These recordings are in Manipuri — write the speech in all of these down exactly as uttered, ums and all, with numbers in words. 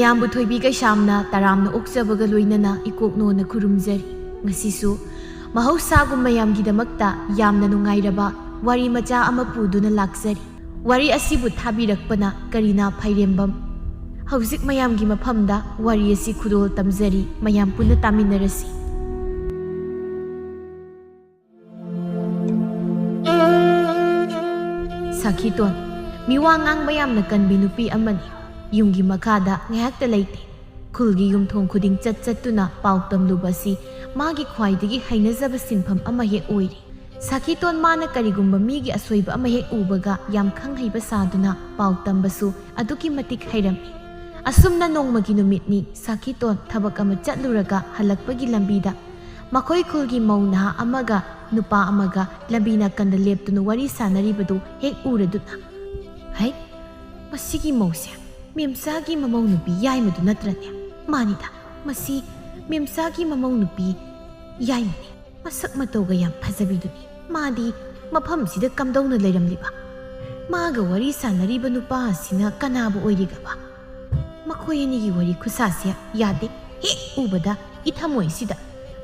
ꯃꯌꯥꯝꯕꯨ ꯊꯣꯏꯕꯤ ꯀꯩꯁꯥꯝꯅ ꯇꯔꯥꯝꯅ ꯑꯣꯛꯆꯕꯒ ꯂꯣꯏꯅꯅ ꯏꯀꯣꯛꯅꯣꯅ ꯈꯨꯔꯨꯝꯖꯔꯤ꯫ ꯉꯁꯤꯁꯨ ꯃꯍꯧꯁꯥꯒꯨꯝ ꯃꯌꯥꯝꯒꯤꯗꯃꯛꯇ ꯌꯥꯝꯅ ꯅꯨꯡꯉꯥꯏꯔꯕ ꯋꯥꯔꯤ ꯃꯆꯥ ꯑꯃ ꯄꯨꯗꯨꯅ ꯂꯥꯛꯆꯔꯤ꯫ ꯋꯥꯔꯤ ꯑꯁꯤꯕꯨ ꯊꯥꯕꯤꯔꯛꯄꯅ ꯀꯔꯤꯅꯥ ꯐꯥꯏꯔꯦꯝꯕꯝ꯫ ꯍꯧꯖꯤꯛ ꯃꯌꯥꯝꯒꯤ ꯃꯐꯝꯗ ꯋꯥꯔꯤ ꯑꯁꯤ ꯈꯨꯗꯣꯜ ꯇꯝꯖꯔꯤ, ꯃꯌꯥꯝ ꯄꯨꯟꯅ ꯇꯥꯃꯤꯟꯅꯔꯁꯤ꯫ ꯁꯥꯈꯤꯇꯣꯟ, ꯃꯤꯋꯥ ꯉꯥꯡꯕ ꯌꯥꯝꯅ ꯀꯟꯕꯤ ꯅꯨꯄꯤ ꯑꯃꯅꯤ꯫ ꯌꯨꯝꯒꯤ ꯃꯈꯥꯗ ꯉꯥꯏꯍꯥꯛꯇ ꯂꯩꯇꯦ꯫ ꯈꯨꯜꯒꯤ ꯌꯨꯝꯊꯣꯡ ꯈꯨꯗꯤꯡ ꯆꯠ ꯆꯠꯇꯨꯅ ꯄꯥꯎ ꯇꯝꯂꯨꯕ ꯑꯁꯤ ꯃꯥꯒꯤ ꯈ꯭ꯋꯥꯏꯗꯒꯤ ꯍꯩꯅꯖꯕ ꯁꯤꯟꯐꯝ ꯑꯃ ꯍꯦꯛ ꯑꯣꯏꯔꯤ꯫ ꯁꯥꯈꯤꯇꯣꯟ ꯃꯥꯅ ꯀꯔꯤꯒꯨꯝꯕ ꯃꯤꯒꯤ ꯑꯁꯣꯏꯕ ꯑꯃ ꯍꯦꯛ ꯎꯕꯒ ꯌꯥꯝ ꯈꯪ ꯍꯩꯕ ꯁꯥꯗꯨꯅ ꯄꯥꯎ ꯇꯝꯕꯁꯨ ꯑꯗꯨꯛꯀꯤ ꯃꯇꯤꯛ ꯍꯩꯔꯝꯃꯤ꯫ ꯑꯁꯨꯝꯅ ꯅꯣꯡꯃꯒꯤ ꯅꯨꯃꯤꯠꯅꯤ, ꯁꯥꯈꯤꯇꯣꯟ ꯊꯕꯛ ꯑꯃ ꯆꯠꯂꯨꯔꯒ ꯍꯜꯂꯛꯄꯒꯤ ꯂꯝꯕꯤꯗ ꯃꯈꯣꯏ ꯈꯨꯜꯒꯤ ꯃꯧ ꯅꯍꯥ ꯑꯃꯒ ꯅꯨꯄꯥ ꯑꯃꯒ ꯂꯝꯕꯤ ꯅꯥꯀꯟꯗ ꯂꯦꯞꯇꯨꯅ ꯋꯥꯔꯤ ꯁꯥꯟꯅꯔꯤꯕꯗꯨ ꯍꯦꯛ ꯎꯔꯗꯨꯅ, "ꯍꯩ, ꯃꯁꯤꯒꯤ ꯃꯧꯁꯦ ꯃꯦꯝꯆꯥꯒꯤ ꯃꯃꯧ ꯅꯨꯄꯤ ꯌꯥꯏꯃꯗꯨ ꯅꯠꯇ꯭ꯔꯅꯦ? ꯃꯥꯅꯤꯗ, ꯃꯁꯤ ꯃꯦꯝꯆꯥꯒꯤ ꯃꯃꯧ ꯅꯨꯄꯤ ꯌꯥꯏꯃꯅꯤ꯫ ꯃꯁꯛ ꯃꯇꯧꯒ ꯌꯥꯝ ꯐꯖꯕꯤꯗꯨꯅꯤ꯫ ꯃꯥꯗꯤ ꯃꯐꯝꯁꯤꯗ ꯀꯝꯗꯧꯅ ꯂꯩꯔꯝꯂꯤꯕ? ꯃꯥꯒ ꯋꯥꯔꯤ ꯁꯥꯟꯅꯔꯤꯕ ꯅꯨꯄꯥ ꯑꯁꯤꯅ ꯀꯅꯥꯕꯨ ꯑꯣꯏꯔꯤꯒꯕ? ꯃꯈꯣꯏ ꯑꯅꯤꯒꯤ ꯋꯥꯔꯤ ꯈꯨꯁꯥꯁꯦ ꯌꯥꯗꯦ꯫ ꯍꯦꯛ ꯎꯕꯗ ꯏꯊꯃꯣꯏꯁꯤꯗ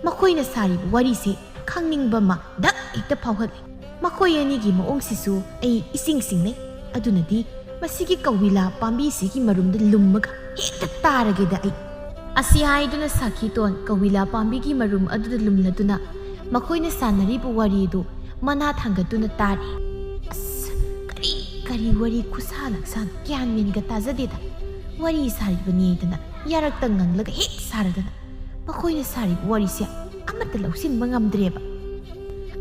ꯃꯈꯣꯏꯅ ꯁꯥꯔꯤꯕ ꯋꯥꯔꯤꯁꯦ ꯈꯪꯅꯤꯡꯕ ꯑꯃ ꯗꯛ ꯍꯦꯛꯇ ꯐꯥꯎꯍꯜꯂꯤ꯫ ꯃꯈꯣꯏ ꯑꯅꯤꯒꯤ ꯃꯑꯣꯡꯁꯤꯁꯨ ꯑꯩ ꯏꯁꯤꯡ ꯁꯤꯡꯅꯩ꯫ ꯑꯗꯨꯅꯗꯤ ꯃꯁꯤꯒꯤ ꯀꯧꯕꯤꯂꯥ ꯄꯥꯝꯕꯤꯁꯤꯒꯤ ꯃꯔꯨꯝꯗ ꯂꯨꯝꯃꯒ ꯍꯦꯛꯇ ꯇꯥꯔꯒꯦꯗ ꯑꯩ꯫" ꯑꯁꯤ ꯍꯥꯏꯗꯨꯅ ꯁꯥꯈꯤꯇꯣꯟ ꯀꯧꯕꯤꯂꯥ ꯄꯥꯝꯕꯤꯒꯤ ꯃꯔꯨꯝ ꯑꯗꯨꯗ ꯂꯨꯝꯂꯗꯨꯅ ꯃꯈꯣꯏꯅ ꯁꯥꯟꯅꯔꯤꯕ ꯋꯥꯔꯤꯗꯨ ꯃꯅꯥ ꯊꯥꯡꯒꯠꯇꯨꯅ ꯇꯥꯔꯤ꯫ ꯑꯁ, ꯀꯔꯤ ꯀꯔꯤ ꯋꯥꯔꯤ ꯈꯨꯁꯥ ꯂꯛꯁꯥꯅꯣ, ꯒ꯭ꯌꯥꯟ ꯃꯦꯟꯒ ꯇꯥꯖꯗꯦꯗ꯫ ꯋꯥꯔꯤ ꯁꯥꯔꯤꯕꯅꯦꯗꯅ ꯌꯥꯔꯛꯇ ꯉꯪꯂꯒ ꯍꯦꯛ ꯁꯥꯔꯗꯅ ꯃꯈꯣꯏꯅ ꯁꯥꯔꯤꯕ ꯋꯥꯔꯤꯁꯦ ꯑꯃꯠꯇ ꯂꯧꯁꯤꯟꯕ ꯉꯝꯗ꯭ꯔꯦꯕ꯫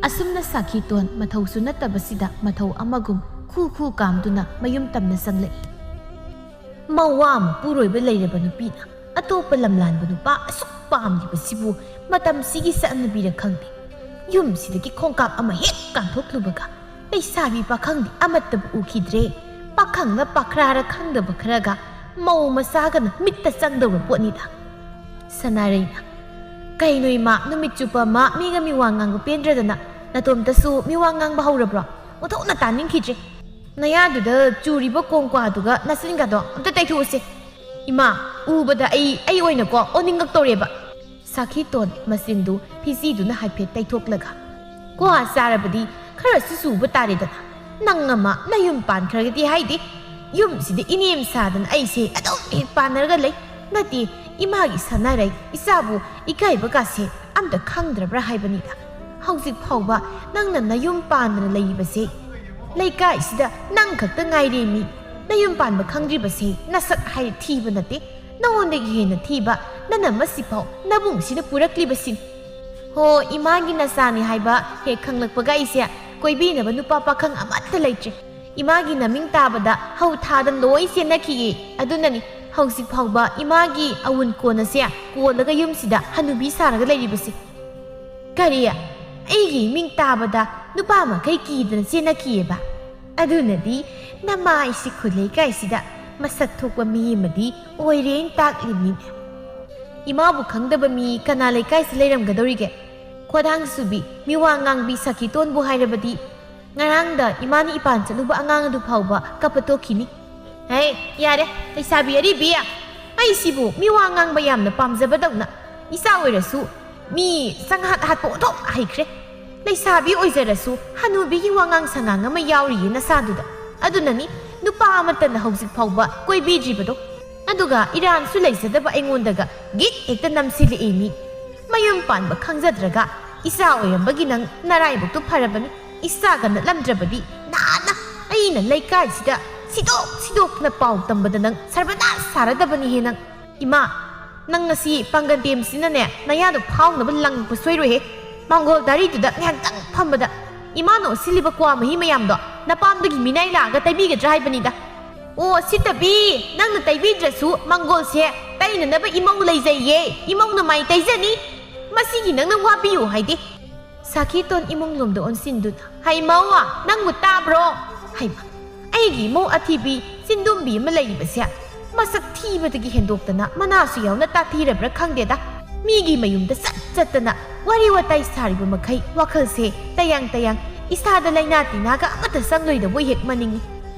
ꯑꯁꯨꯝꯅ ꯁꯥꯈꯤꯇꯣꯟ ꯃꯊꯧꯁꯨ ꯅꯠꯇꯕꯁꯤꯗ ꯃꯊꯧ ꯑꯃꯒꯨꯝ ꯈꯨ ꯈꯨ ꯀꯥꯝꯗꯨꯅ ꯃꯌꯨꯝ ꯇꯝꯅ ꯆꯪꯂꯛꯏ꯫ ꯃꯋꯥ ꯃꯄꯨꯔꯣꯏꯕ ꯂꯩꯔꯕ ꯅꯨꯄꯤꯅ ꯑꯇꯣꯞꯄ ꯂꯝꯂꯥꯟꯕ ꯅꯨꯄꯥ ꯑꯁꯨꯛ ꯄꯥꯝꯂꯤꯕꯁꯤꯕꯨ ꯃꯇꯝꯁꯤꯒꯤ ꯆꯠꯅꯕꯤꯔ ꯈꯪꯗꯦ꯫ ꯌꯨꯝꯁꯤꯗꯒꯤ ꯈꯣꯡꯀꯥꯞ ꯑꯃ ꯍꯦꯛ ꯀꯥꯟꯊꯣꯛꯂꯨꯕꯒ ꯂꯩꯁꯥꯕꯤ ꯄꯥꯈꯪꯗꯤ ꯑꯃꯠꯇꯕꯨ ꯎꯈꯤꯗ꯭ꯔꯦ꯫ ꯄꯥꯈꯪꯂ ꯄꯥꯈ꯭ꯔꯥꯔ ꯈꯪꯗꯕ ꯈꯔꯒ ꯃꯧ ꯃꯆꯥꯒꯅ ꯃꯤꯠꯇ ꯆꯪꯗꯧꯔ ꯄꯣꯠꯅꯤꯗ꯫ ꯁꯅꯥꯔꯩꯅ, "ꯀꯩꯅꯣ ꯏꯃꯥ, ꯅꯨꯃꯤꯠ ꯆꯨꯞꯄ ꯑꯃ ꯃꯤꯒ ꯃꯤꯋꯥ ꯉꯥꯡꯕ ꯄꯦꯟꯗ꯭ꯔꯗꯅ ꯅꯇꯣꯝꯇꯁꯨ ꯃꯤꯋꯥ ꯉꯥꯡꯕ ꯍꯧꯔꯕ꯭ꯔꯣ? ꯑꯣꯟꯊꯣꯛꯅ ꯇꯥꯅꯤꯡꯈꯤꯗ꯭ꯔꯦ꯫ ꯅꯌꯥꯗꯨꯗ ꯆꯨꯔꯤꯕ ꯀꯣꯡꯀ꯭ꯋꯥꯗꯨꯒ ꯅꯆꯤꯟꯒꯗꯣ ꯑꯝꯇ ꯇꯩꯊꯣꯛꯎꯁꯦ꯫ ꯏꯃꯥ, ꯎꯕꯗ ꯑꯩ, ꯑꯩ ꯑꯣꯏꯅꯀꯣ ꯑꯣꯟꯅꯤꯡꯉꯛꯇꯧꯔꯦꯕ꯫ ꯁꯥꯈꯤꯇꯣꯟ ꯃꯆꯤꯟꯗꯨ ꯐꯤꯖꯤꯗꯨꯅ ꯍꯥꯏꯐꯦꯠ ꯇꯩꯊꯣꯛꯂꯒ, ꯀ꯭ꯋꯥ ꯆꯥꯔꯕꯗꯤ ꯈꯔꯁꯨ ꯆꯨꯕ ꯇꯥꯔꯦꯗꯅ꯫ ꯅꯪ ꯑꯃ ꯅꯌꯨꯝ ꯄꯥꯟꯈ꯭ꯔꯒꯗꯤ ꯍꯥꯏꯗꯦ, ꯌꯨꯝꯁꯤꯗ ꯏꯅꯦꯝ ꯁꯥꯗꯅ ꯑꯩꯁꯦ ꯑꯗꯨꯝ ꯍꯦꯛ ꯄꯥꯟꯅꯔꯒ ꯂꯩ꯫ ꯅꯠꯇꯦ, ꯏꯃꯥꯒꯤ ꯁꯥꯟꯅꯔꯩ ꯏꯆꯥꯕꯨ ꯏꯀꯥꯏꯕꯒꯥꯁꯦ ꯑꯝꯇ ꯈꯪꯗ꯭ꯔꯕ꯭ꯔꯥ ꯍꯥꯏꯕꯅꯤꯗ꯫ ꯍꯧꯖꯤꯛ ꯐꯥꯎꯕ ꯅꯪꯅ ꯅꯌꯨꯝ ꯄꯥꯟꯗꯅ ꯂꯩꯔꯤꯕꯁꯦ ꯂꯩꯀꯥꯏꯁꯤꯗ ꯅꯪ ꯈꯛꯇ ꯉꯥꯏꯔꯦ ꯃꯤ꯫ ꯅꯌꯨꯝ ꯄꯥꯟꯕ ꯈꯪꯗ꯭ꯔꯤꯕꯁꯦ ꯅꯁꯛ ꯍꯥꯏꯔ ꯊꯤꯕ ꯅꯠꯇꯦ, ꯅꯉꯣꯟꯗꯒꯤ ꯍꯦꯟꯅ ꯊꯤꯕ ꯅꯅꯝꯃꯁꯤꯐꯥꯎ ꯅꯕꯨꯡꯁꯤꯅ ꯄꯨꯔꯛꯂꯤꯕꯁꯤꯅꯤ꯫ ꯍꯣ, ꯏꯃꯥꯒꯤ ꯅꯆꯥꯅꯤ ꯍꯥꯏꯕ ꯍꯦꯛ ꯈꯪꯂꯛꯄꯒ ꯑꯩꯁꯦ ꯀꯣꯏꯕꯤꯅꯕ ꯅꯨꯄꯥ ꯄꯥꯈꯪ ꯑꯃꯠꯇ ꯂꯩꯇ꯭ꯔꯦ꯫ ꯏꯃꯥꯒꯤ ꯅꯃꯤꯡ ꯇꯥꯕꯗ ꯍꯧ ꯊꯥꯗ ꯂꯣꯏ ꯆꯦꯟꯅꯈꯤꯌꯦ꯫ ꯑꯗꯨꯅꯅꯤ ꯍꯧꯖꯤꯛ ꯐꯥꯎꯕ ꯏꯃꯥꯒꯤ ꯑꯋꯨꯟ ꯀꯣꯟ ꯑꯁꯦ ꯀꯣꯜꯂꯒ ꯌꯨꯝꯁꯤꯗ ꯍꯅꯨꯕꯤ ꯁꯥꯔꯒ ꯂꯩꯔꯤꯕꯁꯦ꯫ ꯀꯔꯤ? ꯑꯩꯒꯤ ꯃꯤꯡ ꯇꯥꯕꯗ ꯅꯨꯄꯥ ꯃꯈꯩ ꯀꯤꯗꯅ ꯆꯦꯟꯅꯈꯤꯑꯕ? ꯑꯗꯨꯅꯗꯤ ꯅꯃꯥꯏꯁꯤ ꯈꯨꯂꯩꯀꯥꯏꯁꯤꯗ ꯃꯁꯛ ꯊꯣꯛꯄ ꯃꯤ ꯑꯃꯗꯤ ꯑꯣꯏꯔꯦꯅ ꯇꯥꯛꯂꯤꯕꯅꯤꯅꯦ꯫ ꯏꯃꯥꯕꯨ ꯈꯪꯗꯕ ꯃꯤ ꯀꯅꯥ ꯂꯩꯀꯥꯏꯁꯤ ꯂꯩꯔꯝꯒꯗꯧꯔꯤꯒꯦ? ꯈꯣꯗꯥꯡ ꯁꯨꯕꯤ, ꯃꯤꯋꯥ ꯉꯥꯡꯕꯤ ꯁꯈꯤꯇꯣꯟꯕꯨ ꯍꯥꯏꯔꯕꯗꯤ ꯉꯔꯥꯡꯗ ꯏꯃꯥꯅ ꯏꯄꯥꯟ ꯆꯠꯂꯨꯕ ꯑꯉꯥꯡ ꯑꯗꯨ ꯐꯥꯎꯕ ꯀꯞꯄ ꯇꯣꯛꯈꯤꯅꯤ꯫ ꯍꯦ, ꯌꯥꯔꯦ, ꯂꯩꯁꯥꯕꯤ ꯑꯔꯤꯕꯤ, ꯑꯩꯁꯤꯕꯨ ꯃꯤꯋꯥ ꯉꯥꯡꯕ ꯌꯥꯝꯅ ꯄꯥꯝꯖꯕꯗꯧꯅ꯫ ꯏꯆꯥ ꯑꯣꯏꯔꯁꯨ ꯃꯤ ꯆꯪꯍꯥꯠ ꯍꯥꯠꯄ ꯑꯣꯟꯊꯣꯛ ꯍꯩꯈ꯭ꯔꯦ꯫ ꯂꯩꯁꯥꯕꯤ ꯑꯣꯏꯖꯔꯁꯨ ꯍꯅꯨꯕꯤꯒꯤ ꯋꯥꯉꯥꯡ ꯁꯉꯥꯡ ꯑꯃ ꯌꯥꯎꯔꯤꯌꯦ ꯅꯁꯥꯗꯨꯗ꯫ ꯑꯗꯨꯅꯅꯤ ꯅꯨꯄꯥ ꯑꯃꯠꯇꯅ ꯍꯧꯖꯤꯛ ꯐꯥꯎꯕ ꯀꯣꯏꯕꯤꯗ꯭ꯔꯤꯕꯗꯣ꯫ ꯑꯗꯨꯒ ꯏꯔꯥꯟꯁꯨ ꯂꯩꯖꯗꯕ ꯑꯩꯉꯣꯟꯗꯒ ꯒꯤꯠ ꯍꯦꯛꯇ ꯅꯝꯁꯤꯜꯂꯛꯏ ꯃꯤ꯫ ꯃꯌꯨꯝ ꯄꯥꯟꯕ ꯈꯪꯖꯗ꯭ꯔꯒ ꯏꯆꯥ ꯑꯣꯏꯔꯝꯕꯒꯤ ꯅꯪ ꯅꯔꯥꯏꯕꯛꯇꯨ ꯐꯔꯕꯅꯤ꯫ ꯏꯆꯥꯒ ꯅꯠꯂꯝꯗ꯭ꯔꯕꯗꯤ ꯅꯍꯥꯟꯅ ꯑꯩꯅ ꯂꯩꯀꯥꯏꯁꯤꯗ ꯁꯤꯗꯣꯛ ꯁꯤꯗꯣꯛꯇꯅ ꯄꯥꯎ ꯇꯝꯕꯗ ꯅꯪ ꯁꯔꯕꯅꯥꯁ ꯁꯥꯔꯗꯕꯅꯤꯍꯦ ꯅꯪ꯫ ꯏꯃꯥ, ꯅꯪ ꯉꯁꯤ ꯄꯥꯡꯒꯟ ꯇꯦꯝꯁꯤꯅꯅꯦ ꯅꯌꯥꯗꯣ ꯐꯥꯎꯅꯕ ꯂꯪꯉꯛꯄ ꯁꯣꯏꯔꯣꯏꯍꯦ꯫ ꯃꯥꯡꯒꯣꯜ ꯗꯥꯔꯤꯗꯨꯗ ꯉꯥꯏꯍꯥꯛꯇꯪ ꯐꯝꯕꯗ ꯏꯃꯥꯅ ꯑꯣꯠꯁꯤꯜꯂꯤꯕ ꯀ꯭ꯋꯥ ꯃꯍꯤ ꯃꯌꯥꯝꯗꯣ ꯅꯄꯥꯝꯗꯒꯤ ꯃꯤꯅꯥꯏ ꯂꯥꯛꯑꯒ ꯇꯩꯕꯤꯒꯗ꯭ꯔꯥ ꯍꯥꯏꯕꯅꯤꯗ꯫ ꯑꯣ, ꯁꯤꯠꯇꯕꯤ, ꯅꯪꯅ ꯇꯩꯕꯤꯗ꯭ꯔꯁꯨ ꯃꯥꯡꯒꯣꯜꯁꯦ ꯇꯩꯅꯅꯕ ꯏꯃꯧ ꯂꯩꯖꯩꯌꯦ꯫ ꯏꯃꯧꯅ ꯃꯥꯏ ꯇꯩꯖꯅꯤ꯫ ꯃꯁꯤꯒꯤ ꯅꯪꯅ ꯋꯥꯕꯤꯌꯨ ꯍꯥꯏꯗꯦ꯫ ꯁꯥꯈꯤꯇꯣꯟ ꯏꯃꯨꯡ ꯂꯣꯝꯗ ꯑꯣꯟꯁꯤꯟꯗꯨꯅ, "ꯍꯩ ꯃꯧ, ꯅꯪꯕꯨ ꯇꯥꯕ꯭ꯔꯣ?" ꯍꯩꯃ, ꯑꯩꯒꯤ ꯏꯃꯧ ꯑꯊꯤꯕꯤ ꯆꯤꯟꯗꯨꯝꯕꯤ ꯑꯃ ꯂꯩꯔꯤꯕꯁꯦ ꯃꯁꯛ ꯊꯤꯕꯗꯒꯤ ꯍꯦꯟꯗꯣꯛꯇꯅ ꯃꯅꯥꯁꯨ ꯌꯥꯎꯅ ꯇꯥꯊꯤꯔꯕ꯭ꯔꯥ ꯈꯪꯗꯦꯗ꯫ ꯃꯤꯒꯤ ꯃꯌꯨꯝꯗ ꯆꯠ ꯆꯠꯇꯅ ꯋꯥꯔꯤ ꯋꯥꯇꯥꯏ ꯁꯥꯔꯤꯕ ꯃꯈꯩ ꯋꯥꯈꯜꯁꯦ ꯇꯌꯥꯡ ꯇꯌꯥꯡ, ꯏꯁꯥꯗ ꯂꯥꯏꯅꯥ ꯇꯤꯟꯅꯥꯒ ꯑꯃꯠꯇ ꯆꯪꯂꯣꯏꯗꯕꯣꯏ ꯍꯦꯛ ꯃꯅꯤꯡꯏ꯫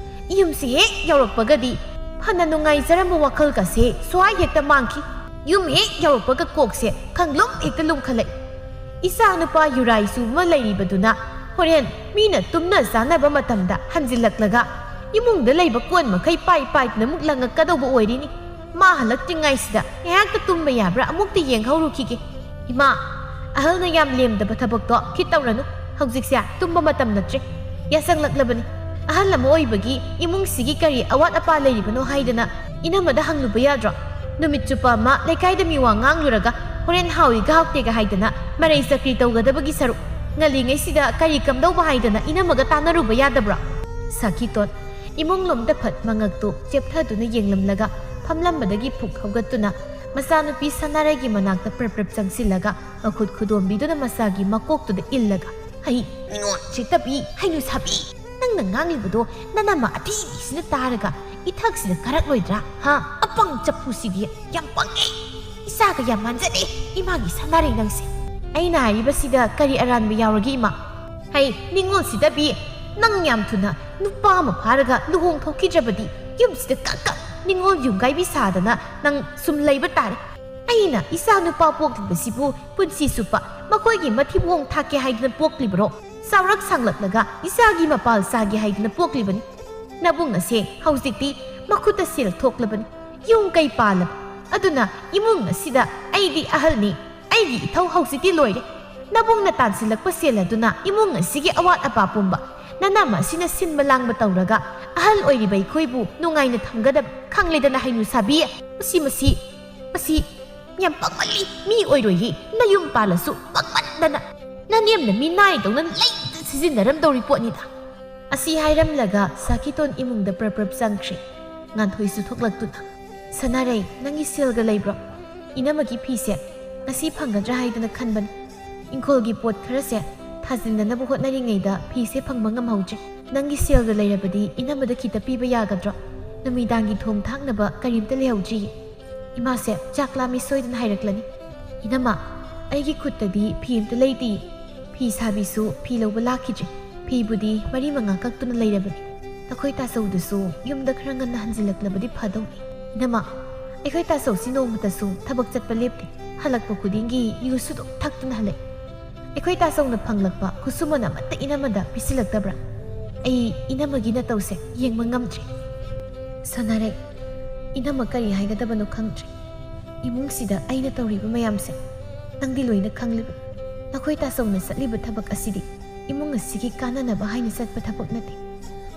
ꯌꯨꯝꯁꯤ ꯍꯦꯛ ꯌꯧꯔꯛꯄꯒꯗꯤ ꯐꯅ ꯅꯨꯡꯉꯥꯏꯖꯔꯝꯕ ꯋꯥꯈꯜꯒꯁꯦ ꯁ꯭ꯋꯥꯏ ꯍꯦꯛꯇ ꯃꯥꯡꯈꯤ꯫ ꯌꯨꯝ ꯍꯦꯛ ꯌꯧꯔꯛꯄꯒ ꯀꯣꯛꯁꯦ ꯈꯪꯂꯨꯝ ꯍꯦꯛꯇ ꯂꯨꯝꯈꯠꯂꯛꯏ꯫ ꯏꯆꯥ ꯅꯨꯄꯥ ꯌꯨꯔꯥꯏ ꯆꯨꯕ ꯑꯃ ꯂꯩꯔꯤꯕꯗꯨꯅ ꯍꯣꯔꯦꯟ ꯃꯤꯅ ꯇꯨꯝꯅ ꯆꯥꯅꯕ ꯃꯇꯝꯗ ꯍꯟꯖꯤꯜꯂꯛꯂꯒ ꯏꯃꯨꯡꯗ ꯂꯩꯕ ꯀꯣꯟ ꯃꯈꯩ ꯄꯥꯏ ꯄꯥꯏꯗꯨꯅ ꯑꯃꯨꯛ ꯂꯪꯉꯛꯀꯗꯧꯕ ꯑꯣꯏꯔꯤꯅꯤ꯫ ꯃꯥ ꯍꯜꯂꯛꯇ꯭ꯔꯤꯉꯩꯁꯤꯗ ꯉꯥꯏꯍꯥꯛꯇ ꯇꯨꯝꯕ ꯌꯥꯕ꯭ꯔꯥ ꯑꯃꯨꯛꯇ ꯌꯦꯡꯍꯧꯔꯨꯈꯤꯒꯦ꯫ ꯏꯃꯥ, ꯑꯍꯜꯅ ꯌꯥꯝ ꯂꯦꯝꯗꯕ ꯊꯕꯛꯇꯣ ꯈꯤꯠ ꯇꯧꯔꯅꯨ꯫ ꯍꯧꯖꯤꯛꯁꯦ ꯇꯨꯝꯕ ꯃꯇꯝ ꯅꯠꯇ꯭ꯔꯦ꯫ ꯌꯥꯁꯪꯂꯛꯂꯕꯅꯤ꯫ ꯑꯍꯜ ꯑꯃ ꯑꯣꯏꯕꯒꯤ ꯏꯃꯨꯡꯁꯤꯒꯤ ꯀꯔꯤ ꯑꯋꯥꯠ ꯑꯄꯥ ꯂꯩꯔꯤꯕꯅꯣ ꯍꯥꯏꯗꯅ ꯏꯅꯝꯃꯗ ꯍꯪꯂꯨꯕ ꯌꯥꯗ꯭ꯔꯣ? ꯅꯨꯃꯤꯠ ꯆꯨꯞꯄ ꯑꯃ ꯂꯩꯀꯥꯏꯗ ꯃꯤꯋꯥ ꯉꯥꯡꯂꯨꯔꯒ ꯍꯣꯔꯦꯟ ꯍꯥꯎꯏꯒ ꯍꯥꯎꯇꯦꯒ ꯍꯥꯏꯗꯅ ꯃꯔꯩ ꯆꯀ꯭ꯔꯤ ꯇꯧꯒꯗꯕꯒꯤ ꯁꯔꯨꯛ, ꯉꯜꯂꯤꯉꯩꯁꯤꯗ ꯀꯔꯤ ꯀꯝꯗꯧꯕ ꯍꯥꯏꯗꯅ ꯏꯅꯝꯃꯒ ꯇꯥꯟꯅꯔꯨꯕ ꯌꯥꯗꯕ꯭ꯔꯣ? ꯁꯥꯈꯤꯇꯣꯟ ꯏꯃꯨꯡ ꯂꯣꯝꯗ ꯐꯠ ꯃꯉꯛꯇꯨ ꯆꯦꯞꯊꯗꯨꯅ ꯌꯦꯡꯂꯝꯂꯒ ꯐꯝꯂꯝꯕꯗꯒꯤ ꯐꯨꯛ ꯍꯧꯒꯠꯇꯨꯅ ꯃꯆꯥꯅꯨꯄꯤ ꯁꯅꯥꯔꯩꯒꯤ ꯃꯅꯥꯛꯇ ꯄ꯭ꯔꯞ ꯄ꯭ꯔꯞ ꯆꯪꯁꯤꯜꯂꯒ ꯃꯈꯨꯠ ꯈꯨꯗꯣꯝꯕꯤꯗꯨꯅ ꯃꯆꯥꯒꯤ ꯃꯀꯣꯛꯇꯨꯗ ꯏꯜꯂꯒ, "ꯍꯩ, ꯅꯤꯉꯣꯜ ꯁꯤꯠꯇꯕꯤ, ꯍꯩꯅꯨ ꯁꯥꯕꯤ, ꯅꯪꯅ ꯉꯥꯡꯂꯤꯕꯗꯣ ꯅꯅꯝꯃ ꯑꯊꯤꯕꯤꯁꯤꯅ ꯇꯥꯔꯒ ꯏꯊꯛꯁꯤꯗ ꯀꯥꯔꯛꯂꯣꯏꯗ꯭ꯔꯥ? ꯍꯥ? ꯑꯄꯪ ꯆꯐꯨꯁꯤꯗꯤ ꯌꯥꯝ ꯄꯪꯉꯦ꯫ ꯏꯆꯥꯒ ꯌꯥꯝ ꯃꯥꯟꯖꯗꯦ, ꯏꯃꯥꯒꯤ ꯁꯅꯥꯔꯩ ꯅꯪꯁꯦ꯫ ꯑꯩꯅ ꯍꯥꯏꯔꯤꯕꯁꯤꯗ ꯀꯔꯤ ꯑꯔꯥꯟꯕ ꯌꯥꯎꯔꯒꯦ, ꯏꯃꯥ? ꯍꯩ, ꯅꯤꯉꯣꯜ ꯁꯤꯗꯕꯤ, ꯅꯪ ꯌꯥꯝ ꯊꯨꯅ ꯅꯨꯄꯥ ꯑꯃ ꯐꯥꯔꯒ ꯂꯨꯍꯣꯡ ꯊꯣꯛꯈꯤꯗ꯭ꯔꯕꯗꯤ ꯌꯨꯝꯁꯤꯗ ꯀꯛ ꯀꯛ ꯅꯤꯉꯣꯜ ꯌꯨꯝꯒꯥꯏꯕꯤ ꯁꯥꯗꯅ ꯅꯪ ꯁꯨꯝ ꯂꯩꯕ ꯇꯥꯔꯦ꯫ ꯑꯩꯅ ꯏꯆꯥ ꯅꯨꯄꯥ ꯄꯣꯛꯂꯤꯕꯁꯤꯕꯨ ꯄꯨꯟꯁꯤ ꯆꯨꯞꯄ ꯃꯈꯣꯏꯒꯤ ꯃꯊꯤꯕꯣꯡ ꯊꯥꯛꯀꯦ ꯍꯥꯏꯗꯅ ꯄꯣꯛꯂꯤꯕꯔꯣ? ꯆꯥꯎꯔꯛ ꯁꯥꯡꯂꯛꯂꯒ ꯏꯆꯥꯒꯤ ꯃꯄꯥꯜ ꯆꯥꯒꯦ ꯍꯥꯏꯗꯅ ꯄꯣꯛꯂꯤꯕꯅꯤ꯫ ꯅꯕꯨꯡ ꯑꯁꯦ ꯍꯧꯖꯤꯛꯇꯤ ꯃꯈꯨꯠꯇ ꯁꯦꯜ ꯊꯣꯛꯂꯕꯅꯤ, ꯌꯨꯝ ꯀꯩ ꯄꯥꯜꯂꯕ꯫ ꯑꯗꯨꯅ ꯏꯃꯨꯡ ꯑꯁꯤꯗ ꯑꯩꯗꯤ ꯑꯍꯜꯅꯤ, ꯑꯩꯒꯤ ꯏꯊꯧ ꯍꯧꯖꯤꯛꯇꯤ ꯂꯣꯏꯔꯦ꯫ ꯅꯕꯨꯡꯅ ꯇꯥꯟꯁꯤꯜꯂꯛꯄ ꯁꯦꯜ ꯑꯗꯨꯅ ꯏꯃꯨꯡ ꯑꯁꯤꯒꯤ ꯑꯋꯥꯠ ꯑꯄꯥ ꯄꯨꯝꯕ ꯅꯅꯝꯃ ꯑꯁꯤꯅ ꯁꯤꯟꯕ ꯂꯥꯡꯕ ꯇꯧꯔꯒ ꯑꯍꯜ ꯑꯣꯏꯔꯤꯕ ꯑꯩꯈꯣꯏꯕꯨ ꯅꯨꯡꯉꯥꯏꯅ ꯊꯝꯒꯗꯕ ꯈꯪꯂꯦꯗꯅ, ꯍꯩꯅꯨ ꯁꯥꯕꯤ꯫ ꯃꯁꯤ, ꯃꯁꯤ, ꯃꯁꯤ ꯌꯥꯝ ꯄꯪꯃꯜꯂꯤ꯫ ꯃꯤ ꯑꯣꯏꯔꯣꯏꯌꯦ꯫ ꯅꯌꯨꯝ ꯄꯥꯜꯂꯁꯨ ꯄꯪꯃꯟꯗꯅ ꯅꯅꯦꯝꯅ ꯃꯤꯅꯥꯏꯗꯧꯅ ꯂꯩꯇ ꯁꯤꯖꯤꯟꯅꯔꯝꯗꯧꯔꯤ ꯄꯣꯠꯅꯤꯗ꯫ ꯑꯁꯤ ꯍꯥꯏꯔꯝꯂꯒ ꯁꯥꯈꯤꯇꯣꯟ ꯏꯃꯨꯡꯗ ꯄ꯭ꯔꯞ ꯄ꯭ꯔꯞ ꯆꯪꯈ꯭ꯔꯦ꯫ ꯉꯥꯟꯊꯣꯏꯁꯨ ꯊꯣꯛꯂꯛꯇꯨꯅ, "ꯁꯅꯥꯔꯩ, ꯅꯪꯒꯤ ꯁꯦꯜꯒ ꯂꯩꯕ꯭ꯔꯣ? ꯏꯅꯝꯃꯒꯤ ꯐꯤꯁꯦ ꯉꯁꯤ ꯐꯪꯒꯗ꯭ꯔꯥ ꯍꯥꯏꯗꯅ ꯈꯟꯕꯅꯤ꯫ ꯏꯪꯈꯣꯜꯒꯤ ꯄꯣꯠ ꯈꯔꯁꯦ ꯊꯥꯖꯤꯟꯅꯅꯕ ꯍꯣꯠꯅꯔꯤꯉꯩꯗ ꯐꯤꯁꯦ ꯐꯪꯕ ꯉꯝꯍꯧꯗ꯭ꯔꯦ꯫ ꯅꯪꯒꯤ ꯁꯦꯜꯒ ꯂꯩꯔꯕꯗꯤ ꯏꯅꯝꯃꯗ ꯈꯤꯇ ꯄꯤꯕ ꯌꯥꯒꯗ꯭ꯔꯣ? ꯅꯨꯃꯤꯗꯥꯡꯒꯤ ꯊꯣꯡ ꯊꯥꯛꯅꯕ ꯀꯔꯤꯝꯇ ꯂꯩꯍꯧꯗ꯭ꯔꯤꯌꯦ꯫ ꯏꯃꯥꯁꯦ ꯆꯥꯛ ꯂꯥꯝꯃꯤ ꯁꯣꯏꯗꯅ ꯍꯥꯏꯔꯛꯂꯅꯤ꯫ ꯏꯅꯝꯃ, ꯑꯩꯒꯤ ꯈꯨꯠꯇꯗꯤ ꯐꯤ ꯑꯝꯇ ꯂꯩꯇꯤꯌꯦ꯫ ꯐꯤ ꯁꯥꯕꯤꯁꯨ ꯐꯤ ꯂꯧꯕ ꯂꯥꯛꯈꯤꯗ꯭ꯔꯦ꯫ ꯐꯤꯕꯨꯗꯤ ꯃꯔꯤ ꯃꯉꯥ ꯀꯛꯇꯨꯅ ꯂꯩꯔꯕꯅꯤ꯫" ꯅꯈꯣꯏ ꯇꯥꯆꯧꯗꯨꯁꯨ ꯌꯨꯝꯗ ꯈꯔ ꯉꯟꯅ ꯍꯟꯖꯤꯜꯂꯛꯂꯕꯗꯤ ꯐꯗꯧꯅꯤ꯫ ꯏꯅꯝꯃ, ꯑꯩꯈꯣꯏ ꯇꯥꯆꯧꯁꯤ ꯅꯣꯡꯃꯇꯁꯨ ꯊꯕꯛ ꯆꯠꯄ ꯂꯦꯞꯇꯦ꯫ ꯍꯜꯂꯛꯄ ꯈꯨꯗꯤꯡꯒꯤ ꯌꯨꯁꯨ ꯑꯗꯨꯝ ꯊꯛꯇꯨꯅ ꯍꯜꯂꯛꯏ꯫ ꯑꯩꯈꯣꯏ ꯇꯥꯆꯧꯅ ꯐꯪꯂꯛꯄ ꯈꯨꯠꯁꯨꯃꯟ ꯑꯃꯠꯇ ꯏꯅꯝꯃꯗ ꯄꯤꯁꯤꯜꯂꯛꯇꯕ꯭ꯔꯥ? ꯑꯩ ꯏꯅꯝꯃꯒꯤ ꯅꯇꯧꯁꯦ ꯌꯦꯡꯕ ꯉꯝꯗ꯭ꯔꯦ꯫ ꯁꯅꯥꯔꯩ, ꯏꯅꯝꯃ ꯀꯔꯤ ꯍꯥꯏꯒꯗꯕꯅꯣ ꯈꯪꯗ꯭ꯔꯦ꯫ ꯏꯃꯨꯡꯁꯤꯗ ꯑꯩꯅ ꯇꯧꯔꯤꯕ ꯃꯌꯥꯝꯁꯦ ꯅꯪꯗꯤ ꯂꯣꯏꯅ ꯈꯪꯂꯤꯕ꯫ ꯅꯈꯣꯏ ꯇꯥꯆꯧꯅ ꯆꯠꯂꯤꯕ ꯊꯕꯛ ꯑꯁꯤꯗꯤ ꯏꯃꯨꯡ ꯑꯁꯤꯒꯤ ꯀꯥꯟꯅꯅꯕ ꯍꯥꯏꯅ ꯆꯠꯄ ꯊꯕꯛ ꯅꯠꯇꯦ꯫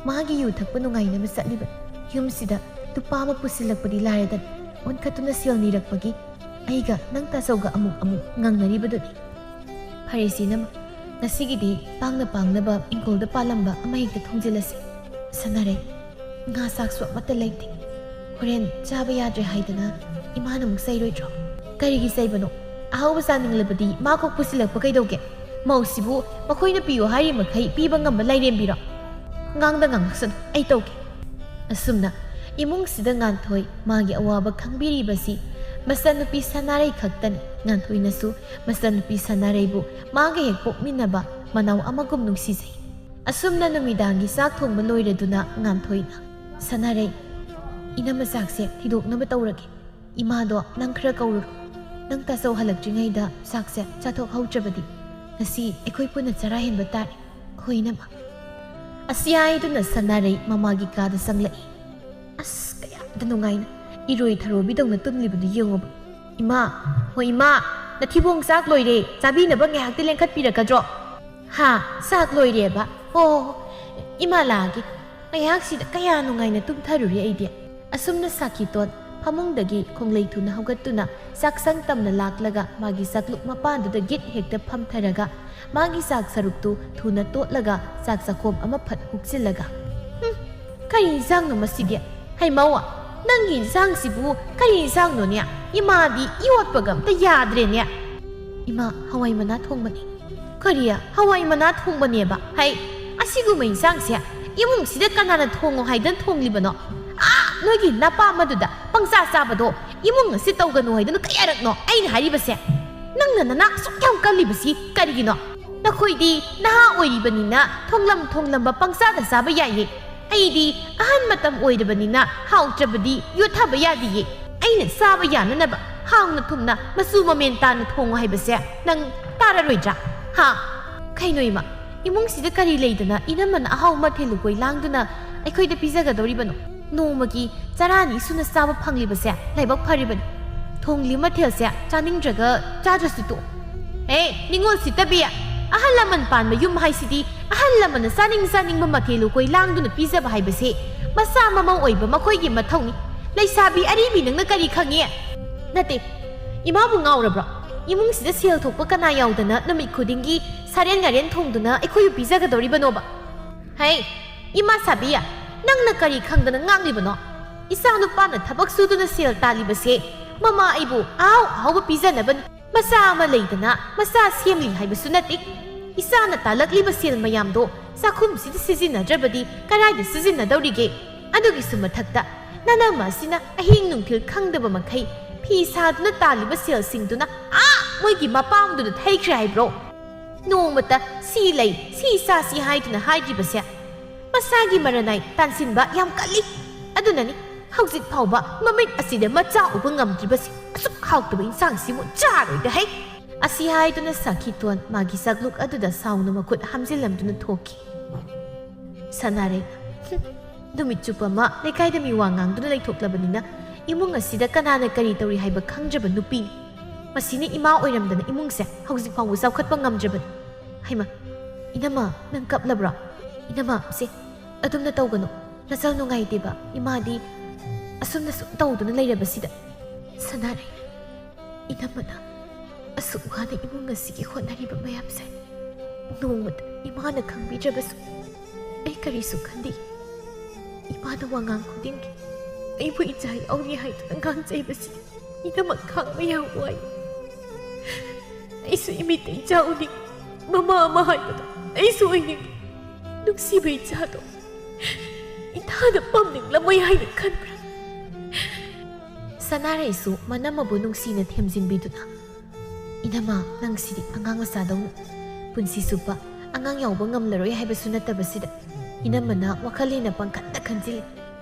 ꯃꯥꯒꯤ ꯌꯨ ꯊꯛꯄ ꯅꯨꯡꯉꯥꯏꯅꯕ ꯆꯠꯂꯤꯕ꯫ ꯌꯨꯝꯁꯤꯗ ꯅꯨꯄꯥ ꯑꯃ ꯄꯨꯁꯤꯜꯂꯛꯄꯗꯤ ꯂꯥꯏꯔꯗꯅ, ꯑꯣꯟꯈꯠꯇꯨꯅ ꯁꯦꯜ ꯅꯤꯔꯛꯄꯒꯤ ꯑꯩꯒ ꯅꯪ ꯇꯥꯆꯧꯒ ꯑꯃꯨꯛ ꯑꯃꯨꯛ ꯉꯥꯡꯅꯔꯤꯕꯗꯨꯅꯤ꯫ ꯐꯔꯦꯁꯦ ꯏꯅꯝꯃ, ꯉꯁꯤꯒꯤꯗꯤ ꯄꯥꯡꯅ ꯄꯥꯡꯅꯕ ꯏꯪꯈꯣꯜꯗ ꯄꯥꯜꯂꯝꯕ ꯑꯃ ꯍꯦꯛꯇ ꯊꯣꯡꯖꯤꯜꯂꯁꯤ꯫ ꯁꯅꯥꯔꯩ, ꯉꯥ ꯆꯥꯛꯁꯨ ꯑꯃꯠꯇ ꯂꯩꯇꯦ꯫ ꯍꯣꯔꯦꯟ ꯆꯥꯕ ꯌꯥꯗ꯭ꯔꯦ ꯍꯥꯏꯗꯅ ꯏꯃꯥꯅ ꯑꯃꯨꯛ ꯆꯩꯔꯣꯏꯗ꯭ꯔꯣ? ꯀꯔꯤꯒꯤ ꯆꯩꯕꯅꯣ? ꯑꯍꯥꯎꯕ ꯆꯥꯅꯤꯡꯂꯕꯗꯤ ꯃꯥ ꯀꯣꯛ ꯄꯨꯁꯤꯜꯂꯛꯄ ꯀꯩꯗꯧꯒꯦ? ꯃꯧꯁꯤꯕꯨ ꯃꯈꯣꯏꯅ ꯄꯤꯌꯨ ꯍꯥꯏꯔꯤ ꯃꯈꯩ ꯄꯤꯕ ꯉꯝꯕ ꯂꯥꯏꯔꯦꯝꯕꯤꯔꯣ? ꯉꯥꯡꯗ ꯉꯥꯡꯁꯅꯨ, ꯑꯩ ꯇꯧꯒꯦ꯫ ꯑꯁꯨꯝꯅ ꯏꯃꯨꯡꯁꯤꯗ ꯉꯥꯟꯊꯣꯏ ꯃꯥꯒꯤ ꯑꯋꯥꯕ ꯈꯪꯕꯤꯔꯤꯕꯁꯤ ꯃꯆꯟꯅꯨꯄꯤ ꯁꯅꯥꯔꯩ ꯈꯛꯇꯅꯤ꯫ ꯉꯥꯟꯊꯣꯏꯅꯁꯨ ꯃꯆꯟꯅꯨꯄꯤ ꯁꯅꯥꯔꯩꯕꯨ ꯃꯥꯒ ꯍꯦꯛ ꯄꯣꯛꯃꯤꯟꯅꯕ ꯃꯅꯥꯎ ꯑꯃꯒꯨꯝ ꯅꯨꯡꯁꯤꯖꯩ꯫ ꯑꯁꯨꯝꯅ ꯅꯨꯃꯤꯗꯥꯡꯒꯤ ꯆꯥꯛ ꯊꯣꯡꯕ ꯂꯣꯏꯔꯗꯨꯅ ꯉꯥꯟꯊꯣꯏꯅ, "ꯁꯅꯥꯔꯩ, ꯏꯅꯝꯃ ꯆꯥꯛꯁꯦ ꯊꯤꯗꯣꯛꯅꯕ ꯇꯧꯔꯒꯦ꯫ ꯏꯃꯥꯗꯣ ꯅꯪ ꯈꯔ ꯀꯧꯔꯨꯔꯣ꯫ ꯅꯪ ꯇꯥꯆꯧ ꯍꯜꯂꯛꯇ꯭ꯔꯤꯉꯩꯗ ꯆꯥꯛꯁꯦ ꯆꯥꯊꯣꯛꯍꯧꯗ꯭ꯔꯕꯗꯤ ꯉꯁꯤ ꯑꯩꯈꯣꯏ ꯄꯨꯟꯅ ꯆꯔꯥ ꯍꯦꯟꯕ ꯇꯥꯔꯦ꯫ ꯍꯣꯏ, ꯏꯅꯝꯃ꯫" ꯑꯁꯤ ꯍꯥꯏꯗꯨꯅ ꯁꯅꯥꯔꯩ ꯃꯃꯥꯒꯤ ꯀꯥꯗ ꯆꯪꯂꯛꯏ꯫ ꯑꯁ, ꯀꯌꯥꯗ ꯅꯨꯡꯉꯥꯏꯅ ꯏꯔꯣꯏ ꯊꯔꯣꯕꯤꯗꯧꯅ ꯇꯨꯝꯂꯤꯕꯗꯨ ꯌꯦꯡꯉꯨꯕ꯫ "ꯏꯃꯥ, ꯍꯣꯏ ꯏꯃꯥ, ꯅꯊꯤꯕꯣꯡ ꯆꯥꯛ ꯂꯣꯏꯔꯦ, ꯆꯥꯕꯤꯅꯕ ꯉꯥꯏꯍꯥꯛꯇꯤ ꯂꯦꯡꯈꯠꯄꯤꯔꯛꯀꯗ꯭ꯔꯣ?" "ꯍꯥ, ꯆꯥꯛ ꯂꯣꯏꯔꯦꯕ? ꯑꯣ, ꯏꯃꯥ ꯂꯥꯛꯑꯒꯦ꯫ ꯉꯥꯏꯍꯥꯛꯁꯤꯗ ꯀꯌꯥ ꯅꯨꯡꯉꯥꯏꯅ ꯇꯨꯝꯊꯔꯨꯔꯦ ꯑꯩꯗꯤ꯫" ꯑꯁꯨꯝꯅ ꯁꯥꯈꯤꯇꯣꯟ ꯐꯃꯨꯡꯗꯒꯤ ꯈꯣꯡꯂꯩ ꯊꯨꯅ ꯍꯧꯒꯠꯇꯨꯅ ꯆꯥꯛꯁꯪ ꯇꯝꯅ ꯂꯥꯛꯂꯒ ꯃꯥꯒꯤ ꯆꯥꯛꯂꯨꯛ ꯃꯄꯥꯟꯗꯨꯗ ꯒꯤꯠ ꯍꯦꯛꯇ ꯐꯝꯊꯔꯒ ꯃꯥꯒꯤ ꯆꯥꯛ ꯁꯔꯨꯛꯇꯨ ꯊꯨꯅ ꯇꯣꯠꯂꯒ ꯆꯥꯛ ꯆꯥꯛꯈꯣꯝ ꯑꯃ ꯐꯠ ꯍꯨꯛꯆꯤꯜꯂꯒ, "ꯍꯨꯝ, ꯀꯔꯤ ꯏꯟꯁꯥꯡꯅꯣ ꯃꯁꯤꯗꯤ? ꯍꯩꯃꯧ, ꯅꯪꯒꯤ ꯏꯟꯁꯥꯡꯁꯤꯕꯨ ꯀꯔꯤ ꯏꯟꯁꯥꯡꯅꯣꯅꯦ? ꯏꯃꯥꯗꯤ ꯏ ꯑꯣꯠꯄꯒ ꯑꯝꯇ ꯌꯥꯗ꯭ꯔꯦꯅꯦ꯫" "ꯏꯃꯥ, ꯍꯋꯥꯏ ꯃꯅꯥ ꯊꯣꯡꯕꯅꯤ꯫" "ꯀꯔꯤ? ꯍꯋꯥꯏ ꯃꯅꯥ ꯊꯣꯡꯕꯅꯦꯕ? ꯍꯩ, ꯑꯁꯤꯒꯨꯝꯕ ꯏꯟꯁꯥꯡꯁꯦ ꯏꯃꯨꯡꯁꯤꯗ ꯀꯅꯥꯅ ꯊꯣꯡꯉꯣ ꯍꯥꯏꯗꯅ ꯊꯣꯡꯂꯤꯕꯅꯣ? ꯑꯥ, ꯅꯣꯏꯒꯤ ꯅꯄꯥ ꯑꯃꯗꯨꯗ ꯄꯪꯆꯥ ꯆꯥꯕꯗꯣ ꯏꯃꯨꯡ ꯑꯁꯤ ꯇꯧꯒꯅꯨ ꯍꯥꯏꯗꯅ ꯀꯌꯥꯔꯛꯅꯣ ꯑꯩꯅ ꯍꯥꯏꯔꯤꯕꯁꯦ? ꯅꯪꯅ ꯅꯅꯥ ꯑꯁꯨꯛ ꯌꯥꯝ ꯀꯜꯂꯤꯕꯁꯤ ꯀꯔꯤꯒꯤꯅꯣ? ꯅꯈꯣꯏꯗꯤ ꯅꯍꯥ ꯑꯣꯏꯔꯤꯕꯅꯤꯅ ꯊꯣꯡꯂꯝ ꯊꯣꯡꯂꯝꯕ ꯄꯪꯆꯥꯗ ꯆꯥꯕ ꯌꯥꯏꯌꯦ꯫ ꯑꯩꯗꯤ ꯑꯍꯟ ꯃꯇꯝ ꯑꯣꯏꯔꯕꯅꯤꯅ ꯍꯥꯎꯇ꯭ꯔꯕꯗꯤ ꯌꯣꯠꯊꯕ ꯌꯥꯗꯤꯌꯦ꯫ ꯑꯩꯅ ꯆꯥꯕ ꯌꯥꯅꯅꯕ ꯍꯥꯎꯅ ꯊꯨꯝꯅ ꯃꯆꯨ ꯃꯃꯦꯟ ꯇꯥꯅ ꯊꯣꯡꯉꯨ ꯍꯥꯏꯕꯁꯦ ꯅꯪ ꯇꯥꯔꯔꯣꯏꯗ꯭ꯔꯥ? ꯍꯥ? ꯀꯩꯅꯣ ꯏꯃꯥ, ꯏꯃꯨꯡꯁꯤꯗ ꯀꯔꯤ ꯂꯩꯗꯅ ꯏꯅꯝꯃꯅ ꯑꯍꯥꯎ ꯃꯊꯦꯜ ꯂꯨꯀꯣꯏ ꯂꯥꯡꯗꯨꯅ ꯑꯩꯈꯣꯏꯗ ꯄꯤꯖꯒꯗꯧꯔꯤꯕꯅꯣ? ꯅꯣꯡꯃꯒꯤ ꯆꯔꯥ ꯑꯅꯤ ꯁꯨꯅ ꯆꯥꯕ ꯐꯪꯂꯤꯕꯁꯦ ꯂꯥꯏꯕꯛ ꯐꯔꯤꯕꯅꯤ꯫ ꯊꯣꯡꯂꯤ ꯃꯊꯦꯜꯁꯦ ꯆꯥꯅꯤꯡꯗ꯭ꯔꯒ ꯆꯥꯗ꯭ꯔꯁꯨ ꯇꯣꯛꯑꯣ꯫ ꯍꯦ, ꯅꯤꯡꯉꯣꯜ ꯁꯤꯠꯇꯕꯤ! ꯑꯍꯜ ꯂꯃꯟ ꯄꯥꯟꯕ ꯌꯨꯝ ꯍꯥꯏꯁꯤꯗꯤ ꯑꯍꯜ ꯂꯃꯟꯅ ꯆꯥꯅꯤꯡ ꯆꯥꯅꯤꯡꯕ ꯃꯊꯦꯜ ꯂꯨꯀꯣꯏ ꯂꯥꯡꯗꯨꯅ ꯄꯤꯖꯕ ꯍꯥꯏꯕꯁꯤ ꯃꯆꯥ ꯃꯃꯧ ꯑꯣꯏꯕ ꯃꯈꯣꯏꯒꯤ ꯃꯊꯧꯅꯤ꯫ ꯂꯩꯁꯥꯕꯤ ꯑꯔꯤꯕꯤ ꯅꯪꯅ ꯀꯔꯤ ꯈꯪꯉꯤ? ꯅꯠꯇꯦ, ꯏꯃꯥꯕꯨ ꯉꯥꯎꯔꯕ꯭ꯔꯣ? ꯏꯃꯨꯡꯁꯤꯗ ꯁꯦꯜ ꯊꯣꯛꯄ ꯀꯅꯥ ꯌꯥꯎꯗꯅ ꯅꯨꯃꯤꯠ ꯈꯨꯗꯤꯡꯒꯤ ꯁꯥꯔꯦꯟ ꯉꯥꯔꯦꯟ ꯊꯣꯡꯗꯨꯅ ꯑꯩꯈꯣꯏꯕꯨ ꯄꯤꯖꯒꯗꯧꯔꯤꯕꯅꯣꯕ? ꯍꯩ, ꯏꯃꯥ ꯁꯥꯕꯤ, ꯅꯪꯅ ꯀꯔꯤ ꯈꯪꯗꯅ ꯉꯥꯡꯂꯤꯕꯅꯣ? ꯏꯆꯥ ꯅꯨꯄꯥꯅ ꯊꯕꯛ ꯁꯨꯗꯨꯅ ꯁꯦꯜ ꯇꯥꯜꯂꯤꯕꯁꯦ ꯃꯃꯥ ꯑꯩꯕꯨ ꯑꯍꯥꯎ ꯑꯍꯥꯎꯕ ꯄꯤꯖꯅꯕꯅꯤ꯫ ꯃꯆꯥ ꯑꯃ ꯂꯩꯗꯅ ꯃꯆꯥ ꯁꯦꯝꯂꯤ ꯍꯥꯏꯕꯁꯨ ꯅꯠꯇꯦ꯫ ꯏꯆꯥꯅ ꯇꯥꯜꯂꯛꯂꯤꯕ ꯁꯦꯜ ꯃꯌꯥꯝꯗꯣ ꯆꯥꯛꯈꯨꯝꯁꯤꯗ ꯁꯤꯖꯤꯟꯅꯗ꯭ꯔꯕꯗꯤ ꯀꯗꯥꯏꯗ ꯁꯤꯖꯤꯟꯅꯗꯧꯔꯤꯒꯦ? ꯑꯗꯨꯒꯤꯁꯨ ꯃꯊꯛꯇ ꯅꯅꯝꯃ ꯑꯁꯤꯅ ꯑꯍꯤꯡ ꯅꯨꯡꯊꯤꯜ ꯈꯪꯗꯕ ꯃꯈꯩ ꯐꯤ ꯁꯥꯗꯨꯅ ꯇꯥꯜꯂꯤꯕ ꯁꯦꯜꯁꯤꯡꯗꯨꯅ ꯑꯥ ꯃꯣꯏꯒꯤ ꯃꯄꯥꯝꯗꯨꯗ ꯊꯩꯈ꯭ꯔꯦ ꯍꯥꯏꯕ꯭ꯔꯣ? ꯅꯣꯡꯃꯇ ꯁꯤ ꯂꯩ, ꯁꯤ ꯆꯥꯁꯤ ꯍꯥꯏꯗꯨꯅ ꯍꯥꯏꯗ꯭ꯔꯤꯕꯁꯦ ꯃꯁꯥꯒꯤ ꯃꯔꯅꯥꯏ ꯇꯥꯟꯁꯤꯟꯕ ꯌꯥꯝ ꯀꯜꯂꯤ꯫ ꯑꯗꯨꯅꯅꯤ ꯍꯧꯖꯤꯛ ꯐꯥꯎꯕ ꯃꯃꯤꯠ ꯑꯁꯤꯗ ꯃꯆꯥ ꯎꯕ ꯉꯝꯗ꯭ꯔꯤꯕꯁꯤ꯫ ꯑꯁꯨꯛ ꯍꯥꯎꯇꯕ ꯏꯟꯁꯥꯡꯁꯤꯕꯨ ꯆꯥꯔꯣꯏꯗ ꯍꯩ꯫ ꯑꯁꯤ ꯍꯥꯏꯗꯨꯅ ꯁꯥꯈꯤꯇꯣꯟ ꯃꯥꯒꯤ ꯆꯥꯛꯂꯨꯛ ꯑꯗꯨꯗ ꯁꯥꯎꯅ ꯃꯈꯨꯠ ꯍꯥꯝꯖꯤꯜꯂꯝꯗꯨꯅ ꯊꯣꯛꯈꯤ꯫ ꯁꯅꯥꯔꯩ, ꯍꯨꯝ, ꯅꯨꯃꯤꯠ ꯆꯨꯞꯄ ꯑꯃ ꯂꯩꯀꯥꯏꯗ ꯃꯤ ꯋꯥ ꯉꯥꯡꯗꯨꯅ ꯂꯩꯊꯣꯛꯂꯕꯅꯤꯅ ꯏꯃꯨꯡ ꯑꯁꯤꯗ ꯀꯅꯥꯅ ꯀꯔꯤ ꯇꯧꯔꯤ ꯍꯥꯏꯕ ꯈꯪꯗ꯭ꯔꯕ ꯅꯨꯄꯤꯅꯤ꯫ ꯃꯁꯤꯅ ꯏꯃꯥ ꯑꯣꯏꯔꯝꯗꯅ ꯏꯃꯨꯡꯁꯦ ꯍꯧꯖꯤꯛ ꯐꯥꯎꯕ ꯆꯥꯎꯈꯠꯄ ꯉꯝꯗ꯭ꯔꯕꯅꯤ꯫ ꯍꯩꯃ, ꯏꯅꯝꯃ, ꯅꯪ ꯀꯞꯂꯕ꯭ꯔꯣ? ꯏꯅꯝꯃ, ꯁꯦ, ꯑꯗꯨꯝꯅ ꯇꯧꯒꯅꯨ꯫ ꯅꯆꯥ ꯅꯨꯡꯉꯥꯏꯇꯦꯕ, ꯏꯃꯥꯗꯤ ꯑꯁꯨꯝꯅ ꯁꯨꯝ ꯇꯧꯗꯨꯅ ꯂꯩꯔꯕꯁꯤꯗ꯫ ꯁꯅꯥꯔꯩ, ꯏꯅꯝꯃꯅ ꯑꯁꯨꯛ ꯋꯥꯅ ꯏꯃꯨꯡ ꯑꯁꯤꯒꯤ ꯍꯣꯠꯅꯔꯤꯕ ꯃꯌꯥꯝꯁꯦ ꯅꯣꯡꯃꯇ ꯏꯃꯥꯅ ꯈꯪꯕꯤꯗ꯭ꯔꯕꯁꯨ ꯑꯩ ꯀꯔꯤꯁꯨ ꯈꯟꯗꯦ꯫ ꯏꯃꯥꯅ ꯋꯥꯉꯥꯡ ꯈꯨꯗꯤꯡꯒꯤ ꯑꯩꯕꯨ ꯏꯆꯥ ꯌꯥꯎꯔꯤ ꯍꯥꯏꯗꯨꯅ ꯉꯥꯡꯖꯩꯕꯁꯤ ꯏꯅꯝꯃ ꯈꯥꯡꯕ ꯌꯥꯝ ꯋꯥꯏ꯫ ꯑꯩꯁꯨ ꯏꯃꯤꯠꯇ ꯏꯆꯥ ꯎꯅꯤꯡꯉꯤ꯫ ꯃꯃꯥ ꯑꯃ ꯍꯥꯏꯕꯗꯣ ꯑꯩꯁꯨ ꯑꯣꯏꯅꯤꯡꯉꯤ꯫ ꯅꯨꯡꯁꯤꯕ ꯏꯆꯥꯗꯣ ꯏꯊꯥꯗ ꯄꯝꯅꯤꯡꯂꯝꯃꯣꯏ ꯍꯥꯏꯅ ꯈꯟꯕ꯭ꯔꯥ? ꯁꯅꯥꯔꯩꯁꯨ ꯃꯅꯝꯃꯕꯨ ꯅꯨꯡꯁꯤꯅ ꯊꯦꯝꯖꯤꯟꯕꯤꯗꯨꯅ, "ꯏꯅꯝꯃ, ꯅꯪꯁꯤꯗꯤ ꯑꯉꯥꯡ ꯃꯆꯥꯗꯧꯅ ꯄꯨꯟꯁꯤ ꯆꯨꯞꯄ ꯑꯉꯥꯡ ꯌꯥꯎꯕ ꯉꯝꯂꯔꯣꯏ ꯍꯥꯏꯕꯁꯨ ꯅꯠꯇꯕꯁꯤꯗ ꯏꯅꯝꯃꯅ ꯋꯥꯈꯜ ꯍꯦꯟꯅ ꯄꯪꯈꯟꯗ ꯈꯟꯖꯤꯜꯂꯤ꯫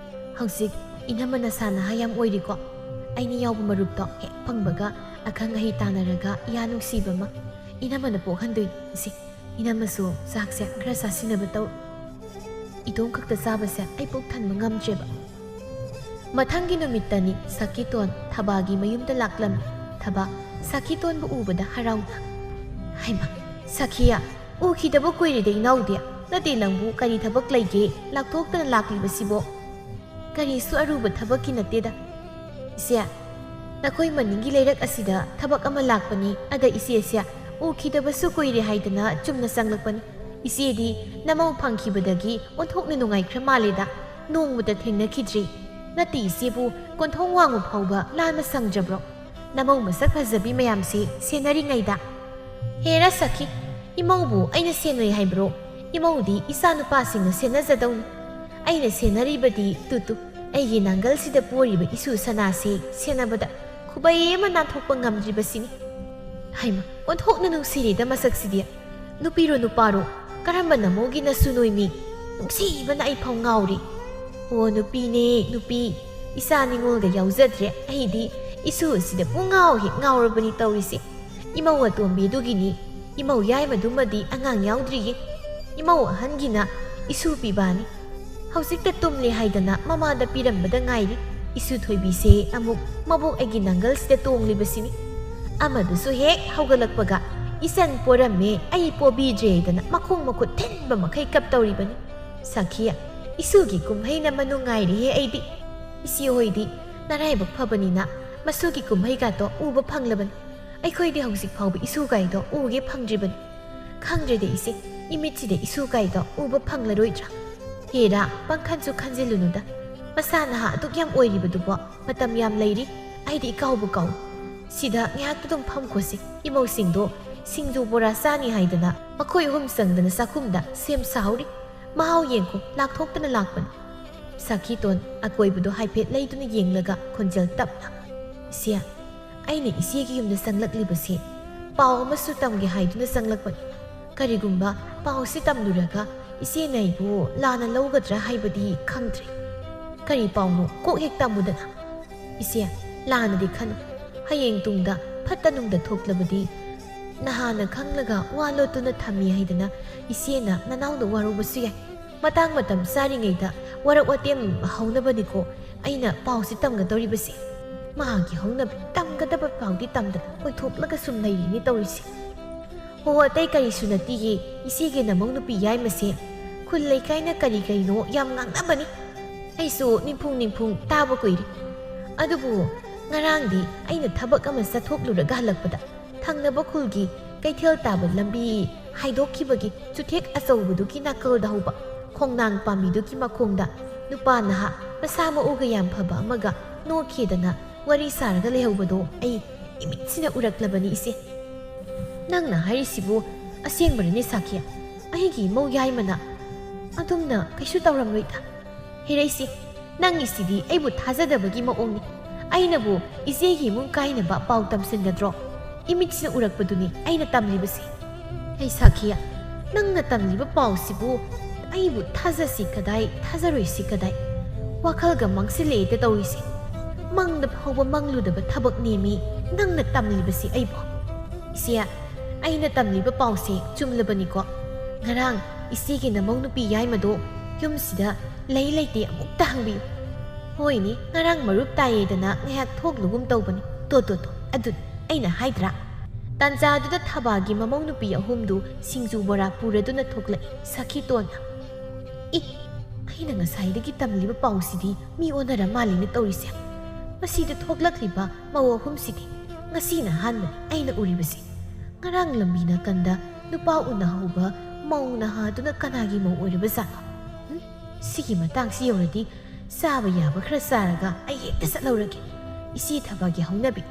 ꯍꯧꯖꯤꯛ ꯏꯅꯝꯃ ꯅꯁꯥ ꯅꯍꯥ ꯌꯥꯝ ꯑꯣꯏꯔꯤꯀꯣ꯫ ꯑꯩꯅ ꯌꯥꯎꯕ ꯃꯔꯨꯞꯇꯣ ꯍꯦꯛ ꯐꯪꯕꯒ ꯑꯈꯪ ꯑꯍꯩ ꯇꯥꯟꯅꯔꯒ ꯏꯌꯥ ꯅꯨꯡꯁꯤꯕ ꯑꯃ ꯏꯅꯝꯃꯅ ꯄꯣꯛꯍꯟꯗꯣꯏꯅꯤ꯫ ꯁꯤ ꯏꯅꯝꯃꯁꯨ ꯆꯥꯛꯁꯦ ꯈꯔ ꯆꯥꯁꯤꯟꯅꯕ ꯇꯧ꯫ ꯏꯇꯣꯝ ꯈꯛꯇ ꯆꯥꯕꯁꯦ ꯑꯩ ꯄꯨꯛ ꯊꯟꯕ ꯉꯝꯗ꯭ꯔꯦꯕ꯫ ꯃꯊꯪꯒꯤ ꯅꯨꯃꯤꯠꯇꯅꯤ ꯁꯈꯤꯇꯣꯟ ꯊꯕꯥꯒꯤ ꯃꯌꯨꯝꯗ ꯂꯥꯛꯂꯝꯃꯤ꯫ ꯊꯕꯥ ꯁꯈꯤꯇꯣꯟꯕꯨ ꯎꯕꯗ ꯍꯔꯥꯎꯅ, "ꯍꯩꯃꯥ, ꯁꯈꯤꯌꯥ, ꯎꯈꯤꯗꯕ ꯀꯨꯏꯔꯦꯗ ꯏꯅꯥꯎꯗꯤ꯫ ꯅꯠꯇꯦ, ꯅꯪꯕꯨ ꯀꯔꯤ ꯊꯕꯛ ꯂꯩꯒꯦ ꯂꯥꯛꯊꯣꯛꯇꯅ ꯂꯥꯛꯂꯤꯕꯁꯤꯕꯣ?" "ꯀꯔꯤꯁꯨ ꯑꯔꯨꯕ ꯊꯕꯛꯀꯤ ꯅꯠꯇꯦꯗ ꯏꯆꯦ꯫ ꯅꯈꯣꯏ ꯃꯅꯤꯡꯒꯤ ꯂꯩꯔꯛ ꯑꯁꯤꯗ ꯊꯕꯛ ꯑꯃ ꯂꯥꯛꯄꯅꯤ꯫ ꯑꯗ ꯏꯆꯦꯁꯦ ꯎꯈꯤꯗꯕꯁꯨ ꯀꯨꯏꯔꯦ ꯍꯥꯏꯗꯅ ꯆꯨꯝꯅ ꯆꯪꯂꯛꯄꯅꯤ꯫ ꯏꯆꯦꯗꯤ ꯅꯃꯧ ꯐꯪꯈꯤꯕꯗꯒꯤ ꯑꯣꯟꯊꯣꯛꯅ ꯅꯨꯡꯉꯥꯏꯈ꯭ꯔ ꯃꯥꯜꯂꯦꯗ꯫ ꯅꯣꯡꯃꯇ ꯊꯦꯡꯅꯈꯤꯗ꯭ꯔꯤ꯫ ꯅꯠꯇꯦ ꯏꯆꯦꯕꯨ ꯀꯣꯟꯊꯣꯡ ꯋꯥꯡꯃ ꯐꯥꯎꯕ ꯂꯥꯟꯕ ꯁꯪꯗ꯭ꯔꯕ꯭ꯔꯣ? ꯅꯃꯧ ꯃꯁꯛ ꯐꯖꯕꯤ ꯃꯌꯥꯝꯁꯤ ꯁꯦꯟꯅꯔꯤꯉꯩꯗ?" "ꯍꯦꯔꯥ ꯁꯈꯤ, ꯏꯃꯧꯕꯨ ꯑꯩꯅ ꯁꯦꯟꯅꯩ ꯍꯥꯏꯕ꯭ꯔꯣ? ꯏꯃꯧꯗꯤ ꯏꯆꯥ ꯅꯨꯄꯥꯁꯤꯡꯅ ꯁꯦꯟꯅꯖꯗꯧꯅꯤ꯫ ꯑꯩꯅ ꯁꯦꯟꯅꯔꯤꯕꯗꯤ ꯇꯨꯇꯨ, ꯑꯩꯒꯤ ꯅꯥꯡꯒꯜꯁꯤꯗ ꯄꯣꯔꯤꯕ ꯏꯁꯨ ꯁꯅꯥꯁꯦ ꯁꯦꯟꯅꯕꯗ ꯈꯨꯕꯩ ꯑꯃ ꯅꯥꯟꯊꯣꯛꯄ ꯉꯝꯗ꯭ꯔꯤꯕꯁꯤꯅꯤ꯫ ꯍꯩꯃꯥ, ꯑꯣꯟꯊꯣꯛꯅ ꯅꯨꯡꯁꯤꯔꯦꯗ ꯃꯁꯛꯁꯤꯗꯤ꯫ ꯅꯨꯄꯤꯔꯣ ꯅꯨꯄꯥꯔꯣ, ꯀꯔꯝꯕ ꯅꯃꯧꯒꯤ ꯅꯁꯨ ꯅꯣꯏꯃꯤ? ꯅꯨꯡꯁꯤꯕꯅ ꯑꯩ ꯐꯥꯎ ꯉꯥꯎꯔꯦ꯫ ꯑꯣ, ꯅꯨꯄꯤꯅꯦ, ꯅꯨꯄꯤ꯫ ꯏꯆꯥ ꯅꯤꯉꯣꯜꯒ ꯌꯥꯎꯖꯗ꯭ꯔꯦ꯫ ꯑꯩꯗꯤ ꯏꯁꯨ ꯑꯁꯤꯗ ꯄꯨꯡꯉꯥꯎ ꯍꯦꯛ ꯉꯥꯎꯔꯕꯅꯤ ꯇꯧꯔꯤꯁꯦ꯫ ꯏꯃꯧ ꯑꯇꯣꯝꯕꯤꯗꯨꯒꯤꯅꯤ꯫ ꯏꯃꯧ ꯌꯥꯏꯃꯗꯨꯃꯗꯤ ꯑꯉꯥꯡ ꯌꯥꯎꯗ꯭ꯔꯤꯌꯦ꯫ ꯏꯃꯧ ꯑꯍꯟꯒꯤꯅ ꯏꯁꯨ ꯄꯤꯕꯥꯅꯤ꯫ ꯍꯧꯖꯤꯛꯇ ꯇꯨꯝꯂꯦ ꯍꯥꯏꯗꯅ ꯃꯃꯥꯗ ꯄꯤꯔꯝꯕꯗ ꯉꯥꯏꯔꯤ꯫ ꯏꯁꯨ ꯊꯣꯏꯕꯤꯁꯦ ꯑꯃꯨꯛ ꯃꯕꯣꯛ ꯑꯩꯒꯤ ꯅꯥꯡꯒꯜꯁꯤꯗ ꯇꯣꯡꯂꯤꯕꯁꯤꯅꯤ꯫ ꯑꯃꯗꯨꯁꯨ ꯍꯦꯛ ꯍꯧꯒꯠꯂꯛꯄꯒ, "ꯏꯆꯟ ꯄꯣꯔꯝꯃꯦ, ꯑꯩ ꯄꯣꯕꯤꯗ꯭ꯔꯦꯗꯅ" ꯃꯈꯣꯡ ꯃꯈꯨꯠ ꯊꯤꯟꯕ ꯃꯈꯩ ꯀꯞꯇꯧꯔꯤꯕꯅꯤ꯫ ꯁꯈꯤ, ꯏꯁꯨꯒꯤ ꯀꯨꯝꯍꯩꯅ ꯃꯅꯨꯡ ꯉꯥꯏꯔꯤꯍꯦ ꯑꯩꯗꯤ꯫ ꯏꯆꯦ ꯍꯣꯏꯗꯤ ꯅꯔꯥꯏꯕꯛ ꯐꯕꯅꯤꯅ ꯃꯁꯨꯒꯤ ꯀꯨꯝꯍꯩꯒꯥꯇꯣ ꯎꯕ ꯐꯪꯂꯕꯅꯤ꯫ ꯑꯩꯈꯣꯏꯗꯤ ꯍꯧꯖꯤꯛ ꯐꯥꯎꯕ ꯏꯁꯨ ꯀꯥꯏꯗꯣ ꯎꯒꯦ ꯐꯪꯗ꯭ꯔꯤꯕꯅꯤ꯫ ꯈꯪꯗ꯭ꯔꯦꯗ ꯏꯆꯦ, ꯏꯃꯤꯠꯁꯤꯗ ꯏꯁꯨ ꯀꯥꯏꯗꯣ ꯎꯕ ꯐꯪꯂꯔꯣꯏꯗ꯭ꯔꯥ? ꯍꯦꯔꯥ, ꯄꯪꯈꯟꯁꯨ ꯈꯟꯖꯤꯜꯂꯨꯅꯨꯗ꯫ ꯃꯁꯥ ꯅꯍꯥ ꯑꯗꯨꯛ ꯌꯥꯝ ꯑꯣꯏꯔꯤꯕꯗꯨꯕꯣ, ꯃꯇꯝ ꯌꯥꯝ ꯂꯩꯔꯤ꯫ ꯑꯩꯗꯤ ꯏꯀꯥꯎꯕꯨ ꯀꯥꯎꯏ꯫ ꯁꯤꯗ ꯉꯥꯏꯍꯥꯛꯇ ꯑꯗꯨꯝ ꯐꯝꯈꯣꯁꯤ꯫ ꯏꯃꯧꯁꯤꯡꯗꯣ ꯁꯤꯡꯖꯨ ꯕꯣꯔꯥ ꯆꯥꯅꯤ ꯍꯥꯏꯗꯅ ꯃꯈꯣꯏ ꯑꯍꯨꯝ ꯆꯪꯗꯅ ꯆꯥꯛꯈꯨꯝꯗ ꯁꯦꯝ ꯁꯥꯍꯧꯔꯤ꯫ ꯃꯍꯥꯎ ꯌꯦꯡꯈꯣ, ꯂꯥꯛꯊꯣꯛꯇꯅ ꯂꯥꯛꯄꯅꯤ꯫ ꯁꯈꯤꯇꯣꯟ ꯑꯀꯣꯏꯕꯗꯣ ꯍꯥꯏꯐꯦꯠ ꯂꯩꯗꯨꯅ ꯌꯦꯡꯂꯒ ꯈꯣꯟꯖꯦꯜ ꯇꯞꯅ, "ꯏꯆꯦ, ꯑꯩꯅ ꯏꯆꯦꯒꯤ ꯌꯨꯝꯗ ꯆꯪꯂꯛꯂꯤꯕꯁꯦ ꯄꯥꯎ ꯑꯃꯁꯨ ꯇꯝꯒꯦ ꯍꯥꯏꯗꯨꯅ ꯆꯪꯂꯛꯄꯅꯤ꯫ ꯀꯔꯤꯒꯨꯝꯕ ꯄꯥꯎꯁꯤ ꯇꯝꯂꯨꯔꯒ ꯏꯆꯦꯅ ꯑꯩꯕꯨ ꯂꯥꯟꯅ ꯂꯧꯒꯗ꯭ꯔꯥ ꯍꯥꯏꯕꯗꯤ ꯈꯪꯗ꯭ꯔꯦ꯫ ꯀꯔꯤ ꯄꯥꯎꯅꯣ? ꯀꯣꯛ ꯍꯦꯛ ꯇꯝꯃꯨꯗꯅ꯫ ꯏꯆꯦ, ꯂꯥꯟꯅꯗꯤ ꯈꯟꯅꯨ꯫ ꯍꯌꯦꯡ ꯇꯨꯡꯗ ꯐꯠꯇ ꯅꯨꯡꯗ ꯊꯣꯛꯂꯕꯗꯤ ꯅꯍꯥꯟꯅ ꯈꯪꯂꯒ ꯋꯥ ꯂꯣꯠꯇꯨꯅ ꯊꯝꯃꯤ ꯍꯥꯏꯗꯅ ꯏꯆꯦꯅ ꯅꯅꯥꯎꯅ ꯋꯥꯔꯧꯕꯁꯨ ꯌꯥꯏ꯫ ꯃꯇꯥꯡ ꯃꯇꯝ ꯆꯥꯔꯤꯉꯩꯗ ꯋꯥꯔꯛ ꯋꯥꯇꯦꯝ ꯍꯧꯅꯕꯅꯤꯀꯣ ꯑꯩꯅ ꯄꯥꯎꯁꯤ ꯇꯝꯒꯗꯧꯔꯤꯕꯁꯦ꯫ ꯃꯍꯥꯛꯀꯤ ꯍꯧꯅꯕꯤ ꯇꯝꯒꯗꯕ ꯄꯥꯎꯗꯤ ꯇꯝꯗꯅ ꯀꯣꯏꯊꯣꯛꯂꯒ ꯁꯨꯝ ꯂꯩꯔꯤꯅꯤ ꯇꯧꯔꯤꯁꯦ꯫ ꯍꯣ, ꯑꯇꯩ ꯀꯔꯤꯁꯨ ꯅꯠꯇꯤꯌꯦ, ꯏꯆꯦꯒꯤ ꯅꯃꯧ ꯅꯨꯄꯤ ꯌꯥꯏꯃꯁꯦ ꯈꯨꯜ ꯂꯩꯀꯥꯏꯅ ꯀꯔꯤ ꯀꯔꯤꯅꯣ ꯌꯥꯝ ꯉꯥꯡꯅꯕꯅꯤ꯫ ꯑꯩꯁꯨ ꯅꯤꯡꯐꯨꯡ ꯅꯤꯡꯐꯨꯡ ꯇꯥꯕ ꯀꯨꯏꯔꯦ꯫ ꯑꯗꯨꯕꯨ ꯉꯔꯥꯡꯗꯤ ꯑꯩꯅ ꯊꯕꯛ ꯑꯃ ꯆꯠꯊꯣꯛꯂꯨꯔꯒ ꯍꯜꯂꯛꯄꯗ ꯊꯪꯅꯕ ꯈꯨꯜꯒꯤ ꯀꯩꯊꯦꯜ ꯇꯥꯕ ꯂꯝꯕꯤ ꯍꯥꯏꯗꯣꯛꯈꯤꯕꯒꯤ ꯆꯨꯊꯦꯛ ꯑꯆꯧꯕꯗꯨꯒꯤ ꯅꯥꯀꯜꯗ ꯍꯧꯕ ꯈꯣꯡꯅꯥꯡ ꯄꯥꯝꯕꯤꯗꯨꯒꯤ ꯃꯈꯣꯡꯗ ꯅꯨꯄꯥ ꯅꯍꯥ ꯃꯁꯥ ꯃꯎꯒ ꯌꯥꯝ ꯐꯕ ꯑꯃꯒ ꯅꯣꯛꯈꯤꯗꯅ ꯋꯥꯔꯤ ꯁꯥꯔꯒ ꯂꯩꯍꯧꯕꯗꯣ ꯑꯩ ꯏꯃꯤꯠꯁꯤꯅ ꯎꯔꯛꯂꯕꯅꯤ ꯏꯆꯦ꯫ ꯅꯪꯅ ꯍꯥꯏꯔꯤꯁꯤꯕꯨ ꯑꯁꯦꯡꯕꯔꯅꯦ ꯁꯥꯈꯤ? ꯑꯩꯒꯤ ꯏꯃꯧ ꯌꯥꯏꯃꯅ ꯑꯗꯨꯝꯅ ꯀꯩꯁꯨ ꯇꯧꯔꯝꯂꯣꯏꯗ꯫ ꯍꯦꯔꯩꯁꯤ, ꯅꯪꯒꯤꯁꯤꯗꯤ ꯑꯩꯕꯨ ꯊꯥꯖꯗꯕꯒꯤ ꯃꯑꯣꯡꯅꯤ꯫ ꯑꯩꯅꯕꯨ ꯏꯆꯦꯒꯤ ꯏꯃꯨꯡ ꯀꯥꯏꯅꯕ ꯄꯥꯎ ꯇꯝꯁꯤꯟꯒꯗ꯭ꯔꯣ? ꯏꯃꯤꯠꯁꯤꯅ ꯎꯔꯛꯄꯗꯨꯅꯤ ꯑꯩꯅ ꯇꯝꯂꯤꯕꯁꯤ꯫ ꯑꯩ ꯁꯥꯈꯤ, ꯅꯪꯅ ꯇꯝꯂꯤꯕ ꯄꯥꯎꯁꯤꯕꯨ ꯑꯩꯕꯨ ꯊꯥꯖꯁꯤ ꯀꯗꯥꯏ, ꯊꯥꯖꯔꯣꯏꯁꯤ ꯀꯗꯥꯏ? ꯋꯥꯈꯜꯒ ꯃꯥꯡꯁꯤꯜꯂꯛꯑꯦꯗ ꯇꯧꯔꯤꯁꯦ꯫ ꯃꯪꯗ ꯐꯥꯎꯕ ꯃꯪꯂꯨꯗꯕ ꯊꯕꯛꯅꯦꯃꯤ ꯅꯪꯅ ꯇꯝꯂꯤꯕꯁꯤ ꯑꯩꯕꯨ꯫ ꯏꯆꯦ, ꯑꯩꯅ ꯇꯝꯂꯤꯕ ꯄꯥꯎꯁꯦ ꯆꯨꯝꯂꯕꯅꯤꯀꯣ? ꯉꯔꯥꯡ ꯏꯆꯦꯒꯤ ꯅꯃꯧ ꯅꯨꯄꯤ ꯌꯥꯏꯃꯗꯣ ꯌꯨꯝꯁꯤꯗ ꯂꯩ ꯂꯩꯇꯦ ꯑꯃꯨꯛꯇ ꯍꯪꯕꯤꯌꯨ꯫ ꯍꯣꯏꯅꯦ, ꯉꯔꯥꯡ ꯃꯔꯨꯞ ꯇꯥꯏꯌꯦꯗꯅ ꯉꯥꯏꯍꯥꯛ ꯊꯣꯛꯂꯨꯒꯨꯝ ꯇꯧꯕꯅꯤ꯫ ꯇꯣ, ꯇꯣ, ꯇꯣ, ꯑꯗꯨꯅꯤ ꯑꯩꯅ ꯍꯥꯏꯗ꯭ꯔꯥ? ꯇꯥꯟꯖꯥꯗꯨꯗ ꯊꯕꯥꯒꯤ ꯃꯃꯧ ꯅꯨꯄꯤ ꯑꯍꯨꯝꯗꯨ ꯁꯤꯡꯖꯨ ꯕꯣꯔꯥ ꯄꯨꯔꯗꯨꯅ ꯊꯣꯛꯂꯛꯏ ꯁꯈꯤꯇꯣꯟꯅ꯫ ꯏ, ꯑꯩꯅ ꯉꯁꯥꯏꯗꯒꯤ ꯇꯝꯂꯤꯕ ꯄꯥꯎꯁꯤꯗꯤ ꯃꯤ ꯑꯣꯟꯅꯔ ꯃꯥꯜꯂꯤꯅꯦ ꯇꯧꯔꯤꯁꯦ꯫ ꯃꯁꯤꯗ ꯊꯣꯛꯂꯛꯂꯤꯕ ꯃꯧ ꯑꯍꯨꯝꯁꯤꯗꯤ ꯉꯁꯤꯅ ꯑꯍꯥꯟꯕꯅꯤ ꯑꯩꯅ ꯎꯔꯤꯕꯁꯤ꯫ ꯉꯔꯥꯡ ꯂꯝꯕꯤ ꯅꯥꯀꯟꯗ ꯅꯨꯄꯥ ꯎꯅꯍꯧꯕ ꯃꯧ ꯅꯍꯥꯗꯨꯅ ꯀꯅꯥꯒꯤ ꯃꯧ ꯑꯣꯏꯔꯕ ꯖꯥꯠꯅꯣ? ꯍꯨꯝ? ꯁꯤꯒꯤ ꯃꯇꯥꯡꯁꯤ ꯌꯧꯔꯗꯤ ꯆꯥꯕ ꯌꯥꯕ ꯈꯔ ꯆꯥꯔꯒ ꯑꯩ ꯍꯦꯛꯇ ꯆꯠꯍꯧꯔꯒꯦ꯫ ꯏꯆꯦ ꯊꯕꯥꯒꯤ ꯍꯧꯅꯕꯤ꯫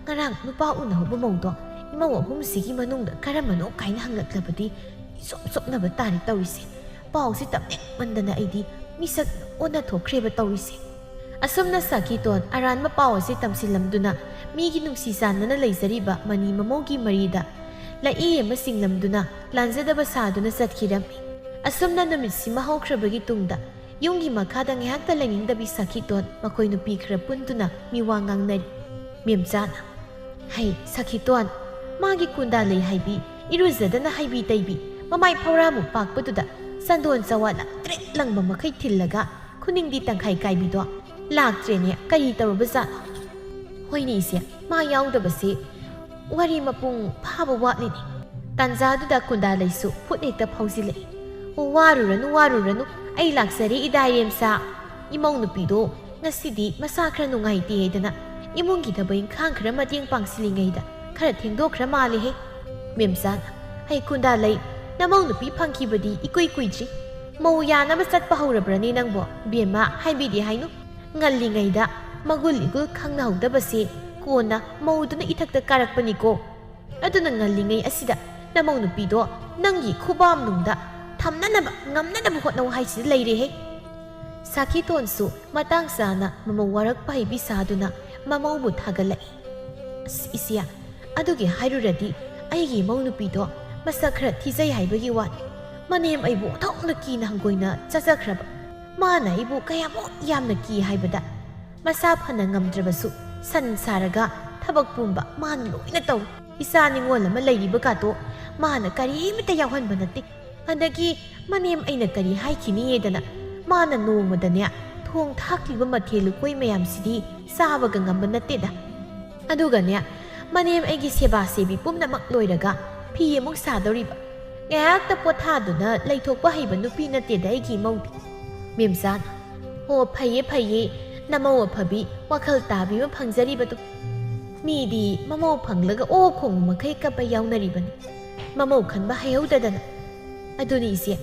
ꯉꯔꯥꯡ ꯅꯨꯄꯥ ꯎꯅꯍꯧꯕ ꯃꯧꯗꯣ ꯏꯃꯧ ꯑꯍꯨꯝꯁꯤꯒꯤ ꯃꯅꯨꯡꯗ ꯀꯔꯝꯕꯅꯣ ꯀꯥꯏꯅ ꯍꯪꯂꯛꯂꯕꯗꯤ ꯏꯆꯣꯞ ꯆꯣꯞꯅꯕ ꯇꯥꯔꯦ ꯇꯧꯔꯤꯁꯦ꯫ ꯄꯥꯎꯁꯤ ꯇꯝꯅꯤꯡꯃꯟꯗꯅ ꯑꯩꯗꯤ ꯃꯤꯁꯛ ꯑꯣꯟꯅ ꯊꯣꯛꯈ꯭ꯔꯦꯕ ꯇꯧꯔꯤꯁꯦ꯫ ꯑꯁꯨꯝꯅ ꯁꯈꯤꯇꯣꯟ ꯑꯔꯥꯟꯕ ꯄꯥꯎ ꯑꯁꯤ ꯇꯝꯁꯤꯜꯂꯝꯗꯨꯅ ꯃꯤꯒꯤ ꯅꯨꯡꯁꯤ ꯆꯥꯟꯅꯅ ꯂꯩꯖꯔꯤꯕ ꯃꯅꯤ ꯃꯃꯧꯒꯤ ꯃꯔꯤꯗ ꯂꯥꯛꯏ ꯑꯃ ꯆꯤꯡꯂꯝꯗꯨꯅ ꯂꯥꯟꯖꯗꯕ ꯁꯥꯗꯨꯅ ꯆꯠꯈꯤꯔꯝꯃꯤ꯫ ꯑꯁꯨꯝꯅ ꯅꯨꯃꯤꯠꯁꯤꯃ ꯍꯧꯈ꯭ꯔꯕꯒꯤ ꯇꯨꯡꯗ ꯌꯨꯝꯒꯤ ꯃꯈꯥꯗ ꯉꯥꯏꯍꯥꯛꯇ ꯂꯩꯅꯤꯡꯗꯕꯤ ꯁꯥꯈꯤꯇꯣꯟ ꯃꯈꯣꯏ ꯅꯨꯄꯤ ꯈꯔ ꯄꯨꯟꯗꯨꯅ ꯃꯤꯋꯥ ꯉꯥꯡꯅꯔꯤ꯫ ꯃꯦꯝꯆꯥꯅ, "ꯍꯩ ꯁꯥꯈꯤꯇꯣꯟ, ꯃꯥꯒꯤ ꯀꯨꯟꯗꯥ ꯂꯩ ꯍꯥꯏꯕꯤ, ꯏꯔꯨꯖꯗꯅ ꯍꯩꯕꯤ ꯇꯩꯕꯤ, ꯃꯃꯥꯏ ꯐꯧꯔꯥꯃꯨꯛ ꯄꯥꯛꯄꯗꯨꯗ ꯆꯟꯗꯣꯟ ꯆꯋꯥ ꯂꯪꯇ꯭ꯔꯤꯛ ꯂꯪꯕ ꯃꯈꯩ ꯊꯤꯜꯂꯒ ꯈꯨꯅꯤꯡꯗꯤ ꯇꯪꯈꯥꯏ ꯀꯥꯏꯕꯤꯗꯣ ꯂꯥꯛꯇ꯭ꯔꯦꯅꯦ, ꯀꯔꯤ ꯇꯧꯔꯕꯖꯥꯠꯅꯣ?" "ꯍꯣꯏꯅꯦ ꯏꯆꯦ, ꯃꯥ ꯌꯥꯎꯗꯕꯁꯤ ꯋꯥꯔꯤ ꯃꯄꯨꯡ ꯐꯥꯕ ꯋꯥꯠꯂꯤꯅꯦ꯫" ꯇꯥꯟꯖꯥꯗꯨꯗ ꯀꯨꯟꯗꯥ ꯂꯩꯁꯨ ꯐꯨꯠ ꯍꯦꯛꯇ ꯐꯥꯎꯖꯤꯜꯂꯛꯏ꯫ "ꯑꯣ, ꯋꯥꯔꯨꯔꯅꯨ, ꯋꯥꯔꯨꯔꯅꯨ, ꯑꯩ ꯂꯥꯛꯆꯔꯦ ꯏꯗꯥ ꯏꯔꯦꯝꯆꯥ꯫ ꯏꯃꯧ ꯅꯨꯄꯤꯗꯣ ꯉꯁꯤꯗꯤ ꯃꯁꯥ ꯈꯔ ꯅꯨꯡꯉꯥꯏꯇꯦ ꯍꯥꯏꯗꯅ ꯏꯃꯨꯡꯒꯤ ꯊꯕꯛ ꯏꯪꯈꯥꯡ ꯈꯔ ꯃꯇꯦꯡ ꯄꯥꯡꯁꯤꯜꯂꯤꯉꯩꯗ ꯈꯔ ꯊꯦꯡꯗꯣꯛꯈ꯭ꯔ ꯃꯥꯜꯂꯦꯍꯦ꯫" ꯃꯦꯝꯆꯥꯅ, "ꯍꯩ ꯀꯨꯟꯗꯥ ꯂꯩ, ꯅꯃꯧ ꯅꯨꯄꯤ ꯐꯪꯈꯤꯕꯗꯤ ꯏꯀꯨꯏ ꯀꯨꯏꯗ꯭ꯔꯤ꯫ ꯃꯧ ꯌꯥꯅꯕ ꯆꯠꯄ ꯍꯧꯔꯕ꯭ꯔꯅꯦ ꯅꯪꯕꯣ? ꯕꯦꯝꯃ, ꯍꯥꯏꯕꯤꯗꯦ ꯍꯥꯏꯅꯨ꯫ ꯉꯜꯂꯤꯉꯩꯗ ꯃꯒꯨꯜ ꯏꯒꯨꯜ ꯈꯪꯅꯍꯧꯗꯕꯁꯦ ꯀꯣꯟꯅ ꯃꯧꯗꯨꯅ ꯏꯊꯛꯇ ꯀꯥꯔꯛꯄꯅꯤꯀꯣ꯫ ꯑꯗꯨꯅ ꯉꯜꯂꯤꯉꯩ ꯑꯁꯤꯗ ꯅꯃꯧ ꯅꯨꯄꯤꯗꯣ ꯅꯪꯒꯤ ꯈꯨꯕꯥꯝꯅꯨꯡꯗ ꯊꯝꯅꯅꯕ, ꯉꯝꯅꯅꯕ ꯍꯣꯠꯅꯧ ꯍꯥꯏꯁꯤꯗ ꯂꯩꯔꯦꯍꯦ꯫" ꯁꯥꯈꯤꯇꯣꯟꯁꯨ ꯃꯇꯥꯡ ꯆꯥꯅ ꯃꯃꯧ ꯋꯥꯔꯛꯄ ꯍꯩꯕꯤ ꯁꯥꯗꯨꯅ ꯃꯃꯧꯕꯨ ꯊꯥꯒꯠꯂꯛꯏ꯫ "ꯑꯁ, ꯏꯆꯦ, ꯑꯗꯨꯒꯤ ꯍꯥꯏꯔꯨꯔꯗꯤ ꯑꯩꯒꯤ ꯏꯃꯧ ꯅꯨꯄꯤꯗꯣ ꯃꯁꯛ ꯈꯔ ꯊꯤꯖꯩ ꯍꯥꯏꯕꯒꯤ ꯋꯥꯅꯤ꯫ ꯃꯅꯦꯝ ꯑꯩꯕꯨ ꯑꯣꯟꯊꯣꯛꯅ ꯀꯤꯅ ꯍꯪꯒꯣꯏꯅ ꯆꯠꯆꯈ꯭ꯔꯕ꯫ ꯃꯥꯅ ꯑꯩꯕꯨ ꯀꯌꯥꯃꯨꯛ ꯌꯥꯝꯅ ꯀꯤ ꯍꯥꯏꯕꯗ ꯃꯁꯥ ꯐꯅ ꯉꯝꯗ꯭ꯔꯕꯁꯨ ꯁꯟ ꯁꯥꯔꯒ ꯊꯕꯛ ꯄꯨꯝꯕ ꯃꯥꯅ ꯂꯣꯏꯅ ꯇꯧꯏ꯫ ꯏꯆꯥ ꯅꯤꯉꯣꯜ ꯑꯃ ꯂꯩꯔꯤꯕ ꯀꯥꯗꯣ ꯃꯥꯅ ꯀꯔꯤꯃꯇ ꯌꯥꯎꯍꯟꯕ ꯅꯠꯇꯦ꯫ ꯑꯗꯒꯤ ꯃꯅꯦꯝ ꯑꯩꯅ ꯀꯔꯤ ꯍꯥꯏꯈꯤꯅꯤꯌꯦꯗꯅ ꯃꯥꯅ ꯅꯣꯡꯃꯗꯅꯦ ꯊꯣꯡ ꯊꯥꯛꯂꯤꯕ ꯃꯊꯦꯜ ꯂꯨꯀꯣꯏ ꯃꯌꯥꯝꯁꯤꯗꯤ ꯆꯥꯕꯒ ꯉꯝꯕ ꯅꯠꯇꯦꯗ꯫ ꯑꯗꯨꯒꯅꯦ, ꯃꯅꯦꯝ ꯑꯩꯒꯤ ꯁꯦꯕꯥ ꯁꯦꯕꯤ ꯄꯨꯝꯅꯃꯛ ꯂꯣꯏꯔꯒ ꯐꯤ ꯑꯃꯨꯛ ꯁꯥꯗꯧꯔꯤꯕ꯫ ꯉꯥꯏꯍꯥꯛꯇ ꯄꯣꯊꯥꯗꯨꯅ ꯂꯩꯊꯣꯛꯄ ꯍꯩꯕ ꯅꯨꯄꯤ ꯅꯠꯇꯦꯗ ꯑꯩꯒꯤ ꯏꯃꯧꯗꯤ꯫" ꯃꯦꯝꯆꯥꯅ, "ꯑꯣ, ꯐꯩꯌꯦ, ꯐꯩꯌꯦ, ꯅꯃꯧ ꯑꯐꯕꯤ, ꯋꯥꯈꯜ ꯇꯥꯕꯤ ꯑꯃ ꯐꯪꯖꯔꯤꯕꯗꯨ꯫ ꯃꯤꯗꯤ ꯃꯃꯧ ꯐꯪꯂꯒ ꯑꯣ ꯈꯣꯡꯕ ꯃꯈꯩ ꯀꯞꯄ ꯌꯥꯎꯅꯔꯤꯕꯅꯤ꯫ ꯃꯃꯧ ꯈꯟꯕ ꯍꯩꯍꯧꯗꯗꯅ꯫" "ꯑꯗꯨꯅꯤ ꯏꯆꯦ,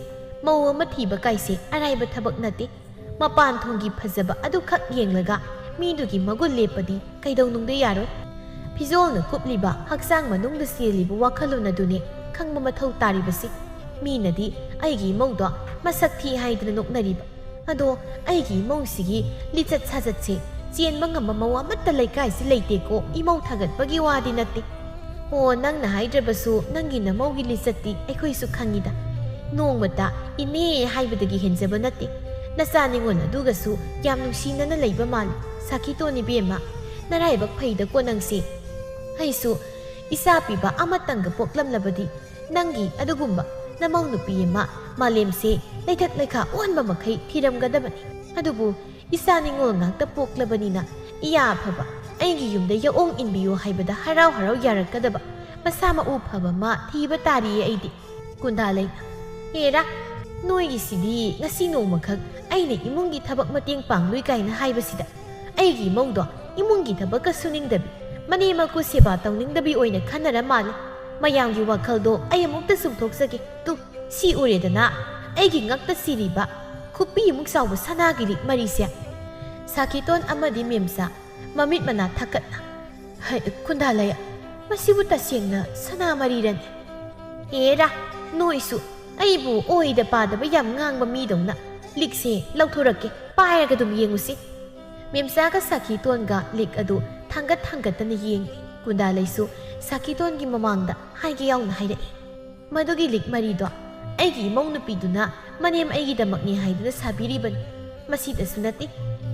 ꯃꯧ ꯑꯃ ꯊꯤꯕ ꯀꯥꯏꯁꯦ ꯑꯔꯥꯏꯕ ꯊꯕꯛ ꯅꯠꯇꯦ꯫ ꯃꯄꯥꯟ ꯊꯣꯡꯒꯤ ꯐꯖꯕ ꯑꯗꯨꯈꯛ ꯌꯦꯡꯂꯒ ꯃꯤꯗꯨꯒꯤ ꯃꯒꯨꯟ ꯂꯦꯞꯄꯗꯤ ꯀꯩꯗꯧꯅꯨꯡꯗ ꯌꯥꯔꯣꯏ꯫ ꯐꯤꯖꯣꯜꯅ ꯀꯨꯞꯂꯤꯕ ꯍꯛꯆꯥꯡ ꯃꯅꯨꯡꯗ ꯆꯦꯜꯂꯤꯕ ꯋꯥꯈꯜꯂꯣꯟ ꯑꯗꯨꯅꯦ ꯈꯪꯕ ꯃꯊꯧ ꯇꯥꯔꯤꯕꯁꯤ꯫ ꯃꯤꯅꯗꯤ ꯑꯩꯒꯤ ꯏꯃꯧꯗꯣ ꯃꯁꯛ ꯊꯤ ꯍꯥꯏꯗꯅ ꯅꯣꯛꯅꯔꯤꯕ꯫ ꯑꯗꯣ ꯑꯩꯒꯤ ꯏꯃꯧꯁꯤꯒꯤ ꯂꯤꯆꯠ ꯁꯥꯖꯠꯁꯦ ꯆꯦꯟꯕ ꯉꯝꯕ ꯃꯧ ꯑꯃꯠꯇ ꯂꯩꯀꯥꯏꯁꯤ ꯂꯩꯇꯦꯀꯣ, ꯏꯃꯧ ꯊꯥꯒꯠꯄꯒꯤ ꯋꯥꯗꯤ ꯅꯠꯇꯦ꯫ ꯑꯣ, ꯅꯪꯅ ꯍꯥꯏꯗ꯭ꯔꯕꯁꯨ ꯅꯪꯒꯤ ꯅꯃꯧꯒꯤ ꯂꯤꯆꯠꯇꯤ ꯑꯩꯈꯣꯏꯁꯨ ꯈꯪꯉꯤꯗ꯫ ꯅꯣꯡꯃꯇ "ꯏꯅꯦ" ꯍꯥꯏꯕꯗꯒꯤ ꯍꯦꯟꯖꯕ ꯅꯠꯇꯦ꯫ ꯅꯆꯥ ꯅꯤꯉꯣꯜ ꯑꯗꯨꯒꯁꯨ ꯌꯥꯝ ꯅꯨꯡꯁꯤꯅꯅ ꯂꯩꯕ ꯃꯥꯜꯂꯤ꯫ ꯁꯥꯈꯤꯇꯣꯟ ꯏꯕꯦꯝꯃ, ꯅꯔꯥꯏꯕꯛ ꯐꯩꯗꯀꯣ ꯅꯪꯁꯦ꯫ ꯑꯩꯁꯨ ꯏꯆꯥ ꯄꯤꯕ ꯑꯃꯇꯪꯒ ꯄꯣꯛꯂꯝꯂꯕꯗꯤ ꯅꯪꯒꯤ ꯑꯗꯨꯒꯨꯝꯕ ꯅꯃꯧ ꯅꯨꯄꯤ ꯑꯃ ꯃꯥꯂꯦꯝꯁꯦ ꯂꯩꯊꯛ ꯂꯩꯈꯥ ꯑꯣꯟꯕ ꯃꯈꯩ ꯊꯤꯔꯝꯒꯗꯕꯅꯤ꯫ ꯑꯗꯨꯕꯨ ꯏꯆꯥ ꯅꯤꯉꯣꯜ ꯉꯥꯛꯇ ꯄꯣꯛꯂꯕꯅꯤꯅ ꯏꯌꯥ ꯑꯐꯕ ꯑꯩꯒꯤ ꯌꯨꯝꯗ ꯌꯥꯑꯣꯡ ꯏꯟꯕꯤꯌꯨ ꯍꯥꯏꯕꯗ ꯍꯔꯥꯎ ꯍꯔꯥꯎ ꯌꯥꯔꯛꯀꯗꯕ ꯃꯁꯥ ꯃꯎ ꯐꯕ ꯑꯃ ꯊꯤꯕ ꯇꯥꯔꯤꯌꯦ ꯑꯩꯗꯤ꯫ ꯀꯨꯟꯗꯥꯂꯩ, ꯍꯦꯔꯥ, ꯅꯣꯏꯒꯤꯁꯤꯗꯤ ꯉꯁꯤ ꯅꯣꯡꯃꯈꯛ ꯑꯩꯅ ꯏꯃꯨꯡꯒꯤ ꯊꯕꯛ ꯃꯇꯦꯡ ꯄꯥꯡꯂꯨꯏ ꯀꯥꯏꯅ ꯍꯥꯏꯕꯁꯤꯗ ꯑꯩꯒꯤ ꯏꯃꯧꯗꯣ ꯏꯃꯨꯡꯒꯤ ꯊꯕꯛꯀ ꯁꯨꯅꯤꯡꯗꯕꯤ, ꯃꯅꯦꯝ ꯃꯀꯨ ꯁꯦꯕꯥ ꯇꯧꯅꯤꯡꯗꯕꯤ ꯑꯣꯏꯅ ꯈꯟꯅꯔ ꯃꯥꯜꯂꯦ꯫ ꯃꯌꯥꯝꯒꯤ ꯋꯥꯈꯜꯗꯣ ꯑꯩ ꯑꯃꯨꯛꯇ ꯆꯨꯝꯊꯣꯛꯆꯒꯦ꯫ ꯇꯨ, ꯁꯤ ꯎꯔꯦꯗꯅ, ꯑꯩꯒꯤ ꯉꯛꯇ ꯁꯤꯔꯤꯕ ꯈꯨꯄꯤ ꯑꯃꯨꯛ ꯆꯥꯎꯕ ꯁꯅꯥꯒꯤ ꯂꯤꯛ ꯃꯔꯤꯁꯦ꯫ ꯁꯥꯈꯤꯇꯣꯟ ꯑꯃꯗꯤ ꯃꯦꯝꯆꯥ ꯃꯃꯤꯠ ꯃꯅꯥ ꯊꯛꯀꯠꯅ, "ꯍꯩ, ꯀꯨꯟꯗꯥꯂꯩ, ꯃꯁꯤꯕꯨ ꯇꯁꯦꯡꯅ ꯁꯅꯥ ꯃꯔꯤꯔꯅꯦ?" ꯍꯦꯔꯥ, ꯅꯣꯏꯁꯨ ꯑꯩꯕꯨ ꯑꯣꯏꯗ ꯄꯥꯗꯕ ꯌꯥꯝ ꯉꯥꯡꯕ ꯃꯤꯗꯧꯅ꯫ ꯂꯤꯛꯁꯦ ꯂꯧꯊꯣꯔꯛꯀꯦ, ꯄꯥꯏꯔꯒ ꯑꯗꯨꯝ ꯌꯦꯡꯉꯨꯁꯤ꯫ ꯃꯦꯝꯆꯥꯒ ꯁꯥꯈꯤꯇꯣꯟꯒ ꯂꯤꯛ ꯑꯗꯨ ꯊꯥꯡꯒꯠ ꯊꯥꯡꯒꯠꯇꯅ ꯌꯦꯡꯂꯤ꯫ ꯀꯨꯟꯗꯥꯂꯩꯁꯨ ꯁꯥꯈꯤꯇꯣꯟꯒꯤ ꯃꯃꯥꯡꯗ ꯍꯥꯏꯒꯦ ꯌꯥꯎꯅ ꯍꯥꯏꯔꯛꯏ, "ꯃꯗꯨꯒꯤ ꯂꯤꯛ ꯃꯔꯤꯗꯣ ꯑꯩꯒꯤ ꯏꯃꯧ ꯅꯨꯄꯤꯗꯨꯅ ꯃꯅꯦꯝ ꯑꯩꯒꯤꯗꯃꯛꯅꯤ ꯍꯥꯏꯗꯨꯅ ꯁꯥꯕꯤꯔꯤꯕꯅꯤ꯫ ꯃꯁꯤꯗꯁꯨ ꯅꯠꯇꯦ,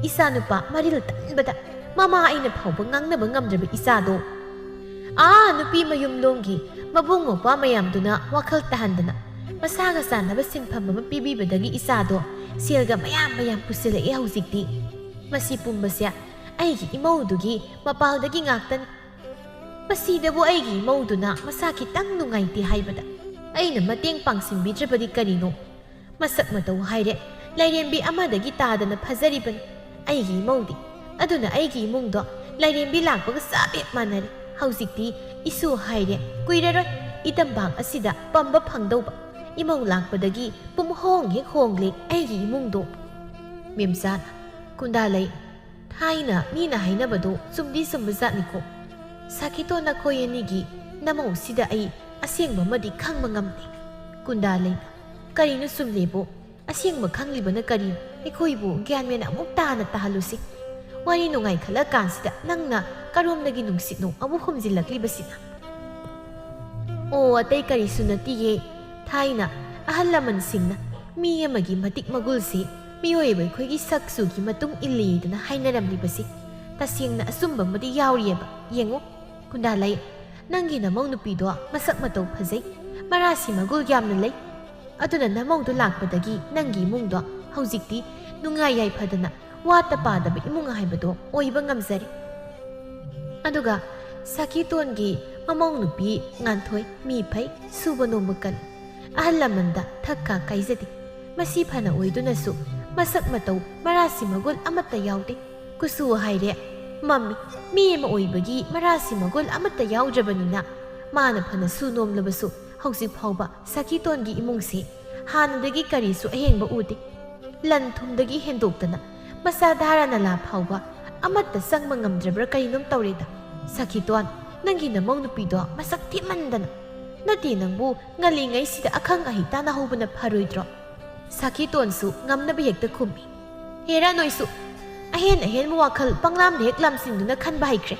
ꯏꯆꯥ ꯅꯨꯄꯥ ꯃꯔꯤꯜ ꯇꯟꯕꯗ ꯃꯃꯥ ꯑꯩꯅ ꯐꯥꯎꯕ ꯉꯥꯡꯅꯕ ꯉꯝꯗ꯭ꯔꯕ ꯏꯆꯥꯗꯣ꯫ ꯑꯥ, ꯅꯨꯄꯤ ꯃꯌꯨꯝꯂꯣꯝꯒꯤ ꯃꯕꯨꯡ ꯃꯧꯄ꯭ꯋꯥ ꯃꯌꯥꯝꯗꯨꯅ ꯋꯥꯈꯜ ꯇꯥꯍꯟꯗꯅ ꯃꯁꯥꯒ ꯆꯥꯟꯅꯕ ꯁꯤꯟꯐꯝ ꯑꯃ ꯄꯤꯕꯤꯕꯗꯒꯤ ꯏꯆꯥꯗꯣ ꯁꯦꯜꯒ ꯃꯌꯥꯝ ꯃꯌꯥꯝ ꯄꯨꯁꯤꯜꯂꯛꯑꯦ ꯍꯧꯖꯤꯛꯇꯤ꯫ ꯃꯁꯤ ꯄꯨꯝꯕꯁꯦ ꯑꯩꯒꯤ ꯏꯃꯧꯗꯨꯒꯤ ꯃꯄꯥꯜꯗꯒꯤ ꯉꯥꯛꯇꯅꯤ꯫ ꯃꯁꯤꯗꯕꯨ ꯑꯩꯒꯤ ꯏꯃꯧꯗꯨꯅ ꯃꯁꯥ ꯈꯤꯇꯪ ꯅꯨꯡꯉꯥꯏꯇꯦ ꯍꯥꯏꯕꯗ ꯑꯩꯅ ꯃꯇꯦꯡ ꯄꯥꯡꯁꯤꯟꯕꯤꯗ꯭ꯔꯕꯗꯤ ꯀꯔꯤꯅꯣ? ꯃꯁꯛ ꯃꯇꯧ ꯍꯥꯏꯔꯦ, ꯂꯥꯏꯔꯦꯝꯕꯤ ꯑꯃꯗꯒꯤ ꯇꯥꯗꯅ ꯐꯖꯔꯤꯕꯅꯤ꯫ ꯑꯩꯒꯤ ꯏꯃꯧꯗꯤ꯫ ꯑꯗꯨꯅ ꯑꯩꯒꯤ ꯏꯃꯨꯡꯗꯣ ꯂꯥꯏꯔꯦꯝꯕꯤ ꯂꯥꯛꯄꯒ ꯆꯞ ꯍꯦꯛ ꯃꯥꯟꯅꯔꯦ꯫ ꯍꯧꯖꯤꯛꯇꯤ ꯏꯁꯨ ꯍꯥꯏꯔꯦ, ꯀꯨꯏꯔꯔꯣꯏ ꯏꯇꯝꯕꯥꯡ ꯑꯁꯤꯗ ꯄꯝꯕ ꯐꯪꯗꯧꯕ꯫ ꯏꯃꯧ ꯂꯥꯛꯄꯗꯒꯤ ꯄꯨꯝꯍꯣꯡ ꯍꯦꯛ ꯍꯣꯡꯂꯦ ꯑꯩꯒꯤ ꯏꯃꯨꯡꯗꯣ꯫ ꯃꯦꯝꯆꯥꯅ, ꯀꯨꯟꯗꯥꯂꯩ, ꯊꯥꯏꯅ ꯃꯤꯅ ꯍꯥꯏꯅꯕꯗꯣ ꯆꯨꯝꯗꯤ ꯆꯨꯝꯕ ꯖꯥꯠꯅꯤꯀꯣ꯫ ꯁꯥꯈꯤꯇꯣꯟ, ꯅꯈꯣꯏ ꯑꯅꯤꯒꯤ ꯅꯃꯧꯁꯤꯗ ꯑꯩ ꯑꯁꯦꯡꯕ ꯑꯃꯗꯤ ꯈꯪꯕ ꯉꯝꯗꯦ꯫ ꯀꯨꯟꯗꯥꯂꯩꯅ, ꯀꯔꯤꯅꯣ ꯆꯨꯝꯂꯦꯕꯣ? ꯑꯁꯦꯡꯕ ꯈꯪꯂꯤꯕꯅ ꯀꯔꯤ? ꯑꯩꯈꯣꯏꯕꯨ ꯒ꯭ꯌꯥꯟ ꯃꯦꯟ ꯑꯃꯨꯛ ꯇꯥꯅ ꯇꯥꯍꯜꯂꯨꯁꯤ꯫ ꯋꯥꯔꯤ ꯅꯨꯡꯉꯥꯏꯈꯠꯂꯀꯥꯟꯁꯤꯗ ꯅꯪꯅ ꯀꯔꯣꯝꯗꯒꯤ ꯅꯨꯡꯁꯤꯠꯅꯣ ꯑꯃꯨꯛ ꯍꯨꯝꯖꯤꯜꯂꯛꯂꯤꯕꯁꯤꯅ? ꯑꯣ, ꯑꯇꯩ ꯀꯔꯤꯁꯨ ꯅꯠꯇꯤꯌꯦ꯫ ꯊꯥꯏꯅ ꯑꯍꯜ ꯂꯃꯟꯁꯤꯡꯅ ꯃꯤ ꯑꯃꯒꯤ ꯃꯇꯤꯛ ꯃꯒꯨꯜꯁꯤ ꯃꯤꯑꯣꯏꯕ ꯑꯩꯈꯣꯏꯒꯤ ꯁꯛ ꯆꯨꯒꯤ ꯃꯇꯨꯡ ꯏꯜꯂꯤꯗꯅ ꯍꯥꯏꯅꯔꯝꯂꯤꯕꯁꯤ ꯇꯁꯦꯡꯅ ꯑꯆꯨꯝꯕ ꯑꯃꯗꯤ ꯌꯥꯎꯔꯤꯑꯕ꯫ ꯌꯦꯡꯉꯨ, ꯀꯨꯟꯗꯥꯂꯩ, ꯅꯪꯒꯤ ꯅꯃꯧ ꯅꯨꯄꯤꯗꯣ ꯃꯁꯛ ꯃꯇꯧ ꯐꯖꯩ, ꯃꯔꯥꯁꯤ ꯃꯒꯨꯜ ꯌꯥꯝꯅ ꯂꯩ꯫ ꯑꯗꯨꯅ ꯅꯃꯧꯗꯣ ꯂꯥꯛꯄꯗꯒꯤ ꯅꯪꯒꯤ ꯏꯃꯨꯡꯗꯣ ꯍꯧꯖꯤꯛꯇꯤ ꯅꯨꯡꯉꯥꯏ ꯌꯥꯏꯐꯗꯅ ꯋꯥꯠꯇ ꯄꯥꯗꯕ ꯏꯃꯨꯡ ꯍꯥꯏꯕꯗꯣ ꯑꯣꯏꯕ ꯉꯝꯖꯔꯦ꯫ ꯑꯗꯨꯒ ꯁꯈꯤꯇꯣꯟꯒꯤ ꯃꯃꯧ ꯅꯨꯄꯤ ꯉꯥꯟꯊꯣꯏ ꯃꯤ ꯐꯩ, ꯁꯨꯕ ꯅꯣꯝꯕ ꯀꯜꯂꯤ, ꯑꯍꯜ ꯂꯃꯟꯗ ꯊꯛ ꯈꯥ ꯀꯥꯏꯖꯗꯦ꯫ ꯃꯁꯤ ꯐꯅ ꯑꯣꯏꯗꯨꯅꯁꯨ ꯃꯁꯛ ꯃꯇꯧ ꯃꯔꯥꯁꯤ ꯃꯒꯨꯜ ꯑꯃꯠꯇ ꯌꯥꯎꯗꯦ꯫ ꯀꯨꯆꯨ ꯍꯥꯏꯔꯦ ꯃꯝꯃꯤ, ꯃꯤ ꯑꯃ ꯑꯣꯏꯕꯒꯤ ꯃꯔꯥꯁꯤ ꯃꯒꯨꯜ ꯑꯃꯠꯇ ꯌꯥꯎꯗ꯭ꯔꯕꯅꯤꯅ ꯃꯥꯅ ꯐꯅ ꯁꯨ ꯅꯣꯝꯂꯕꯁꯨ ꯍꯧꯖꯤꯛ ꯐꯥꯎꯕ ꯁꯈꯤꯇꯣꯟꯒꯤ ꯏꯃꯨꯡꯁꯤ ꯍꯥꯟꯅꯗꯒꯤ ꯀꯔꯤꯁꯨ ꯑꯍꯦꯟꯕ ꯎꯗꯦ꯫ ꯂꯟ ꯊꯨꯝꯗꯒꯤ ꯍꯦꯟꯗꯣꯛꯇꯅ ꯃꯆꯥ ꯙꯥꯔꯥ ꯅꯂꯥ ꯐꯥꯎꯕ ꯑꯃꯠꯇ ꯆꯪꯕ ꯉꯝꯗ꯭ꯔꯕ꯭ꯔꯥ ꯀꯔꯤꯅꯣꯝ ꯇꯧꯔꯦꯗ꯫ ꯁꯈꯤꯇꯣꯟ, ꯅꯪꯒꯤ ꯅꯃꯧ ꯅꯨꯄꯤꯗꯣ ꯃꯁꯛ ꯊꯤꯃꯟꯗꯅ꯫ ꯅꯠꯇꯦ, ꯅꯪꯕꯨ ꯉꯜꯂꯤꯉꯩꯁꯤꯗ ꯑꯈꯪ ꯑꯍꯩ ꯇꯥꯟꯅꯍꯧꯕꯅ ꯐꯔꯣꯏꯗ꯭ꯔꯣ? ꯁꯈꯤꯇꯣꯟꯁꯨ ꯉꯝꯅꯕ ꯍꯦꯛꯇ ꯈꯨꯝꯃꯤ꯫ ꯍꯦꯔꯥ ꯅꯣꯏꯁꯨ ꯑꯍꯦꯟ ꯑꯍꯦꯟꯕ ꯋꯥꯈꯜ ꯄꯪꯂꯥꯝꯗ ꯍꯦꯛ ꯂꯥꯝꯁꯤꯟꯗꯨꯅ ꯈꯟꯕ ꯍꯩꯈ꯭ꯔꯦ꯫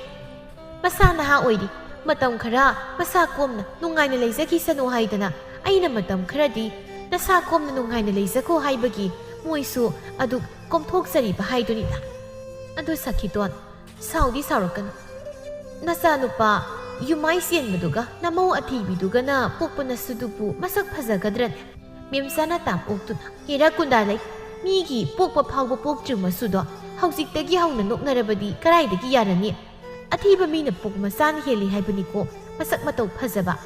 ꯃꯁꯥ ꯅꯍꯥ ꯑꯣꯏꯔꯤ, ꯃꯇꯝ ꯈꯔ ꯃꯁꯥ ꯀꯣꯝꯅ ꯅꯨꯡꯉꯥꯏꯅ ꯂꯩꯖꯈꯤꯁꯅꯨ ꯍꯥꯏꯗꯅ ꯑꯩꯅ ꯃꯇꯝ ꯈꯔꯗꯤ ꯅꯁꯥ ꯀꯣꯝꯅ ꯅꯨꯡꯉꯥꯏꯅ ꯂꯩꯖꯈꯣ ꯍꯥꯏꯕꯒꯤ ꯃꯣꯏꯁꯨ ꯑꯗꯨ ꯀꯣꯝꯊꯣꯛꯆꯔꯤꯕ ꯍꯥꯏꯗꯨꯅꯤꯗ꯫ ꯑꯗꯨ ꯁꯈꯤꯇꯣꯟ, ꯁꯥꯎꯗꯤ ꯁꯥꯎꯔꯛꯀꯅꯨ꯫ ꯅꯆꯥꯅꯨꯄꯥ ꯌꯨꯃꯥꯏ ꯆꯦꯟꯕꯗꯨꯒ ꯅꯃꯧ ꯑꯊꯤꯕꯤꯗꯨꯒꯅ ꯄꯣꯛꯄ ꯅꯁꯨꯗꯨꯕꯨ ꯃꯁꯛ ꯐꯖꯒꯗ꯭ꯔꯅꯦ? ꯃꯦꯝꯆꯥꯅ ꯇꯥꯞ ꯑꯣꯛꯇꯨꯅ, ꯍꯦꯔꯥ ꯀꯨꯟꯗꯥꯂꯩ, ꯃꯤꯒꯤ ꯄꯣꯛꯄ ꯐꯥꯎꯕ ꯄꯣꯛꯇ꯭ꯔꯤ ꯃꯁꯨꯗꯣ ꯍꯧꯖꯤꯛꯇꯒꯤ ꯍꯧꯅ ꯅꯣꯛꯅꯔꯕꯗꯤ ꯀꯗꯥꯏꯗꯒꯤ ꯌꯥꯔꯅꯤ? ꯑꯊꯤꯕ ꯃꯤꯅ ꯄꯣꯛ ꯃꯆꯥꯅ ꯍꯦꯜꯂꯤ ꯍꯥꯏꯕꯅꯤꯀꯣ ꯃꯁꯛ ꯃꯇꯧ ꯐꯖꯕ꯫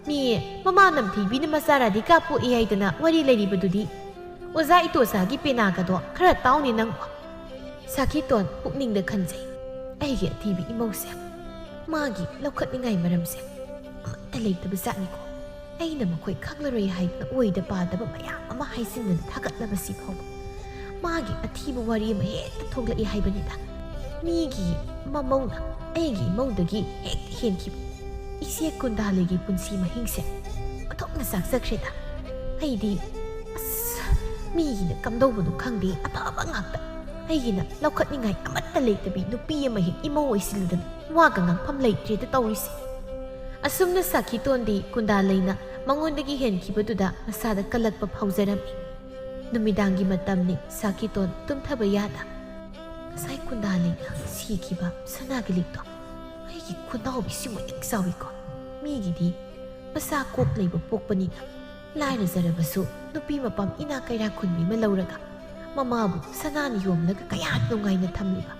ꯃꯤ ꯃꯃꯥ ꯅꯝꯊꯤꯕꯤꯅ ꯃꯆꯥ ꯔꯥꯙꯤꯀꯥ ꯄꯣꯛꯏ ꯍꯥꯏꯗꯅ ꯋꯥꯔꯤ ꯂꯩꯔꯤꯕꯗꯨꯗꯤ꯫ ꯑꯣꯖꯥ ꯏꯇꯣꯁꯥꯒꯤ ꯄꯦꯅꯥꯒꯗꯣ ꯈꯔ ꯇꯥꯎꯅꯦ ꯅꯪꯕꯣ꯫ ꯁꯈꯤꯇꯣꯟ ꯄꯨꯛꯅꯤꯡꯗ ꯈꯟꯖꯩ, ꯑꯩꯒꯤ ꯑꯊꯤꯕꯤ ꯏꯃꯧꯁꯦ ꯃꯥꯒꯤ ꯂꯧꯈꯠꯅꯤꯡꯉꯥꯏ ꯃꯔꯝꯁꯦ ꯑꯃꯠꯇ ꯂꯩꯇꯕ ꯖꯥꯠꯅꯤꯀꯣ꯫ ꯑꯩꯅ ꯃꯈꯣꯏ ꯈꯪꯂꯔꯣꯏ ꯍꯥꯏꯗꯨꯅ ꯑꯣꯏꯗ ꯄꯥꯗꯕ ꯃꯌꯥꯝ ꯑꯃ ꯍꯥꯏꯖꯤꯟꯗꯅ ꯊꯥꯒꯠꯂꯕꯁꯤ ꯐꯥꯎꯕ ꯃꯥꯒꯤ ꯑꯊꯤꯕ ꯋꯥꯔꯤ ꯑꯃ ꯍꯦꯛꯇ ꯊꯣꯛꯂꯛꯏ ꯍꯥꯏꯕꯅꯤꯗ꯫ ꯃꯤꯒꯤ ꯃꯃꯧꯅ ꯑꯩꯒꯤ ꯏꯃꯧꯗꯒꯤ ꯍꯦꯛꯇ ꯍꯦꯟꯈꯤꯕ꯫ ꯏꯆꯦ ꯀꯨꯟꯗꯥꯂꯩꯒꯤ ꯄꯨꯟꯁꯤ ꯃꯍꯤꯡꯁꯦ ꯑꯣꯟꯊꯣꯛꯅ ꯆꯥꯛꯆꯈ꯭ꯔꯦꯗ꯫ ꯑꯩꯗꯤ, ꯑꯁ, ꯃꯤꯒꯤꯅ ꯀꯝꯗꯧꯕꯅꯣ ꯈꯪꯗꯦ, ꯑꯐꯕ ꯉꯥꯛꯇ꯫ ꯑꯩꯒꯤꯅ ꯂꯧꯈꯠꯅꯤꯡꯉꯥꯏ ꯑꯃꯠꯇ ꯂꯩꯇꯕꯤ ꯅꯨꯄꯤ ꯑꯃ ꯍꯦꯛ ꯏꯃꯧ ꯑꯣꯏꯁꯤꯜꯂꯗꯅ ꯋꯥꯒ ꯉꯥꯡꯐꯝ ꯂꯩꯇ꯭ꯔꯦꯗ ꯇꯧꯔꯤꯁꯦ꯫ ꯑꯁꯨꯝꯅ ꯁꯈꯤꯇꯣꯟꯗꯤ ꯀꯨꯟꯗꯥꯂꯩꯅ ꯃꯉꯣꯟꯗꯒꯤ ꯍꯦꯟꯈꯤꯕꯗꯨꯗ ꯃꯁꯥꯗ ꯀꯜꯂꯛꯄ ꯐꯥꯎꯖꯔꯝꯃꯤ꯫ ꯅꯨꯃꯤꯗꯥꯡꯒꯤ ꯃꯇꯝꯅꯤ, ꯁꯥꯈꯤꯇꯣꯟ ꯇꯨꯝꯊꯕ ꯌꯥꯗ꯫ ꯉꯁꯥꯏ ꯀꯨꯟꯗꯥ ꯂꯩꯅ ꯁꯤꯈꯤꯕ ꯁꯅꯥꯒꯤ ꯂꯤꯛꯇꯣ ꯑꯩꯒꯤ ꯈꯨꯅꯥꯎꯕꯤꯁꯤꯃꯨꯛ ꯍꯦꯛ ꯆꯥꯎꯏꯀꯣ꯫ ꯃꯤꯒꯤꯗꯤ ꯃꯆꯥ ꯀꯣꯛ ꯂꯩꯕ ꯄꯣꯛꯄꯅꯤꯅ ꯂꯥꯏꯔꯖꯔꯕꯁꯨ ꯅꯨꯄꯤ ꯃꯄꯥꯝ ꯏꯅꯥꯛ ꯀꯩꯔꯥꯛ ꯈꯨꯟꯕꯤ ꯑꯃ ꯂꯧꯔꯒ ꯃꯃꯥꯕꯨ ꯁꯅꯥꯅ ꯌꯣꯝꯂꯒ ꯀꯌꯥ ꯅꯨꯡꯉꯥꯏꯅ ꯊꯝꯂꯤꯕ꯫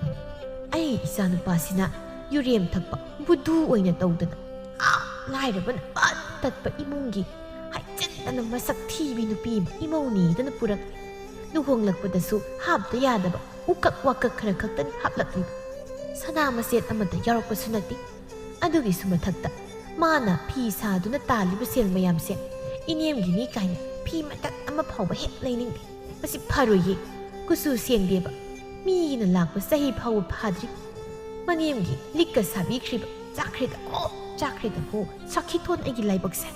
ꯑꯩ ꯏꯆꯥꯅꯨꯄꯥꯁꯤꯅ ꯌꯨꯔꯦꯝ ꯊꯛꯄ ꯕꯨꯙꯨ ꯑꯣꯏꯅ ꯇꯧꯗꯅ, ꯑꯥ, ꯂꯥꯏꯔꯕꯅ ꯄꯠ ꯇꯠꯄ ꯏꯃꯨꯡꯒꯤ ꯍꯥꯏꯖꯤꯟꯗꯅ ꯃꯁꯛ ꯊꯤꯕꯤ ꯅꯨꯄꯤ ꯑꯃ ꯏꯃꯧꯅꯦꯗꯅ ꯄꯨꯔꯛꯂꯦ꯫ ꯂꯨꯍꯣꯡꯂꯛꯄꯗꯁꯨ ꯍꯥꯞꯇ ꯌꯥꯗꯕ ꯎꯀꯛ ꯋꯥꯀꯛ ꯈꯔ ꯈꯛꯇꯅꯤ ꯍꯥꯞꯂꯛꯂꯤꯕ꯫ ꯁꯅꯥ ꯃꯆꯦꯠ ꯑꯃꯠꯇ ꯌꯥꯎꯔꯛꯄꯁꯨ ꯅꯠꯇꯦ꯫ ꯑꯗꯨꯒꯤꯁꯨ ꯃꯊꯛꯇ ꯃꯥꯅ ꯐꯤ ꯁꯥꯗꯨꯅ ꯇꯥꯜꯂꯤꯕ ꯁꯦꯜ ꯃꯌꯥꯝꯁꯦ ꯏꯅꯦꯝꯒꯤꯅꯤ ꯀꯥꯏꯅ ꯐꯤ ꯃꯇꯠ ꯑꯃ ꯐꯥꯎꯕ ꯍꯦꯛ ꯂꯩꯅꯤꯡꯗꯦ꯫ ꯃꯁꯤ ꯐꯔꯣꯏꯌꯦ꯫ ꯀꯨꯆꯨ ꯁꯦꯡꯗꯦꯕ꯫ ꯃꯤꯒꯤꯅ ꯂꯥꯛꯄ ꯆꯍꯤ ꯐꯥꯎꯕ ꯐꯥꯗ꯭ꯔꯤ꯫ ꯃꯅꯦꯝꯒꯤ ꯂꯤꯛꯀ ꯁꯥꯕꯤꯈ꯭ꯔꯤꯕ꯫ ꯆꯥꯛꯈ꯭ꯔꯦꯗꯀꯣ, ꯆꯥꯛꯈ꯭ꯔꯦꯗꯀꯣ, ꯁꯥꯈꯤꯊꯣꯟ ꯑꯩꯒꯤ ꯂꯥꯏꯕꯛꯁꯦ꯫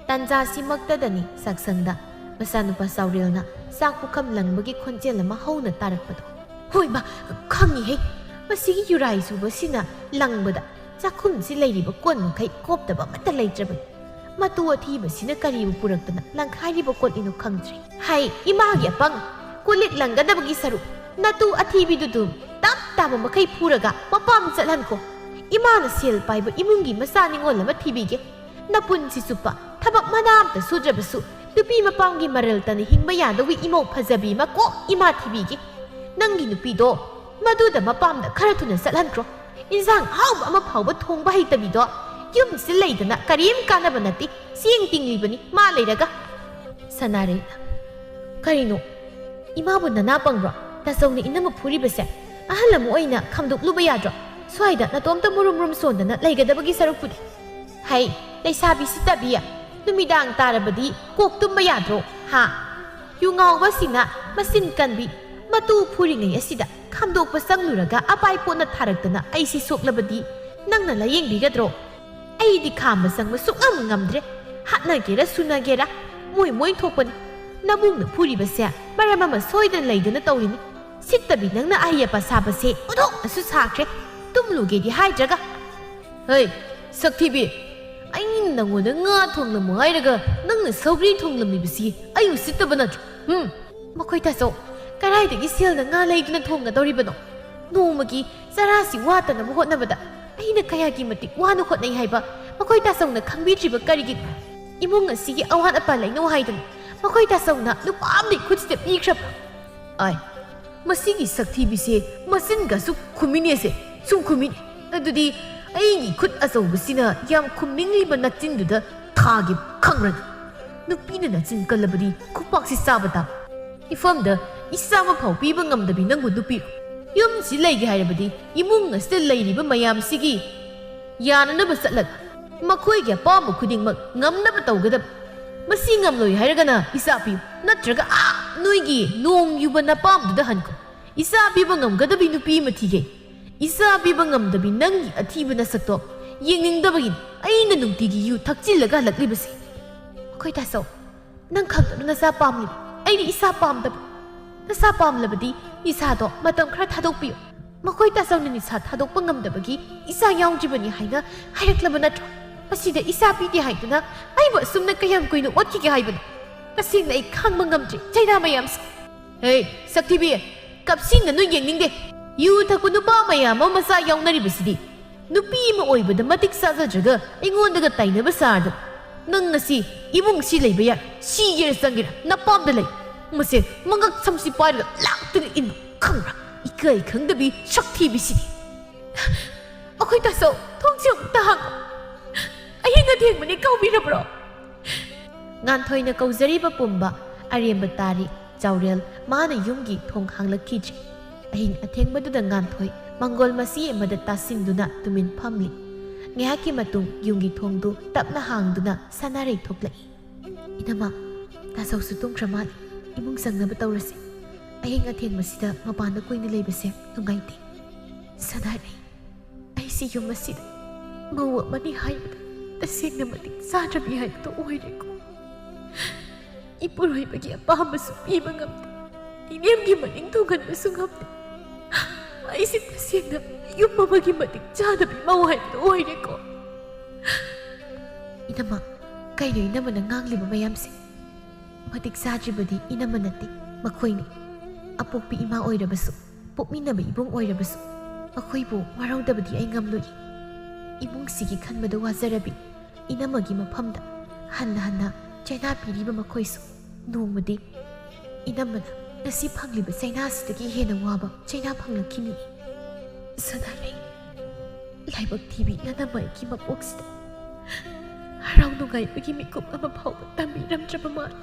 ꯇꯥꯟꯖꯥꯁꯤꯃꯛꯇꯗꯅꯤ ꯆꯥꯛꯁꯪꯗ ꯃꯆꯥꯅꯨꯄꯥ ꯆꯥꯎꯔꯦꯜꯅ ꯆꯥꯛ ꯄꯨꯈꯝ ꯂꯪꯕꯒꯤ ꯈꯣꯟꯖꯦꯜ ꯑꯃ ꯍꯧꯅ ꯇꯥꯔꯛꯄꯗꯣ꯫ ꯍꯣꯏ ꯃꯥ, ꯈꯪꯉꯤꯍꯦ꯫ ꯃꯁꯤꯒꯤ ꯌꯨꯔꯥꯏ ꯆꯨꯕꯁꯤꯅ ꯂꯪꯕꯗ ꯆꯥꯛꯈꯨꯝꯁꯤ ꯂꯩꯔꯤꯕ ꯀꯣꯟ ꯃꯈꯩ ꯀꯣꯞꯇꯕ ꯑꯃꯠꯇ ꯂꯩꯇ꯭ꯔꯕꯅꯤ꯫ ꯃꯇꯨ ꯑꯊꯤꯕꯁꯤꯅ ꯀꯔꯤꯕꯨ ꯄꯨꯔꯛꯇꯅ ꯂꯪꯈꯥꯏꯔꯤꯕ ꯀꯣꯠꯂꯤꯅꯣ ꯈꯪꯗ꯭ꯔꯦ꯫ ꯍꯩ, ꯏꯃꯥꯒꯤ ꯑꯄꯪ! ꯀꯣꯜꯂꯤꯛ ꯂꯪꯒꯗꯕꯒꯤ ꯁꯔꯨꯛ ꯅꯇꯨ ꯑꯊꯤꯕꯤꯗꯨꯗꯨ ꯇꯞ ꯇꯥꯕ ꯃꯈꯩ ꯐꯨꯔꯒ ꯃꯄꯥꯝ ꯆꯠꯍꯟꯈꯣ꯫ ꯏꯃꯥꯅ ꯁꯦꯜ ꯄꯥꯏꯕ ꯏꯃꯨꯡꯒꯤ ꯃꯆꯥ ꯅꯤꯉꯣꯜ ꯑꯃ ꯊꯤꯕꯤꯒꯦ꯫ ꯅꯄꯨꯟꯁꯤ ꯆꯨꯞꯄ ꯊꯕꯛ ꯃꯅꯥ ꯑꯝꯇ ꯁꯨꯗ꯭ꯔꯕꯁꯨ ꯅꯨꯄꯤ ꯃꯄꯥꯝꯒꯤ ꯃꯔꯜ ꯇꯅ ꯍꯤꯡꯕ ꯌꯥꯗꯧꯕꯤ ꯏꯃꯧ ꯐꯖꯕꯤ ꯑꯃ ꯀꯣꯛ ꯏꯃꯥ ꯊꯤꯕꯤꯒꯦ꯫ ꯅꯪꯒꯤ ꯅꯨꯄꯤꯗꯣ ꯃꯗꯨꯗ ꯃꯄꯥꯝꯗ ꯈꯔ ꯊꯨꯅ ꯆꯠꯍꯟꯈ꯭ꯔꯣ꯫ ꯏꯟꯁꯥꯡ ꯑꯍꯥꯎꯕ ꯑꯃ ꯐꯥꯎꯕ ꯊꯣꯡꯕ ꯍꯩꯇꯕꯤꯗꯣ꯫ ꯌꯨꯝꯁꯤ ꯂꯩꯗꯅ ꯀꯔꯤꯝ ꯀꯥꯟꯅꯕ ꯅꯠꯇꯦ꯫ ꯆꯦꯡ ꯇꯤꯡꯂꯤꯕꯅꯤ ꯃꯥ ꯂꯩꯔꯒ꯫ ꯁꯅꯥꯔꯩꯅ, ꯀꯔꯤꯅꯣ? ꯏꯃꯥꯕꯨ ꯅꯅꯥ ꯄꯪꯕ꯭ꯔꯣ? ꯇꯥꯆꯧꯅ ꯏꯅꯝꯃ ꯐꯨꯔꯤꯕꯁꯦ? ꯑꯍꯜ ꯑꯃ ꯑꯣꯏꯅ ꯈꯥꯝꯗꯣꯛꯂꯨꯕ ꯌꯥꯗ꯭ꯔꯣ? ꯁ꯭ꯋꯥꯏꯗ ꯅꯇꯣꯝꯇ ꯃꯨꯔꯨꯝ ꯃꯨꯔꯨꯝ ꯁꯣꯟꯗꯅ ꯂꯩꯒꯗꯕꯒꯤ ꯁꯔꯨꯛꯄꯨꯗꯤ꯫ ꯍꯩ, ꯂꯩꯁꯥꯕꯤ ꯁꯤꯠꯇꯕꯤ, ꯅꯨꯃꯤꯗꯥꯡ ꯇꯥꯔꯕꯗꯤ ꯀꯣꯛ ꯇꯨꯝꯕ ꯌꯥꯗ꯭ꯔꯣ? ꯍꯥ? ꯌꯨ ꯉꯥꯎꯕꯁꯤꯅ ꯃꯆꯤꯟ ꯀꯟꯕꯤ, ꯃꯇꯨ ꯐꯨꯔꯤꯉꯩ ꯑꯁꯤꯗ ꯈꯥꯝꯗꯣꯛꯄ ꯆꯪꯂꯨꯔꯒ ꯑꯄꯥꯏ ꯄꯣꯠꯅ ꯊꯥꯔꯛꯇꯅ ꯑꯩꯁꯤ ꯁꯣꯛꯂꯕꯗꯤ ꯅꯪꯅ ꯂꯥꯌꯦꯡꯕꯤꯒꯗ꯭ꯔꯣ? ꯑꯩꯗꯤ ꯈꯥꯝꯕ ꯆꯪꯕ ꯁꯨꯛꯉꯝ ꯉꯝꯗ꯭ꯔꯦ꯫ ꯍꯥꯠꯅꯒꯦꯔꯥ ꯁꯨꯅꯒꯦꯔꯥ ꯃꯣꯏ ꯃꯣꯏ ꯊꯣꯛꯄꯅꯤ꯫ ꯅꯕꯨꯡꯅ ꯐꯨꯔꯤꯕꯁꯦ ꯃꯔꯝ ꯑꯃ ꯁꯣꯏꯗꯅ ꯂꯩꯗꯨꯅ ꯇꯧꯔꯤꯅꯤ꯫ ꯁꯤꯠꯇꯕꯤ ꯅꯪꯅ ꯑꯍꯩ ꯑꯄꯥ ꯁꯥꯕꯁꯦ ꯎꯗꯣꯛꯅꯁꯨ ꯁꯥꯈ꯭ꯔꯦ꯫ ꯇꯨꯝꯂꯨꯒꯦꯗꯤ ꯍꯥꯏꯗ꯭ꯔꯒ꯫ ꯍꯩ, ꯁꯛꯊꯤꯕꯤ! ꯑꯩꯅ ꯅꯪꯉꯣꯟꯗ ꯉꯥ ꯊꯣꯡꯂꯝꯃꯨ ꯍꯥꯏꯔꯒ ꯅꯪꯅ ꯁꯧꯒ꯭ꯔꯤ ꯊꯣꯡꯂꯝꯃꯤꯕꯁꯤ ꯑꯩ ꯎꯁꯤꯠꯇꯕ ꯅꯠꯇ꯭ꯔꯣ? ꯍꯨꯝ? ꯃꯈꯣꯏ ꯇꯥꯆꯧ, ꯀꯗꯥꯏꯗꯒꯤ ꯁꯦꯜꯅ ꯉꯥ ꯂꯩꯗꯨꯅ ꯊꯣꯡꯒꯗꯧꯔꯤꯕꯅꯣ? ꯅꯣꯡꯃꯒꯤ ꯆꯔꯥꯁꯤ ꯋꯥꯠꯇꯅꯕ ꯍꯣꯠꯅꯕꯗ ꯑꯩꯅ ꯀꯌꯥꯒꯤ ꯃꯇꯤꯛ ꯋꯥꯅ ꯍꯣꯠꯅꯩ ꯍꯥꯏꯕ ꯃꯈꯣꯏ ꯇꯥꯆꯧꯅ ꯈꯪꯕꯤꯗ꯭ꯔꯤꯕ ꯀꯔꯤꯒꯤꯅꯣ? ꯏꯃꯨꯡ ꯑꯁꯤꯒꯤ ꯑꯋꯥꯠ ꯑꯄꯥ ꯂꯩꯅꯧ ꯍꯥꯏꯗꯨꯅ ꯃꯈꯣꯏ ꯇꯥꯆꯧꯅ ꯅꯨꯄꯥ ꯑꯃꯒꯤ ꯈꯨꯠꯁꯤꯗ ꯄꯤꯈ꯭ꯔꯕ? ꯑꯥꯏ, ꯃꯁꯤꯒꯤ ꯁꯛꯊꯤꯕꯤꯁꯦ ꯃꯆꯤꯟꯒꯁꯨ ꯈꯨꯝꯃꯤꯅꯦꯁꯦ, ꯁꯨꯝ ꯈꯨꯝꯃꯤꯅꯦ꯫ ꯑꯗꯨꯗꯤ ꯑꯩꯒꯤ ꯈꯨꯠ ꯑꯆꯧꯕꯁꯤꯅ ꯌꯥꯝ ꯈꯨꯝꯅꯤꯡꯂꯤꯕ ꯅꯆꯤꯟꯗꯨꯗ ꯊꯥꯒꯦ ꯈꯪꯔꯅꯤ꯫ ꯅꯨꯄꯤꯅ ꯅꯆꯤꯟ ꯀꯜꯂꯕꯗꯤ ꯈꯨꯄꯥꯛꯁꯤ ꯆꯥꯕ ꯇꯥꯕ꯫ ꯏꯐꯝꯗ ꯏꯆꯥ ꯑꯃ ꯐꯥꯎ ꯄꯤꯕ ꯉꯝꯗꯕꯤ ꯅꯪꯕꯨ ꯅꯨꯄꯤꯔꯣ? ꯌꯨꯝꯁꯤ ꯂꯩꯒꯦ ꯍꯥꯏꯔꯕꯗꯤ ꯏꯃꯨꯡ ꯑꯁꯤꯗ ꯂꯩꯔꯤꯕ ꯃꯌꯥꯝꯁꯤꯒꯤ ꯌꯥꯅꯅꯕ ꯆꯠꯂꯒ ꯃꯈꯣꯏꯒꯤ ꯑꯄꯥꯝꯕ ꯈꯨꯗꯤꯡꯃꯛ ꯉꯝꯅꯕ ꯇꯧꯒꯗꯕ꯫ ꯃꯁꯤ ꯉꯝꯂꯣꯏ ꯍꯥꯏꯔꯒꯅ ꯏꯆꯥ ꯄꯤꯌꯨ, ꯅꯠꯇ꯭ꯔꯒ ꯑꯥ ꯅꯣꯏꯒꯤ ꯅꯣꯡ ꯌꯨꯕ ꯅꯄꯥꯝꯗꯨꯗ ꯍꯟꯈꯣ꯫ ꯏꯆꯥ ꯄꯤꯕ ꯉꯝꯒꯗꯕꯤ ꯅꯨꯄꯤ ꯑꯃ ꯊꯤꯒꯦ꯫ ꯏꯆꯥ ꯄꯤꯕ ꯉꯝꯗꯕꯤ ꯅꯪꯒꯤ ꯑꯊꯤꯕ ꯅꯁꯛꯇꯣ ꯌꯦꯡꯅꯤꯡꯗꯕꯒꯤꯅꯤ ꯑꯩꯅ ꯅꯨꯡꯇꯤꯒꯤ ꯌꯨ ꯊꯛꯆꯤꯜꯂꯒ ꯍꯜꯂꯛꯂꯤꯕꯁꯦ꯫ ꯑꯩꯈꯣꯏ ꯇꯥꯆꯧ, ꯅꯪ ꯈꯛꯇꯔꯣ ꯅꯆꯥ ꯄꯥꯝꯂꯤꯕ? ꯑꯩꯗꯤ ꯏꯆꯥ ꯄꯥꯝꯗꯕ꯫ ꯅꯆꯥ ꯄꯥꯝꯂꯕꯗꯤ ꯏꯆꯥꯗꯣ ꯃꯇꯝ ꯈꯔ ꯊꯥꯗꯣꯛꯄꯤꯌꯨ꯫ ꯃꯈꯣꯏ ꯇꯥꯆꯧꯅ ꯅꯤꯁꯥ ꯊꯥꯗꯣꯛꯄ ꯉꯝꯗꯕꯒꯤ ꯏꯆꯥ ꯌꯥꯎꯗ꯭ꯔꯤꯕꯅꯤ ꯍꯥꯏꯅ ꯍꯥꯏꯔꯛꯂꯕ ꯅꯠꯇ꯭ꯔꯣ? ꯃꯁꯤꯗ ꯏꯆꯥ ꯄꯤꯗꯦ ꯍꯥꯏꯗꯨꯅ ꯑꯩꯕꯨ ꯑꯁꯨꯝꯅ ꯀꯌꯥꯝ ꯀꯨꯏꯅ ꯑꯣꯠꯈꯤꯒꯦ ꯍꯥꯏꯕꯅꯣ? ꯇꯁꯦꯡꯅ ꯑꯩ ꯈꯥꯡꯕ ꯉꯝꯗ꯭ꯔꯦ ꯆꯩꯅꯥ ꯃꯌꯥꯝꯁꯦ꯫ ꯍꯦ, ꯁꯛꯊꯤꯕꯤ, ꯀꯞꯁꯤꯟꯒꯅꯨ, ꯌꯦꯡꯅꯤꯡꯗꯦ꯫ ꯌꯨ ꯊꯛꯄ ꯅꯨꯄꯥ ꯃꯌꯥꯝ ꯑꯃ ꯃꯆꯥ ꯌꯥꯎꯅꯔꯤꯕꯁꯤꯗꯤ꯫ ꯅꯨꯄꯤ ꯑꯃ ꯑꯣꯏꯕꯗ ꯃꯇꯤꯛ ꯆꯥꯖꯗ꯭ꯔꯒ ꯑꯩꯉꯣꯟꯗꯒ ꯇꯥꯏꯅꯕ ꯁꯥꯔꯗ꯫ ꯅꯪ ꯉꯁꯤ ꯏꯃꯨꯡꯁꯤ ꯂꯩꯕ ꯌꯥꯏ, ꯁꯤꯒꯦꯔ ꯆꯪꯒꯦꯔ ꯅꯄꯥꯝꯗ ꯂꯩ꯫ ꯃꯁꯦ ꯃꯉꯛ ꯁꯝꯁꯤ ꯄꯥꯏꯔꯒ ꯂꯥꯛꯇꯅ ꯏꯟꯅꯣ ꯈꯪꯕ꯭ꯔꯥ? ꯏꯀꯥꯏ ꯈꯪꯗꯕꯤ ꯁꯛꯊꯤꯕꯤꯁꯤꯗꯤ꯫ ꯑꯩꯈꯣꯏ ꯇꯥꯆꯧ, ꯊꯣꯡꯁꯦ ꯑꯃꯨꯛꯇ ꯍꯥꯡꯉꯣ꯫ ꯑꯍꯤꯡ ꯑꯊꯦꯡꯕꯅꯤ ꯀꯥꯎꯕꯤꯔꯕ꯭ꯔꯣ? ꯉꯥꯟꯊꯣꯏꯅ ꯀꯧꯖꯔꯤꯕ ꯄꯨꯝꯕ ꯑꯔꯦꯝꯕ ꯇꯥꯔꯤ꯫ ꯆꯥꯎꯔꯦꯜ ꯃꯥꯅ ꯌꯨꯝꯒꯤ ꯊꯣꯡ ꯍꯥꯡꯂꯛꯈꯤꯗ꯭ꯔꯤ꯫ ꯑꯍꯤꯡ ꯑꯊꯦꯡꯕꯗꯨꯗ ꯉꯥꯟꯊꯣꯏ ꯃꯪꯒꯣꯜ ꯃꯆꯤ ꯑꯃꯗ ꯇꯥꯁꯤꯟꯗꯨꯅ ꯇꯨꯃꯤꯟ ꯐꯝꯂꯤ꯫ ꯉꯥꯏꯍꯥꯛꯀꯤ ꯃꯇꯨꯡ ꯌꯨꯝꯒꯤ ꯊꯣꯡꯗꯨ ꯇꯞꯅ ꯍꯥꯡꯗꯨꯅ ꯁꯅꯥꯔꯩ ꯊꯣꯛꯂꯛꯏ꯫ "ꯏꯅꯝꯃ, ꯇꯥꯆꯧꯁꯨ ꯇꯨꯝꯈ꯭ꯔ ꯃꯥꯜꯂꯦ꯫ ꯏꯃꯨꯡ ꯆꯪꯅꯕ ꯇꯧꯔꯁꯤ꯫ ꯑꯍꯤꯡ ꯑꯊꯦꯡꯕꯁꯤꯗ ꯃꯄꯥꯟꯗ ꯀꯨꯏꯅ ꯂꯩꯕꯁꯦ ꯅꯨꯡꯉꯥꯏꯇꯦ꯫" "ꯁꯅꯥꯔꯩ, ꯑꯩꯁꯤ ꯌꯨꯝ ꯑꯁꯤꯗ ꯃꯧ ꯑꯃꯅꯤ ꯍꯥꯏꯕꯗ ꯇꯁꯦꯡꯅ ꯃꯇꯤꯛ ꯆꯥꯗ꯭ꯔꯕꯤ ꯍꯥꯏꯕꯗꯨ ꯑꯣꯏꯔꯦꯀꯣ꯫ ꯏꯄꯨꯔꯣꯏꯕꯒꯤ ꯑꯄꯥꯝꯕꯁꯨ ꯄꯤꯕ ꯉꯝꯗꯦ, ꯏꯅꯦꯝꯒꯤ ꯃꯅꯤꯡ ꯊꯨꯡꯍꯟꯕꯁꯨ ꯉꯝꯗꯦ꯫ ꯑꯩꯁꯦ ꯇꯁꯦꯡꯅ ꯌꯨꯝ ꯑꯃꯒꯤ ꯃꯇꯤꯛ ꯆꯥꯗꯕꯤ ꯃꯧ ꯍꯥꯏꯕꯗꯨ ꯑꯣꯏꯔꯦꯀꯣ꯫" ꯏꯅꯝꯃ, ꯀꯩꯅꯣ ꯏꯅꯝꯃꯅ ꯉꯥꯡꯂꯤꯕ ꯃꯌꯥꯝꯁꯦ? ꯃꯇꯤꯛ ꯆꯥꯗ꯭ꯔꯤꯕꯗꯤ ꯏꯅꯝꯃ ꯅꯠꯇꯦ, ꯃꯈꯣꯏꯅꯤ꯫ ꯑꯄꯣꯛꯄꯤ ꯏꯃꯥ ꯑꯣꯏꯔꯕꯁꯨ, ꯄꯣꯛꯃꯤꯟꯅꯕ ꯏꯕꯨꯡ ꯑꯣꯏꯔꯕꯁꯨ, ꯃꯈꯣꯏꯕꯨ ꯋꯥꯔꯧꯗꯕꯗꯤ ꯑꯩ ꯉꯝꯂꯣꯏ꯫ ꯏꯃꯨꯡꯁꯤꯒꯤ ꯈꯟꯕꯗ ꯋꯥꯖꯔꯕꯤ ꯏꯅꯝꯃꯒꯤ ꯃꯐꯝꯗ ꯍꯟꯅ ꯍꯟꯅ ꯆꯩꯅꯥ ꯄꯤꯔꯤꯕ ꯃꯈꯣꯏꯁꯨ ꯅꯣꯡꯃꯗꯤ ꯏꯅꯝꯃꯅ ꯉꯁꯤ ꯐꯪꯂꯤꯕ ꯆꯩꯅꯥꯁꯤꯗꯒꯤ ꯍꯦꯟꯅ ꯋꯥꯕ ꯆꯩꯅꯥ ꯐꯪꯂꯛꯈꯤꯅꯤ꯫ ꯁꯅꯥꯔꯩ, ꯂꯥꯏꯕꯛ ꯊꯤꯕꯤ ꯅꯅꯝꯃ ꯑꯩꯒꯤ ꯃꯄꯣꯛꯁꯤꯗ ꯍꯔꯥꯎ ꯅꯨꯡꯉꯥꯏꯕꯒꯤ ꯃꯤꯀꯨꯞ ꯑꯃ ꯐꯥꯎꯕ ꯇꯝꯕꯤꯔꯝꯗ꯭ꯔꯕ ꯃꯥꯜꯂꯤ꯫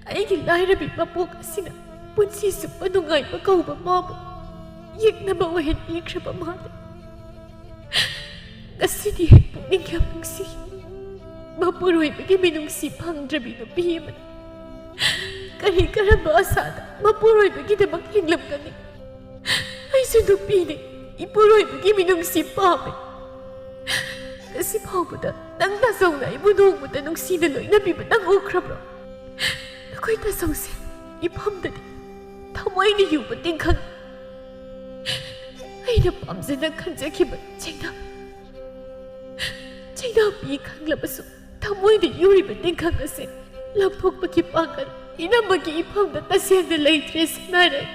ꯑꯩꯒꯤ ꯂꯥꯏꯔꯕꯤ ꯃꯄꯣꯛ ꯑꯁꯤꯅ ꯄꯨꯟꯁꯤ ꯆꯨꯞꯄ ꯅꯨꯡꯉꯥꯏꯕ ꯀꯧꯕ ꯃꯥꯕꯨ ꯌꯦꯛꯅꯕ ꯑꯣꯏꯍꯟꯕꯤꯈ꯭ꯔꯕ ꯃꯥꯜꯂꯤ꯫ ꯉꯁꯤꯗꯤ ꯑꯩ ꯄꯨꯛꯅꯤꯡ ꯌꯥꯝ ꯅꯨꯡꯁꯤ꯫ ꯃꯄꯨꯔꯣꯏꯕꯒꯤ ꯃꯤꯅꯨꯡꯁꯤ ꯐꯪꯗ꯭ꯔꯕꯤ ꯅꯨꯄꯤ ꯑꯃꯅ ꯀꯔꯤ ꯀꯔꯝꯕ ꯑꯁꯥꯗ ꯃꯄꯨꯔꯣꯏꯕꯒꯤꯗꯃꯛ ꯍꯤꯡꯂꯝꯒꯅꯤ? ꯑꯩꯁꯨ ꯅꯨꯄꯤꯅꯤ, ꯏꯄꯨꯔꯣꯏꯕꯒꯤ ꯃꯤꯅꯨꯡꯁꯤ ꯄꯥꯝꯃꯤ꯫ ꯉꯁꯤ ꯐꯥꯎꯕꯗ ꯅꯪ ꯇꯥꯆꯧꯅ ꯑꯩꯕꯨ ꯅꯣꯡꯃꯇ ꯅꯨꯡꯁꯤꯅ ꯂꯣꯏꯅꯕꯤꯕ ꯅꯪ ꯎꯈ꯭ꯔꯕ꯭ꯔꯣ? ꯅꯈꯣꯏ ꯇꯥꯆꯧꯁꯦ ꯏꯐꯝꯗꯗꯤ ꯊꯃꯣꯏꯅ ꯌꯨꯕ ꯇꯤꯡꯈꯪ, ꯑꯩꯅ ꯄꯥꯝꯖꯅ ꯈꯟꯖꯈꯤꯕ ꯆꯩꯅꯥ, ꯆꯩꯅꯥ ꯄꯤ ꯈꯪꯂꯕꯁꯨ ꯊꯃꯣꯏꯗ ꯌꯨꯔꯤꯕ ꯇꯤꯡꯈꯪ ꯑꯁꯤ ꯂꯧꯊꯣꯛꯄꯒꯤ ꯄꯥꯡꯒꯜ ꯏꯅꯝꯃꯒꯤ ꯏꯐꯝꯗ ꯇꯁꯦꯡꯅ ꯂꯩꯇ꯭ꯔꯦ ꯁꯅꯥꯔꯩ꯫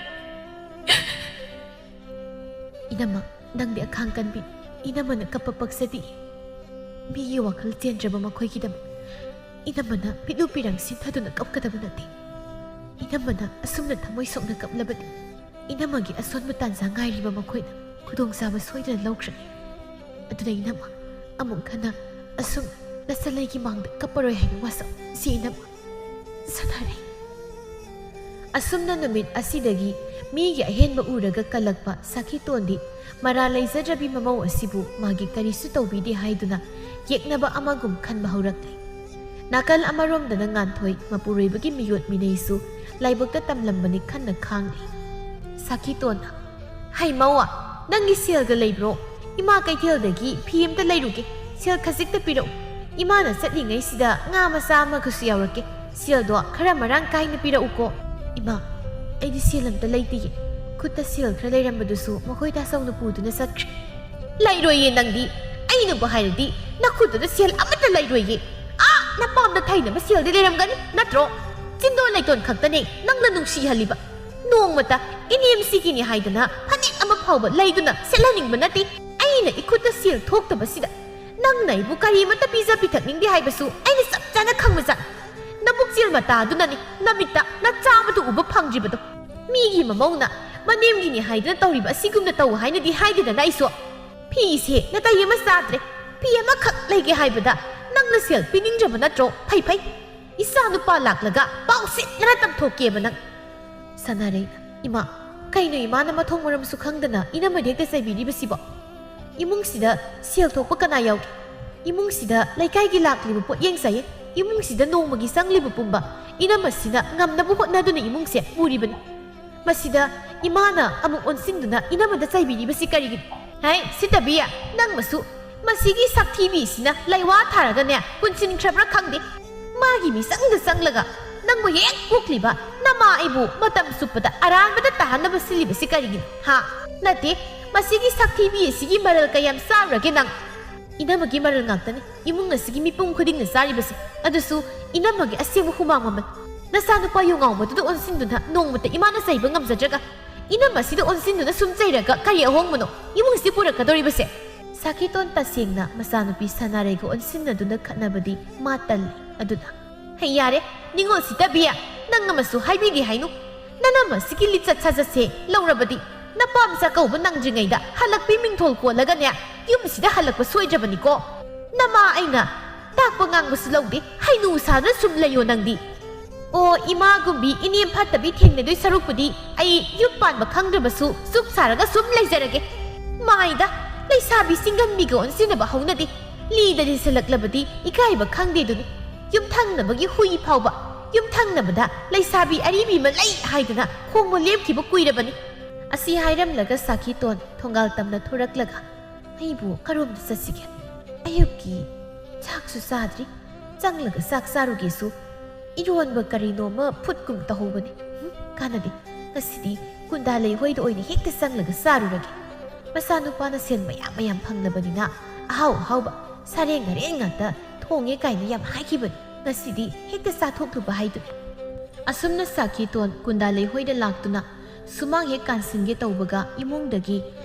ꯏꯅꯝꯃ, ꯅꯪꯗꯤ ꯑꯈꯥꯡ ꯀꯟꯕꯤ꯫ ꯏꯅꯝꯃꯅ ꯀꯞꯄ ꯄꯛꯆꯗꯦ꯫ ꯃꯤꯒꯤ ꯋꯥꯈꯜ ꯆꯦꯟꯗ꯭ꯔꯕ ꯃꯈꯣꯏꯒꯤꯗꯃꯛ ꯏꯅꯝꯃꯅ ꯄꯤꯛꯂꯨ ꯄꯤꯔꯪ ꯁꯤꯟꯊꯗꯨꯅ ꯀꯞꯀꯗꯕ ꯅꯠꯇꯦ꯫ ꯏꯅꯝꯃꯅ ꯑꯁꯨꯝꯅ ꯊꯃꯣꯏ ꯁꯣꯛꯅ ꯀꯞꯂꯕꯗꯤ ꯏꯅꯝꯃꯒꯤ ꯑꯁꯣꯟꯕ ꯇꯥꯟꯖꯥ ꯉꯥꯏꯔꯤꯕ ꯃꯈꯣꯏꯅ ꯈꯨꯗꯣꯡꯆꯥꯕ ꯁꯣꯏꯗꯅ ꯂꯧꯈ꯭ꯔꯅꯤ꯫ ꯑꯗꯨꯅ ꯏꯅꯝꯃ, ꯑꯃꯨꯛ ꯍꯟꯅ ꯑꯁꯨꯝ ꯅꯆꯜꯂꯩꯒꯤ ꯃꯥꯡꯗ ꯀꯞꯄꯔꯣꯏ ꯍꯥꯏꯅ ꯋꯥꯁꯛ ꯁꯤ ꯏꯅꯝꯃ꯫ ꯁꯅꯥꯔꯩ꯫ ꯑꯁꯨꯝꯅ ꯅꯨꯃꯤꯠ ꯑꯁꯤꯗꯒꯤ ꯃꯤꯒꯤ ꯑꯍꯦꯟꯕ ꯎꯔꯒ ꯀꯜꯂꯛꯄ ꯁꯈꯤꯇꯣꯟꯗꯤ ꯃꯔꯥ ꯂꯩꯖꯗ꯭ꯔꯕꯤ ꯃꯃꯧ ꯑꯁꯤꯕꯨ ꯃꯥꯒꯤ ꯀꯔꯤꯁꯨ ꯇꯧꯕꯤꯗꯦ ꯍꯥꯏꯗꯨꯅ ꯌꯦꯛꯅꯕ ꯑꯃꯒꯨꯝ ꯈꯟꯕ ꯍꯧꯔꯛꯂꯦ꯫ ꯅꯥꯀꯜ ꯑꯃꯔꯣꯝꯗꯅ ꯉꯥꯟꯊꯣꯏ ꯃꯄꯨꯔꯣꯏꯕꯒꯤ ꯃꯤꯑꯣꯠ ꯃꯤꯅꯩꯁꯨ ꯂꯥꯏꯕꯛꯇ ꯇꯝꯂꯝꯕꯅꯤ ꯈꯟꯅ ꯈꯥꯡꯂꯤ꯫ ꯁꯈꯤꯇꯣꯟꯅ, "ꯍꯩ ꯃꯧꯋꯥ, ꯅꯪꯒꯤ ꯁꯦꯜꯒ ꯂꯩꯕ꯭ꯔꯣ? ꯏꯃꯥ ꯀꯩꯊꯦꯜꯗꯒꯤ ꯐꯤ ꯑꯝꯇ ꯂꯩꯔꯨꯒꯦ, ꯁꯦꯜ ꯈꯖꯤꯛꯇ ꯄꯤꯔꯛꯎ꯫ ꯏꯃꯥꯅ ꯆꯠꯂꯤꯉꯩꯁꯤꯗ ꯉꯥ ꯃꯆꯥ ꯑꯃꯒꯁꯨ ꯌꯥꯎꯔꯛꯀꯦ, ꯁꯦꯜꯗꯣ ꯈꯔ ꯃꯔꯥꯡ ꯀꯥꯏꯅ ꯄꯤꯔꯛꯎꯀꯣ꯫" "ꯏꯃꯥ, ꯑꯩꯗꯤ ꯁꯦꯜ ꯑꯝꯇ ꯂꯩꯇꯤꯌꯦ, ꯈꯨꯠꯇ ꯁꯦꯜ ꯈꯔ ꯂꯩꯔꯝꯕꯗꯨꯁꯨ ꯃꯈꯣꯏ ꯇꯥꯆꯧꯅ ꯄꯨꯗꯨꯅ ꯆꯠꯈ꯭ꯔꯦ꯫" "ꯂꯩꯔꯣꯏꯌꯦ ꯅꯪꯗꯤ, ꯑꯩꯅꯕꯨ ꯍꯥꯏꯔꯗꯤ ꯅꯈꯨꯠꯇꯨꯗ ꯁꯦꯜ ꯑꯃꯠꯇ ꯂꯩꯔꯣꯏꯌꯦ꯫ ꯑꯥ, ꯅꯄꯥꯝꯗ ꯊꯩꯅꯕ ꯁꯦꯜꯗꯤ ꯂꯩꯔꯝꯒꯅꯤ, ꯅꯠꯇ꯭ꯔꯣ? ꯆꯤꯟꯗꯣꯟ ꯂꯩꯇꯣꯟ ꯈꯛꯇꯅꯦ ꯅꯪꯅ ꯅꯨꯡꯁꯤꯍꯜꯂꯤꯕ꯫ ꯅꯣꯡꯃꯇ ꯏꯅꯦꯝꯁꯤꯒꯤꯅꯤ ꯍꯥꯏꯗꯅ ꯐꯅꯦꯛ ꯑꯃ ꯐꯥꯎꯕ ꯂꯩꯗꯨꯅ ꯁꯦꯠꯍꯟꯅꯤꯡꯕ ꯅꯠꯇꯦ꯫ ꯑꯩꯅ ꯏꯈꯨꯠꯇ ꯁꯦꯜ ꯊꯣꯛꯇꯕꯁꯤꯗ ꯅꯪꯅ ꯑꯩꯕꯨ ꯀꯔꯤꯃꯠꯇ ꯄꯤꯖ ꯄꯤꯊꯛꯅꯤꯡꯗꯦ ꯍꯥꯏꯕꯁꯨ ꯑꯩꯅ ꯆꯞ ꯆꯥꯅ ꯈꯪꯕꯖꯥꯠꯅꯤ꯫ ꯅꯕꯨꯛꯆꯦꯜ ꯃꯇꯥꯗꯨꯅꯅꯤ ꯅꯃꯤꯠꯇ ꯅꯆꯥ ꯑꯃꯗꯨ ꯎꯕ ꯐꯪꯗ꯭ꯔꯤꯕꯗꯣ꯫ ꯃꯤꯒꯤ ꯃꯃꯧꯅ ꯃꯅꯦꯝꯒꯤꯅꯤ ꯍꯥꯏꯗꯨꯅ ꯇꯧꯔꯤꯕ ꯑꯁꯤꯒꯨꯝꯅ ꯇꯧ ꯍꯥꯏꯅꯗꯤ ꯍꯥꯏꯗꯦꯗꯅ ꯑꯩꯁꯨ꯫ ꯐꯤꯁꯦ ꯅꯥꯇꯩ ꯑꯃ ꯆꯥꯗ꯭ꯔꯦ꯫ ꯐꯤ ꯑꯃꯈꯛ ꯂꯩꯒꯦ ꯍꯥꯏꯕꯗ ꯅꯪꯅ ꯁꯦꯜ ꯄꯤꯅꯤꯡꯗ꯭ꯔꯕ ꯅꯠꯇ꯭ꯔꯣ? ꯐꯩ ꯐꯩ, ꯏꯆꯥ ꯅꯨꯄꯥ ꯂꯥꯛꯂꯒ ꯄꯥꯎ ꯁꯤꯠꯅꯅ ꯇꯝꯊꯣꯛꯀꯦꯕ ꯅꯪ꯫ ꯁꯅꯥꯔꯩꯅ, "ꯏꯃꯥ, ꯀꯩꯅꯣ ꯏꯃꯥꯅ ꯃꯊꯣꯡ ꯃꯔꯝꯁꯨ ꯈꯪꯗꯅ ꯏꯅꯝꯃꯗ ꯍꯦꯛꯇ ꯆꯩꯕꯤꯔꯤꯕꯁꯤꯕꯣ? ꯏꯃꯨꯡꯁꯤꯗ ꯁꯦꯜ ꯊꯣꯛꯄ ꯀꯅꯥ ꯌꯥꯎꯒꯦ? ꯏꯃꯨꯡꯁꯤꯗ ꯂꯩꯀꯥꯏꯒꯤ ꯂꯥꯛꯂꯤꯕ ꯄꯣꯠꯌꯦꯡ ꯆꯥꯌꯦꯡ, ꯏꯃꯨꯡꯁꯤꯗ ꯅꯣꯡꯃꯒꯤ ꯆꯪꯂꯤꯕ ꯄꯨꯝꯕ ꯏꯅꯝꯃꯁꯤꯅ ꯉꯝꯅꯕ ꯍꯣꯠꯅꯗꯨꯅ ꯏꯃꯨꯡꯁꯦ ꯄꯨꯔꯤꯕꯅꯤ꯫ ꯃꯁꯤꯗ ꯏꯃꯥꯅ ꯑꯃꯨꯛ ꯑꯣꯟꯁꯤꯟꯗꯨꯅ ꯏꯅꯝꯃꯗ ꯆꯩꯕꯤꯔꯤꯕꯁꯤ ꯀꯔꯤꯒꯤꯅꯣ? ꯍꯥꯏ, ꯁꯤꯇꯕꯤ, ꯅꯪꯃꯁꯨ ꯃꯁꯤꯒꯤ ꯁꯛꯊꯤꯕꯤꯁꯤꯅ ꯂꯩꯋꯥ ꯊꯥꯔꯒꯅꯦ ꯄꯨꯟꯁꯤꯟꯈ꯭ꯔꯕ꯭ꯔꯥ ꯈꯪꯗꯦ꯫ ꯃꯥꯒꯤ ꯃꯤꯆꯪꯗ ꯆꯪꯂꯒ ꯅꯪꯕꯨ ꯍꯦꯛ ꯄꯣꯛꯂꯤꯕ ꯅꯃꯥ ꯑꯩꯕꯨ ꯃꯇꯝ ꯆꯨꯞꯄꯗ ꯑꯔꯥꯟꯕꯗ ꯇꯥꯍꯟꯅꯕ ꯁꯤꯜꯂꯤꯕꯁꯤ ꯀꯔꯤꯒꯤꯅꯣ? ꯍꯥ? ꯅꯠꯇꯦ, ꯃꯁꯤꯒꯤ ꯁꯛꯊꯤꯕꯤ ꯑꯁꯤꯒꯤ ꯃꯔꯜ ꯀꯌꯥꯝ ꯆꯥꯔꯨꯔꯒꯦ ꯅꯪ? ꯏꯅꯝꯃꯒꯤ ꯃꯔꯜ ꯉꯥꯛꯇꯅꯤ ꯏꯃꯨꯡ ꯑꯁꯤꯒꯤ ꯃꯤꯄꯨꯝ ꯈꯨꯗꯤꯡꯅ ꯆꯥꯔꯤꯕꯁꯤ, ꯑꯗꯨꯁꯨ ꯏꯅꯝꯃꯒꯤ ꯑꯁꯦꯡꯕ ꯍꯨꯃꯥꯡ ꯃꯃꯜ꯫ ꯅꯆꯥꯅꯨꯄꯥ ꯌꯣꯡꯉꯥꯎꯕꯗꯨꯗ ꯑꯣꯟꯁꯤꯟꯗꯨꯅ ꯅꯣꯡꯃꯇ ꯏꯃꯥꯅ ꯆꯩꯕ ꯉꯝꯖꯗ꯭ꯔꯒ ꯏꯅꯝꯃ ꯑꯁꯤꯗ ꯑꯣꯟꯁꯤꯟꯗꯨꯅ ꯁꯨꯝ ꯆꯩꯔꯒ ꯀꯔꯤ ꯑꯍꯣꯡꯕꯅꯣ ꯏꯃꯨꯡ ꯑꯁꯤ ꯄꯨꯔꯛꯀꯗꯧꯔꯤꯕꯁꯦ? ꯁꯥꯈꯤꯇꯣꯟ ꯇꯁꯦꯡꯅ ꯃꯆꯥꯅꯨꯄꯤ ꯁꯅꯥꯔꯩꯒ ꯑꯣꯟꯁꯤꯟꯅꯗꯨꯅ ꯈꯠꯅꯕꯗꯤ ꯃꯥ ꯇꯜꯂꯤ꯫ ꯑꯗꯨꯅ, "ꯍꯩ, ꯌꯥꯔꯦ, ꯅꯤꯡꯉꯣꯜ ꯁꯤꯇꯕꯤ, ꯅꯪ ꯑꯃꯁꯨ ꯍꯥꯏꯕꯤꯗꯦ ꯍꯥꯏꯅꯨ꯫ ꯅꯅꯝꯃ ꯑꯁꯤꯒꯤ ꯂꯤꯆꯠ ꯁꯥꯖꯠꯁꯦ ꯂꯧꯔꯕꯗꯤ ꯅꯄꯥꯝ ꯆꯥꯛꯀꯧꯕ ꯅꯪꯗ꯭ꯔꯤꯉꯩꯗ ꯍꯜꯂꯛꯄꯤ ꯃꯤꯡꯊꯣꯜ ꯀꯣꯜꯂꯒꯅꯦ ꯌꯨꯝꯁꯤꯗ ꯍꯜꯂꯛꯄ ꯁꯣꯏꯗ꯭ꯔꯕꯅꯤꯀꯣ꯫ ꯅꯃꯥ ꯑꯩꯅ ꯇꯥꯛꯄ ꯉꯥꯡꯕꯁꯨ ꯂꯧꯗꯦ, ꯍꯩꯅꯨ ꯁꯥꯗꯨꯅ ꯁꯨꯝ ꯂꯩꯌꯣ ꯅꯪꯗꯤ꯫ ꯑꯣ, ꯏꯃꯥꯒꯨꯝꯕꯤ ꯏꯅꯦꯝ ꯐꯠꯇꯕꯤ ꯊꯦꯡꯅꯗꯣꯏ ꯁꯔꯨꯛꯄꯨꯗꯤ ꯑꯩ ꯌꯨꯝ ꯄꯥꯟꯕ ꯈꯪꯗ꯭ꯔꯕꯁꯨ ꯆꯨꯞ ꯁꯥꯔꯒ ꯁꯨꯝ ꯂꯩꯖꯔꯒꯦ꯫ ꯃꯥꯏꯗ, ꯂꯩꯁꯥꯕꯤ ꯆꯤꯡꯒꯟꯕꯤꯒ ꯑꯣꯟꯁꯤꯟꯅꯕ ꯍꯧꯅꯗꯦ꯫ ꯂꯤꯗ ꯂꯤꯁꯜꯂꯛꯂꯕꯗꯤ ꯏꯀꯥꯏꯕ ꯈꯪꯗꯦꯗꯨꯅꯤ꯫ ꯌꯨꯝꯊꯪꯅꯕꯒꯤ ꯍꯨꯏ ꯐꯥꯎꯕ ꯌꯨꯝꯊꯪꯅꯕꯗ ꯂꯩꯁꯥꯕꯤ ꯑꯔꯤꯕꯤ ꯑꯃ ꯂꯩ ꯍꯥꯏꯗꯅ ꯈꯣꯡꯕ ꯂꯦꯞꯈꯤꯕ ꯀꯨꯏꯔꯕꯅꯤ꯫" ꯑꯁꯤ ꯍꯥꯏꯔꯝꯂꯒ ꯁꯥꯈꯤꯇꯣꯟ ꯊꯣꯡꯒꯥꯜ ꯇꯝꯅ ꯊꯣꯔꯛꯂꯒ, "ꯑꯩꯕꯨ ꯀꯔꯣꯝꯗ ꯆꯠꯁꯤꯒꯦ? ꯑꯌꯨꯛꯀꯤ ꯆꯥꯛꯁꯨ ꯆꯥꯗ꯭ꯔꯤ꯫ ꯆꯪꯂꯒ ꯆꯥꯛ ꯆꯥꯔꯨꯒꯦꯁꯨ ꯏꯔꯣꯟꯕ ꯀꯔꯤꯅꯣꯃ ꯐꯨꯠꯀꯨꯝ ꯇꯧꯍꯧꯕꯅꯤ꯫ ꯍꯨꯝ, ꯀꯥꯟꯅꯗꯦ꯫ ꯉꯁꯤꯗꯤ ꯀꯨꯟꯗꯥ ꯂꯩꯍꯣꯏꯗ ꯑꯣꯏꯅ ꯍꯦꯛꯇ ꯆꯪꯂꯒ ꯆꯥꯔꯨꯔꯒꯦ꯫ ꯃꯆꯥꯅꯨꯄꯥꯅ ꯁꯦꯜ ꯃꯌꯥꯝ ꯃꯌꯥꯝ ꯐꯪꯂꯕꯅꯤꯅ ꯑꯍꯥꯎ ꯑꯍꯥꯎꯕ ꯁꯥꯔꯦꯡ ꯉꯥꯔꯦꯟ ꯉꯥꯛꯇ ꯊꯣꯡꯉꯦ ꯀꯥꯏꯅ ꯌꯥꯝ ꯍꯥꯏꯈꯤꯕꯅꯤ꯫ ꯉꯁꯤꯗꯤ ꯍꯦꯛꯇ ꯆꯥꯊꯣꯛꯂꯨꯕ ꯍꯥꯏꯗꯨꯅꯤ꯫ ꯑꯁꯨꯝꯅ ꯁꯥꯈꯤꯇꯣꯟ ꯀꯨꯟꯗꯥ ꯂꯩꯍꯣꯏꯗ ꯂꯥꯛꯇꯨꯅ ꯁꯨꯃꯥꯡ ꯍꯦꯛ ꯀꯥꯟꯁꯤꯟꯒꯦ ꯇꯧꯕꯒ ꯏꯃꯨꯡꯗꯒꯤ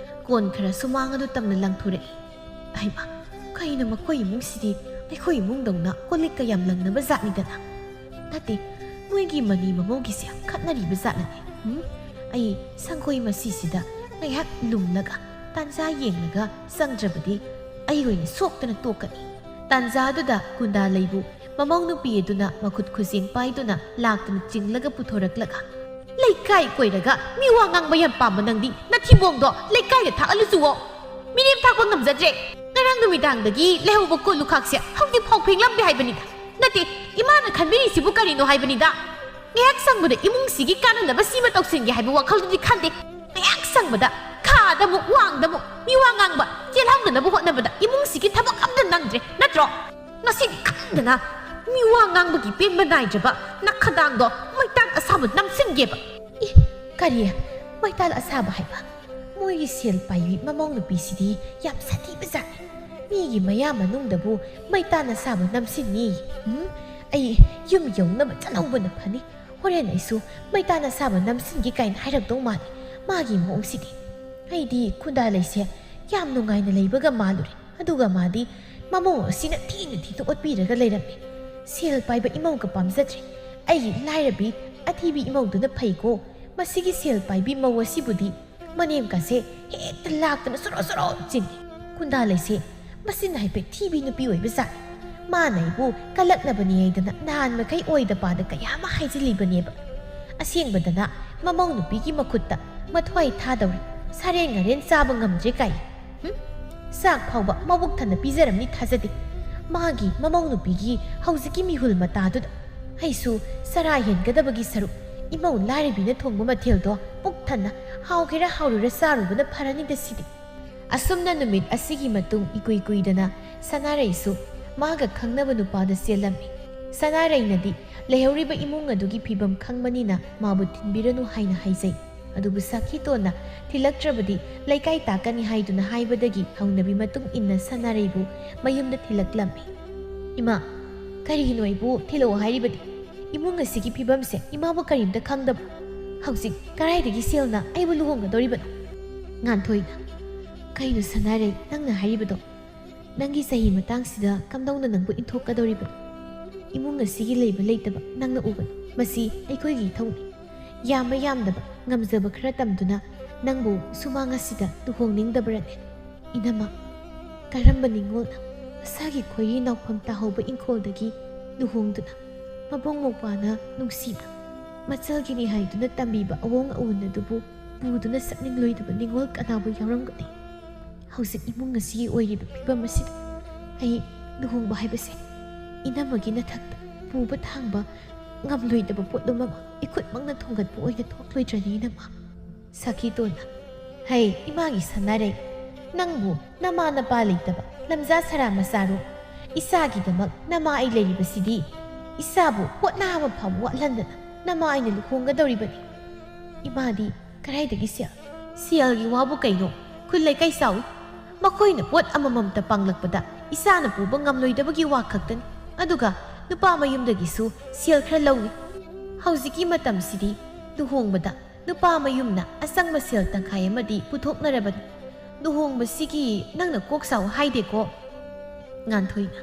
ꯀꯣꯟ ꯈꯔ ꯁꯨꯃꯥꯡ ꯑꯗꯨ ꯇꯝꯅ ꯂꯪꯊꯣꯔꯛꯏ꯫ ꯍꯩꯃꯥ, ꯀꯩꯅꯣ ꯃꯈꯣꯏ ꯏꯃꯨꯡꯁꯤꯗꯤ ꯑꯩꯈꯣꯏ ꯏꯃꯨꯡꯗꯧꯅ ꯀꯣꯜ ꯂꯤꯛꯀ ꯌꯥꯝ ꯂꯪꯅꯕ ꯖꯥꯠꯅꯤꯗꯅ꯫ ꯅꯠꯇꯦ, ꯃꯣꯏꯒꯤ ꯃꯅꯤ ꯃꯃꯧꯒꯤꯁꯦ ꯌꯥꯝ ꯈꯠꯅꯔꯤꯕ ꯖꯥꯠꯅꯅꯦ꯫ ꯎꯝ, ꯑꯩ ꯁꯪꯒꯣꯏ ꯃꯁꯤꯁꯤꯗ ꯉꯥꯏꯍꯥꯛ ꯂꯨꯝꯂꯒ ꯇꯥꯟꯖꯥ ꯌꯦꯡꯂꯒ ꯆꯪꯗ꯭ꯔꯕꯗꯤ ꯑꯩ ꯑꯣꯏꯅ ꯁꯣꯛꯇꯅ ꯇꯣꯛꯀꯅꯤ꯫ ꯇꯥꯟꯖꯥꯗꯨꯗ ꯀꯨꯟꯗꯥ ꯂꯩꯕꯨ ꯃꯃꯧ ꯅꯨꯄꯤ ꯑꯗꯨꯅ ꯃꯈꯨꯠ ꯈꯨꯖꯦꯡ ꯄꯥꯏꯗꯨꯅ ꯂꯥꯛꯇꯨꯅ ꯆꯤꯡꯂꯒ ꯄꯨꯊꯣꯔꯛꯂꯒ, "ꯂꯩꯀꯥꯏ ꯀꯣꯏꯔꯒ ꯃꯤꯋꯥ ꯉꯥꯡꯕ ꯌꯥꯝ ꯄꯥꯝꯕ ꯅꯪꯗꯤ ꯅꯊꯤꯕꯣꯡꯗꯣ ꯂꯩꯀꯥꯏꯗ ꯊꯥꯛꯍꯜꯂꯨ ꯆꯨꯋꯣ꯫ ꯃꯤꯔꯦꯝ ꯊꯥꯛꯄ ꯉꯝꯖꯗ꯭ꯔꯦ꯫ ꯉꯔꯥꯡ ꯅꯨꯃꯤꯗꯥꯡꯗꯒꯤ ꯂꯩꯍꯧꯕ ꯀꯣꯜ ꯂꯨꯈꯥꯛꯁꯦ ꯍꯧꯖꯤꯛ ꯐꯥꯎ ꯐꯦꯡꯂꯝꯗꯦ ꯍꯥꯏꯕꯅꯤꯗ꯫ ꯅꯠꯇꯦ, ꯏꯃꯥꯅ ꯈꯟꯕꯤꯔꯤꯁꯤꯕꯨ ꯀꯔꯤꯅꯣ ꯍꯥꯏꯕꯅꯤꯗ꯫ ꯉꯥꯏꯍꯥꯛ ꯁꯪꯕꯗ ꯏꯃꯨꯡꯁꯤꯒꯤ ꯀꯥꯟꯅꯅꯕ ꯁꯤꯃ ꯇꯧꯁꯤꯟꯒꯦ ꯍꯥꯏꯕ ꯋꯥꯈꯜꯗꯨꯗꯤ ꯈꯟꯗꯦ꯫ ꯉꯥꯏꯍꯥꯛ ꯁꯪꯕꯗ ꯈꯥꯗ ꯑꯃꯨꯛ ꯋꯥꯡꯗ ꯑꯃꯨꯛ ꯃꯤꯋꯥ ꯉꯥꯡꯕ, ꯆꯦꯜꯍꯧꯅꯅꯕ ꯍꯣꯠꯅꯕꯗ ꯏꯃꯨꯡꯁꯤꯒꯤ ꯊꯕꯛ ꯑꯝꯇ ꯅꯪꯗ꯭ꯔꯦ, ꯅꯠꯇ꯭ꯔꯣ? ꯉꯁꯤꯗꯤ ꯈꯪꯗꯅ ꯃꯤꯋꯥ ꯉꯥꯡꯕꯒꯤ ꯄꯦꯟꯕ ꯅꯥꯏꯗ꯭ꯔꯕ ꯅꯈꯗꯥꯡꯗꯣ ꯃꯩꯇꯥꯟ ꯑꯁꯥꯕ ꯅꯝꯁꯤꯟꯒꯦꯕ꯫ ꯏ, ꯀꯔꯤ? ꯃꯩꯇꯥꯟ ꯑꯁꯥꯕ ꯍꯥꯏꯕ? ꯃꯣꯏꯒꯤ ꯁꯦꯜ ꯄꯥꯏꯕꯤ ꯃꯃꯧ ꯅꯨꯄꯤꯁꯤꯗꯤ ꯌꯥꯝ ꯁꯥꯊꯤꯕ ꯖꯥꯠꯅꯤ꯫ ꯃꯤꯒꯤ ꯃꯌꯥ ꯃꯅꯨꯡꯗꯕꯨ ꯃꯩꯇꯥꯟ ꯑꯁꯥꯕ ꯅꯝꯁꯤꯟꯅꯤ꯫ ꯎꯝ, ꯑꯩ ꯌꯨꯝ ꯌꯧꯅꯕ ꯆꯠꯍꯧꯕꯅ ꯐꯅꯤ꯫ ꯍꯣꯔꯦꯟ ꯑꯩꯁꯨ ꯃꯩꯇꯥꯟ ꯑꯁꯥꯕ ꯅꯝꯁꯤꯟꯒꯦ ꯀꯥꯏꯅ ꯍꯥꯏꯔꯛꯇꯧ ꯃꯥꯜꯂꯤ꯫ ꯃꯥꯒꯤ ꯃꯑꯣꯡꯁꯤꯗꯤ꯫ ꯑꯩꯗꯤ ꯈꯨꯟꯗꯥ ꯂꯩꯁꯦ ꯌꯥꯝ ꯅꯨꯡꯉꯥꯏꯅ ꯂꯩꯕꯒ ꯃꯥꯜꯂꯨꯔꯦ꯫ ꯑꯗꯨꯒ ꯃꯥꯗꯤ ꯃꯃꯧ ꯑꯁꯤꯅ ꯊꯤꯅ ꯊꯤꯅ ꯑꯣꯠꯄꯤꯔꯒ ꯂꯩꯔꯝꯃꯤ꯫ ꯁꯦꯜ ꯄꯥꯏꯕ ꯏꯃꯧꯒ ꯄꯥꯝꯖꯗ꯭ꯔꯦ꯫ ꯑꯩꯒꯤ ꯂꯥꯏꯔꯕꯤ ꯑꯊꯤꯕꯤ ꯏꯃꯧꯗꯨꯅ ꯐꯩꯀꯣ꯫ ꯃꯁꯤꯒꯤ ꯁꯦꯜ ꯄꯥꯏꯕꯤ ꯃꯧ ꯑꯁꯤꯕꯨꯗꯤ ꯃꯅꯦꯝꯀꯥꯁꯦ ꯍꯦꯛꯇ ꯂꯥꯛꯇꯅ ꯁꯣꯔꯣ ꯁꯣꯔꯣ ꯆꯤꯡꯏ꯫ ꯈꯨꯟꯗꯥ ꯂꯩꯁꯦ ꯃꯁꯤꯅ ꯍꯥꯏꯐꯦꯠ ꯊꯤꯕꯤ ꯅꯨꯄꯤ ꯑꯣꯏꯕ ꯖꯥꯠꯅꯤ꯫ ꯃꯥꯅ ꯑꯩꯕꯨ ꯀꯜꯂꯛꯅꯕꯅꯤ ꯍꯥꯏꯗꯅ ꯅꯍꯥꯟ ꯃꯈꯩ ꯑꯣꯏꯗ ꯄꯥꯗ ꯀꯌꯥ ꯑꯃ ꯍꯥꯏꯖꯤꯜꯂꯤꯕꯅꯦꯕ꯫ ꯑꯁꯦꯡꯕꯗꯅ ꯃꯃꯧ ꯅꯨꯄꯤꯒꯤ ꯃꯈꯨꯠꯇ ꯃꯊ꯭ꯋꯥꯏ ꯊꯥꯗꯧꯔꯦ꯫ ꯁꯥꯔꯦꯡ ꯉꯥꯔꯦꯟ ꯆꯥꯕ ꯉꯝꯗ꯭ꯔꯦ ꯀꯥꯏ꯫ ꯍꯨꯝ? ꯆꯥꯛ ꯐꯥꯎꯕ ꯃꯕꯨꯛ ꯊꯟꯅ ꯄꯤꯖꯔꯝꯅꯤ ꯊꯥꯖꯗꯦ꯫ ꯃꯥꯒꯤ ꯃꯃꯧ ꯅꯨꯄꯤꯒꯤ ꯍꯧꯖꯤꯛꯀꯤ ꯃꯤꯍꯨꯜ ꯃꯇꯥꯗꯨꯗ ꯑꯩꯁꯨ ꯆꯔꯥ ꯍꯦꯟꯒꯗꯕꯒꯤ ꯁꯔꯨꯛ ꯏꯃꯧ ꯂꯥꯏꯔꯕꯤꯅ ꯊꯣꯡꯕ ꯃꯊꯦꯜꯗꯣ ꯄꯨꯛ ꯊꯟꯅ ꯍꯥꯎꯒꯦꯔꯥ ꯍꯥꯎꯔꯣꯏꯔꯥ ꯆꯥꯔꯨꯕꯅ ꯐꯔꯅꯤꯗ ꯁꯤꯗꯤ꯫ ꯑꯁꯨꯝꯅ ꯅꯨꯃꯤꯠ ꯑꯁꯤꯒꯤ ꯃꯇꯨꯡ ꯏꯀꯨꯏ ꯀꯨꯏꯗꯅ ꯁꯅꯥꯔꯩꯁꯨ ꯃꯥꯒ ꯈꯪꯅꯕ ꯅꯨꯄꯥꯗ ꯆꯦꯜꯂꯝꯃꯤ꯫ ꯁꯅꯥꯔꯩꯅꯗꯤ ꯂꯩꯍꯧꯔꯤꯕ ꯏꯃꯨꯡ ꯑꯗꯨꯒꯤ ꯐꯤꯕꯝ ꯈꯪꯕꯅꯤꯅ ꯃꯥꯕꯨ ꯊꯤꯟꯕꯤꯔꯅꯨ ꯍꯥꯏꯅ ꯍꯥꯏꯖꯩ꯫ ꯑꯗꯨꯕꯨ ꯁꯥꯈꯤꯇꯣꯟꯅ ꯊꯤꯜꯂꯛꯇ꯭ꯔꯕꯗꯤ ꯂꯩꯀꯥꯏ ꯇꯥꯛꯀꯅꯤ ꯍꯥꯏꯗꯨꯅ ꯍꯥꯏꯕꯗꯒꯤ ꯍꯧꯅꯕꯤ ꯃꯇꯨꯡ ꯏꯟꯅ ꯁꯅꯥꯔꯩꯕꯨ ꯃꯌꯨꯝꯗ ꯊꯤꯜꯂꯛꯂꯝꯃꯤ꯫ "ꯏꯃꯥ, ꯀꯔꯤꯒꯤꯅꯣ ꯑꯩꯕꯨ ꯊꯤꯜꯂꯛꯑꯣ ꯍꯥꯏꯔꯤꯕꯗꯤ? ꯏꯃꯨꯡ ꯑꯁꯤꯒꯤ ꯐꯤꯕꯝꯁꯦ ꯏꯃꯥꯕꯨ ꯀꯔꯤꯝꯇ ꯈꯪꯗꯕ? ꯍꯧꯖꯤꯛ ꯀꯗꯥꯏꯗꯒꯤ ꯁꯦꯜꯅ ꯑꯩꯕꯨ ꯂꯨꯍꯣꯡꯒꯗꯧꯔꯤꯕꯅꯣ?" ꯉꯥꯟꯊꯣꯏꯅ, "ꯀꯩꯅꯣ ꯁꯅꯥꯔꯩ, ꯅꯪꯅ ꯍꯥꯏꯔꯤꯕꯗꯣ? ꯅꯪꯒꯤ ꯆꯍꯤ ꯃꯇꯥꯡꯁꯤꯗ ꯀꯝꯗꯧꯅ ꯅꯪꯕꯨ ꯏꯟꯊꯣꯛꯀꯗꯧꯔꯤꯕꯅꯣ? ꯏꯃꯨꯡ ꯑꯁꯤꯒꯤ ꯂꯩꯕ ꯂꯩꯇꯕ ꯅꯪꯅ ꯎꯕꯅꯤ꯫ ꯃꯁꯤ ꯑꯩꯈꯣꯏꯒꯤ ꯏꯊꯧꯅꯤ꯫ ꯌꯥꯝꯕ ꯌꯥꯝꯗꯕ, ꯉꯝꯖꯕ ꯈꯔ ꯇꯝꯗꯨꯅ ꯅꯪꯕꯨ ꯁꯨꯃꯥꯡ ꯑꯁꯤꯗ ꯂꯨꯍꯣꯡꯅꯤꯡꯗꯕ꯭ꯔꯅꯦ? ꯏꯅꯝꯃ, ꯀꯔꯝꯕ ꯅꯤꯡꯉꯣꯜꯅ ꯃꯁꯥꯒꯤ ꯈꯣꯏꯔꯤ ꯅꯥꯎꯐꯝ ꯇꯥꯍꯧꯕ ꯏꯪꯈꯣꯜꯗꯒꯤ ꯂꯨꯍꯣꯡꯗꯨꯅ ꯃꯕꯨꯡ ꯃꯧꯄ꯭ꯋꯥꯅ ꯅꯨꯡꯁꯤꯅ ꯃꯆꯜꯒꯤꯅꯤ ꯍꯥꯏꯗꯨꯅ ꯇꯝꯕꯤꯕ ꯑꯑꯣꯡ ꯑꯑꯣꯟ ꯑꯗꯨꯕꯨ ꯄꯨꯗꯨꯅ ꯆꯠꯅꯤꯡꯂꯣꯏꯗꯕ ꯅꯤꯡꯉꯣꯜ ꯀꯅꯥꯕꯨ ꯌꯥꯎꯔꯝꯒꯅꯤ? ꯍꯧꯖꯤꯛ ꯏꯃꯨꯡ ꯑꯁꯤꯒꯤ ꯑꯣꯏꯔꯤꯕ ꯐꯤꯕꯝ ꯑꯁꯤꯗ ꯑꯩ ꯂꯨꯍꯣꯡꯕ ꯍꯥꯏꯕꯁꯦ ꯏꯅꯝꯃꯒꯤ ꯅꯊꯛꯇ ꯄꯨꯕ ꯊꯥꯡꯕ ꯉꯝꯂꯣꯏꯗꯕ ꯄꯣꯠꯂꯨꯝ ꯑꯃ ꯏꯈꯨꯠꯃꯛꯅ ꯊꯣꯡꯒꯠꯄ ꯑꯣꯏꯅ ꯊꯣꯛꯂꯣꯏꯗ꯭ꯔꯅꯤ ꯏꯅꯝꯃ?" ꯁꯥꯈꯤꯇꯣꯟꯅ, "ꯍꯩ, ꯏꯃꯥꯒꯤ ꯁꯅꯥꯔꯩ, ꯅꯪꯕꯨ ꯅꯃꯥ ꯅꯄꯥ ꯂꯩꯇꯕ ꯂꯝꯖꯥ ꯁꯔꯥ ꯃꯆꯥꯔꯣ? ꯏꯆꯥꯒꯤꯗꯃꯛ ꯅꯃꯥ ꯑꯩ ꯂꯩꯔꯤꯕꯁꯤꯗꯤ꯫ ꯏꯆꯥꯕꯨ ꯄꯣꯠꯅꯥ ꯑꯃ ꯐꯥꯎꯕ ꯋꯥꯠꯍꯟꯗꯅ ꯅꯃꯥ ꯑꯩꯅ ꯂꯨꯍꯣꯡꯒꯗꯧꯔꯤꯕꯅꯤ꯫ ꯏꯃꯥꯗꯤ ꯀꯗꯥꯏꯗꯒꯤ ꯁꯦꯜ? ꯁꯦꯜꯒꯤ ꯋꯥꯕꯨ ꯀꯩꯅꯣ? ꯈꯨꯜ ꯂꯩꯀꯥꯏ ꯆꯥꯎꯏ꯫ ꯃꯈꯣꯏꯅ ꯄꯣꯠ ꯑꯃꯃꯝꯇ ꯄꯥꯡꯂꯛꯄꯗ ꯏꯆꯥꯅ ꯄꯨꯕ ꯉꯝꯂꯣꯏꯗꯕꯒꯤ ꯋꯥ ꯈꯛꯇꯅꯤ꯫ ꯑꯗꯨꯒ ꯅꯨꯄꯥ ꯃꯌꯨꯝꯗꯒꯤꯁꯨ ꯁꯦꯜ ꯈꯔ ꯂꯧꯏ꯫ ꯍꯧꯖꯤꯛꯀꯤ ꯃꯇꯝꯁꯤꯗꯤ ꯂꯨꯍꯣꯡꯕꯗ ꯅꯨꯄꯥ ꯃꯌꯨꯝꯅ ꯑꯆꯪꯕ ꯁꯦꯜ ꯇꯪꯈꯥꯏ ꯑꯃꯗꯤ ꯄꯨꯊꯣꯛꯅꯔꯕꯅꯤ꯫ ꯂꯨꯍꯣꯡꯕꯁꯤꯒꯤ ꯅꯪꯅ ꯀꯣꯛ ꯁꯥꯎ ꯍꯥꯏꯗꯦꯀꯣ?" ꯉꯥꯟꯊꯣꯏꯅ,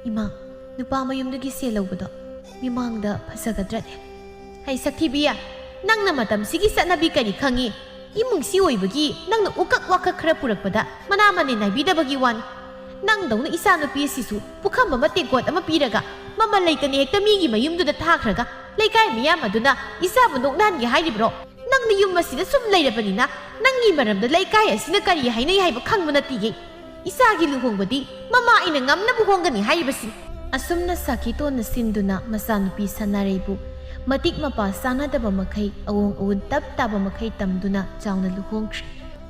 "ꯏꯃꯥ, ꯅꯨꯄꯥ ꯃꯌꯨꯝꯗꯒꯤ ꯁꯦꯜ ꯂꯧꯕꯗꯣ ꯃꯤꯃꯥꯡꯗ ꯐꯖꯒꯗ꯭ꯔꯅꯦ?" "ꯍꯩ ꯁꯛꯊꯤꯕꯤ, ꯅꯪꯅ ꯃꯇꯝꯁꯤꯒꯤ ꯆꯠꯅꯕꯤ ꯀꯔꯤ ꯈꯪꯉꯤ? ꯏꯃꯨꯡꯁꯤ ꯑꯣꯏꯕꯒꯤ ꯅꯪꯅ ꯎꯀꯛ ꯋꯥꯀꯛ ꯈꯔ ꯄꯨꯔꯛꯄꯗ ꯃꯅꯥ ꯃꯅꯤꯟ ꯅꯥꯏꯕꯤꯗꯕꯒꯤ ꯋꯥꯅꯤ꯫ ꯅꯪꯗꯧꯅ ꯏꯆꯥꯅꯨꯄꯤ ꯑꯁꯤꯁꯨ ꯄꯨꯈꯝ ꯑꯃ ꯇꯦꯡꯀꯣꯠ ꯑꯃ ꯄꯤꯔꯒ ꯃꯃꯜ ꯂꯩꯇꯅ ꯍꯦꯛꯇ ꯃꯤꯒꯤ ꯃꯌꯨꯝꯗꯨꯗ ꯊꯥꯈ꯭ꯔꯒ ꯂꯩꯀꯥꯏ ꯃꯤꯌꯥꯝ ꯑꯗꯨꯅ ꯏꯆꯥꯕꯨ ꯅꯣꯛꯅꯍꯟꯒꯦ ꯍꯥꯏꯔꯤꯕ꯭ꯔꯣ? ꯅꯪꯅ ꯌꯨꯝ ꯑꯁꯤꯗ ꯁꯨꯝ ꯂꯩꯔꯕꯅꯤꯅ ꯅꯪꯒꯤ ꯃꯔꯝꯗ ꯂꯩꯀꯥꯏ ꯑꯁꯤꯅ ꯀꯔꯤ ꯍꯥꯏꯅꯩ ꯍꯥꯏꯕ ꯈꯪꯕ ꯅꯠꯇꯤꯌꯦ꯫ ꯏꯆꯥꯒꯤ ꯂꯨꯍꯣꯡꯕꯗꯤ ꯃꯃꯥ ꯑꯩꯅ ꯉꯝꯅꯕ ꯍꯣꯡꯒꯅꯤ ꯍꯥꯏꯔꯤꯕꯁꯤ꯫" ꯑꯁꯨꯝꯅ ꯁꯥꯈꯤꯇꯣꯟꯅ ꯁꯤꯟꯗꯨꯅ ꯃꯆꯥꯅꯨꯄꯤ ꯁꯅꯥꯔꯩꯕꯨ ꯃꯇꯤꯛ ꯃꯄꯥ ꯆꯥꯅꯗꯕ ꯃꯈꯩ, ꯑꯑꯣꯡ ꯑꯎꯟ ꯇꯞ ꯇꯥꯕ ꯃꯈꯩ ꯇꯝꯗꯨꯅ ꯆꯥꯎꯅ ꯂꯨꯍꯣꯡꯈ꯭ꯔꯦ꯫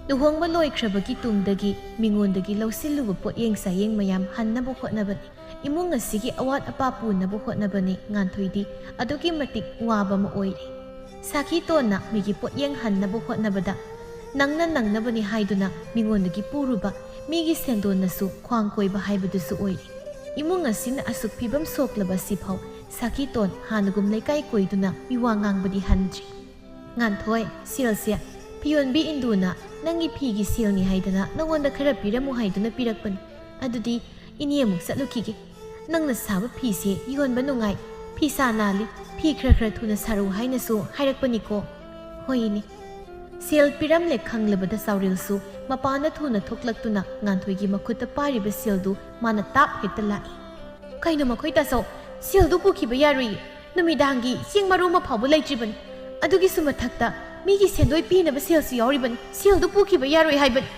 ꯂꯨꯍꯣꯡꯕ ꯂꯣꯏꯈ꯭ꯔꯕꯒꯤ ꯇꯨꯡꯗꯒꯤ ꯃꯤꯉꯣꯟꯗꯒꯤ ꯂꯧꯁꯤꯜꯂꯨꯕ ꯄꯣꯠꯌꯦꯡ ꯆꯥꯌꯦꯡ ꯃꯌꯥꯝ ꯍꯟꯅꯕ ꯍꯣꯠꯅꯕꯅꯤ꯫ ꯏꯃꯨꯡ ꯑꯁꯤꯒꯤ ꯑꯋꯥꯠ ꯑꯄꯥ ꯄꯨꯅꯕ ꯍꯣꯠꯅꯕꯅꯤ ꯉꯥꯟꯊꯣꯏꯗꯤ ꯑꯗꯨꯛꯀꯤ ꯃꯇꯤꯛ ꯋꯥꯕ ꯑꯃ ꯑꯣꯏꯔꯦ꯫ ꯁꯥꯈꯤꯇꯣꯟꯅ ꯃꯤꯒꯤ ꯄꯣꯠꯌꯦꯡ ꯍꯟꯅꯕ ꯍꯣꯠꯅꯕꯗ ꯅꯪꯅ ꯅꯪꯅꯕꯅꯤ ꯍꯥꯏꯗꯨꯅ ꯃꯤꯉꯣꯟꯗꯒꯤ ꯄꯨꯔꯨꯕ ꯃꯤꯒꯤ ꯁꯦꯟꯗꯣꯟꯅꯁꯨ ꯈ꯭ꯋꯥꯡ ꯀꯣꯏꯕ ꯍꯥꯏꯕꯗꯨꯁꯨ ꯑꯣꯏꯔꯦ꯫ ꯏꯃꯨꯡ ꯑꯁꯤꯅ ꯑꯁꯨꯛ ꯐꯤꯕꯝ ꯁꯣꯛꯂꯕ ꯑꯁꯤꯐꯥꯎ ꯁꯥꯈꯤꯇꯣꯟ ꯍꯥꯟꯅꯒꯨꯝ ꯂꯩꯀꯥꯏ ꯀꯣꯏꯗꯨꯅ ꯃꯤꯋꯥ ꯉꯥꯡꯕꯗꯤ ꯍꯟꯗ꯭ꯔꯤ꯫ "ꯉꯥꯟꯊꯣꯏ, ꯁꯦꯜꯁꯦ ꯐꯤꯌꯣꯟꯕꯤ ꯏꯟꯗꯨꯅ ꯅꯪꯒꯤ ꯐꯤꯒꯤ ꯁꯦꯜꯅꯤ ꯍꯥꯏꯗꯅ ꯅꯉꯣꯟꯗ ꯈꯔ ꯄꯤꯔꯝꯃꯨ ꯍꯥꯏꯗꯨꯅ ꯄꯤꯔꯛꯄꯅꯤ꯫ ꯑꯗꯨꯗꯤ ꯏꯅꯦ ꯑꯃꯨꯛ ꯆꯠꯂꯨꯈꯤꯒꯦ꯫ ꯅꯪꯅ ꯁꯥꯕ ꯐꯤꯁꯦ ꯌꯣꯟꯕ ꯅꯨꯡꯉꯥꯏ, ꯐꯤꯁꯥ ꯅꯥꯜꯂꯤ, ꯐꯤ ꯈꯔ ꯈꯔ ꯊꯨꯅ ꯁꯥꯔꯛꯎ ꯍꯥꯏꯅꯁꯨ ꯍꯥꯏꯔꯛꯄꯅꯤꯀꯣ꯫" "ꯍꯣꯏ ꯏꯅꯦ꯫" ꯁꯦꯜ ꯄꯤꯔꯝꯂꯦ ꯈꯪꯂꯕꯗ ꯆꯥꯎꯔꯦꯜꯁꯨ ꯃꯄꯥꯟꯗ ꯊꯨꯅ ꯊꯣꯛꯂꯛꯇꯨꯅ ꯉꯥꯟꯊꯣꯏꯒꯤ ꯃꯈꯨꯠꯇ ꯄꯥꯏꯔꯤꯕ ꯁꯦꯜꯗꯨ ꯃꯥꯅ ꯇꯥꯞ ꯍꯦꯛꯇ ꯂꯥꯛꯏ꯫ "ꯀꯩꯅꯣ ꯃꯈꯣꯏ ꯇꯥꯆꯧ, ꯁꯦꯜꯗꯨ ꯄꯨꯈꯤꯕ ꯌꯥꯔꯣꯏꯌꯦ꯫ ꯅꯨꯃꯤꯗꯥꯡꯒꯤ ꯆꯦꯡ ꯃꯔꯨ ꯑꯃ ꯐꯥꯎꯕ ꯂꯩꯇ꯭ꯔꯤꯕꯅꯤ꯫ ꯑꯗꯨꯒꯤꯁꯨ ꯃꯊꯛꯇ ꯃꯤꯒꯤ ꯁꯦꯟꯗꯣꯏ ꯄꯤꯅꯕ ꯁꯦꯜꯁꯨ ꯌꯥꯎꯔꯤꯕꯅꯤ꯫ ꯁꯦꯜꯗꯨ ꯄꯨꯈꯤꯕ ꯌꯥꯔꯣꯏ ꯍꯥꯏꯕꯅꯤ꯫"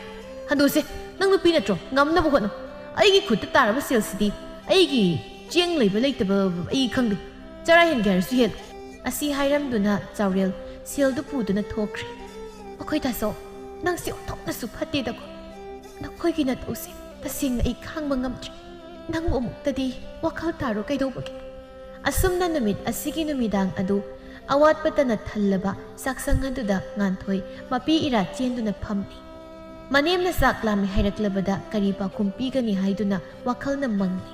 "ꯍꯟꯗꯣꯛꯁꯦ, ꯅꯪ ꯅꯨꯄꯤ ꯅꯠꯇ꯭ꯔꯣ? ꯉꯝꯅꯕ ꯍꯣꯠꯅꯧ꯫ ꯑꯩꯒꯤ ꯈꯨꯠꯇ ꯇꯥꯔꯕ ꯁꯦꯜꯁꯤꯗꯤ ꯑꯩꯒꯤ ꯆꯦꯡ ꯂꯩꯕ ꯂꯩꯇꯕ ꯑꯩ ꯈꯪꯗꯦ꯫ ꯆꯔꯥ ꯍꯦꯟꯒꯦ ꯍꯥꯏꯔꯁꯨ ꯍꯦꯜ꯫" ꯑꯁꯤ ꯍꯥꯏꯔꯝꯗꯨꯅ ꯆꯥꯎꯔꯦꯜ ꯁꯦꯜꯗꯨ ꯄꯨꯗꯨꯅ ꯊꯣꯛꯈ꯭ꯔꯦ꯫ "ꯃꯈꯣꯏ ꯇꯥꯆꯧ, ꯅꯪꯁꯦ ꯑꯣꯟꯊꯣꯛꯅꯁꯨ ꯐꯠꯇꯦꯗꯀꯣ꯫ ꯅꯈꯣꯏꯒꯤ ꯅꯇꯧꯁꯦ ꯇꯁꯦꯡꯅ ꯑꯩ ꯈꯥꯡꯕ ꯉꯝꯗ꯭ꯔꯦ꯫ ꯅꯪꯕꯨ ꯑꯃꯨꯛꯇꯗꯤ ꯋꯥꯈꯜ ꯇꯥꯔꯣ ꯀꯩꯗꯧꯕꯒꯦ?" ꯑꯁꯨꯝꯅ ꯅꯨꯃꯤꯠ ꯑꯁꯤꯒꯤ ꯅꯨꯃꯤꯗꯥꯡ ꯑꯗꯨ ꯑꯋꯥꯠꯄꯇꯅ ꯊꯜꯂꯕ ꯆꯥꯛꯁꯪ ꯑꯗꯨꯗ ꯉꯥꯟꯊꯣꯏ ꯃꯄꯤ ꯏꯔꯥ ꯆꯦꯟꯗꯨꯅ ꯐꯝꯂꯤ꯫ ꯃꯅꯦꯝꯅ ꯆꯥꯛ ꯂꯥꯝꯃꯤ ꯍꯥꯏꯔꯛꯂꯕꯗ ꯀꯔꯤ ꯄꯥꯎꯈꯨꯝ ꯄꯤꯒꯅꯤ ꯍꯥꯏꯗꯨꯅ ꯋꯥꯈꯜꯅ ꯃꯪꯂꯤ꯫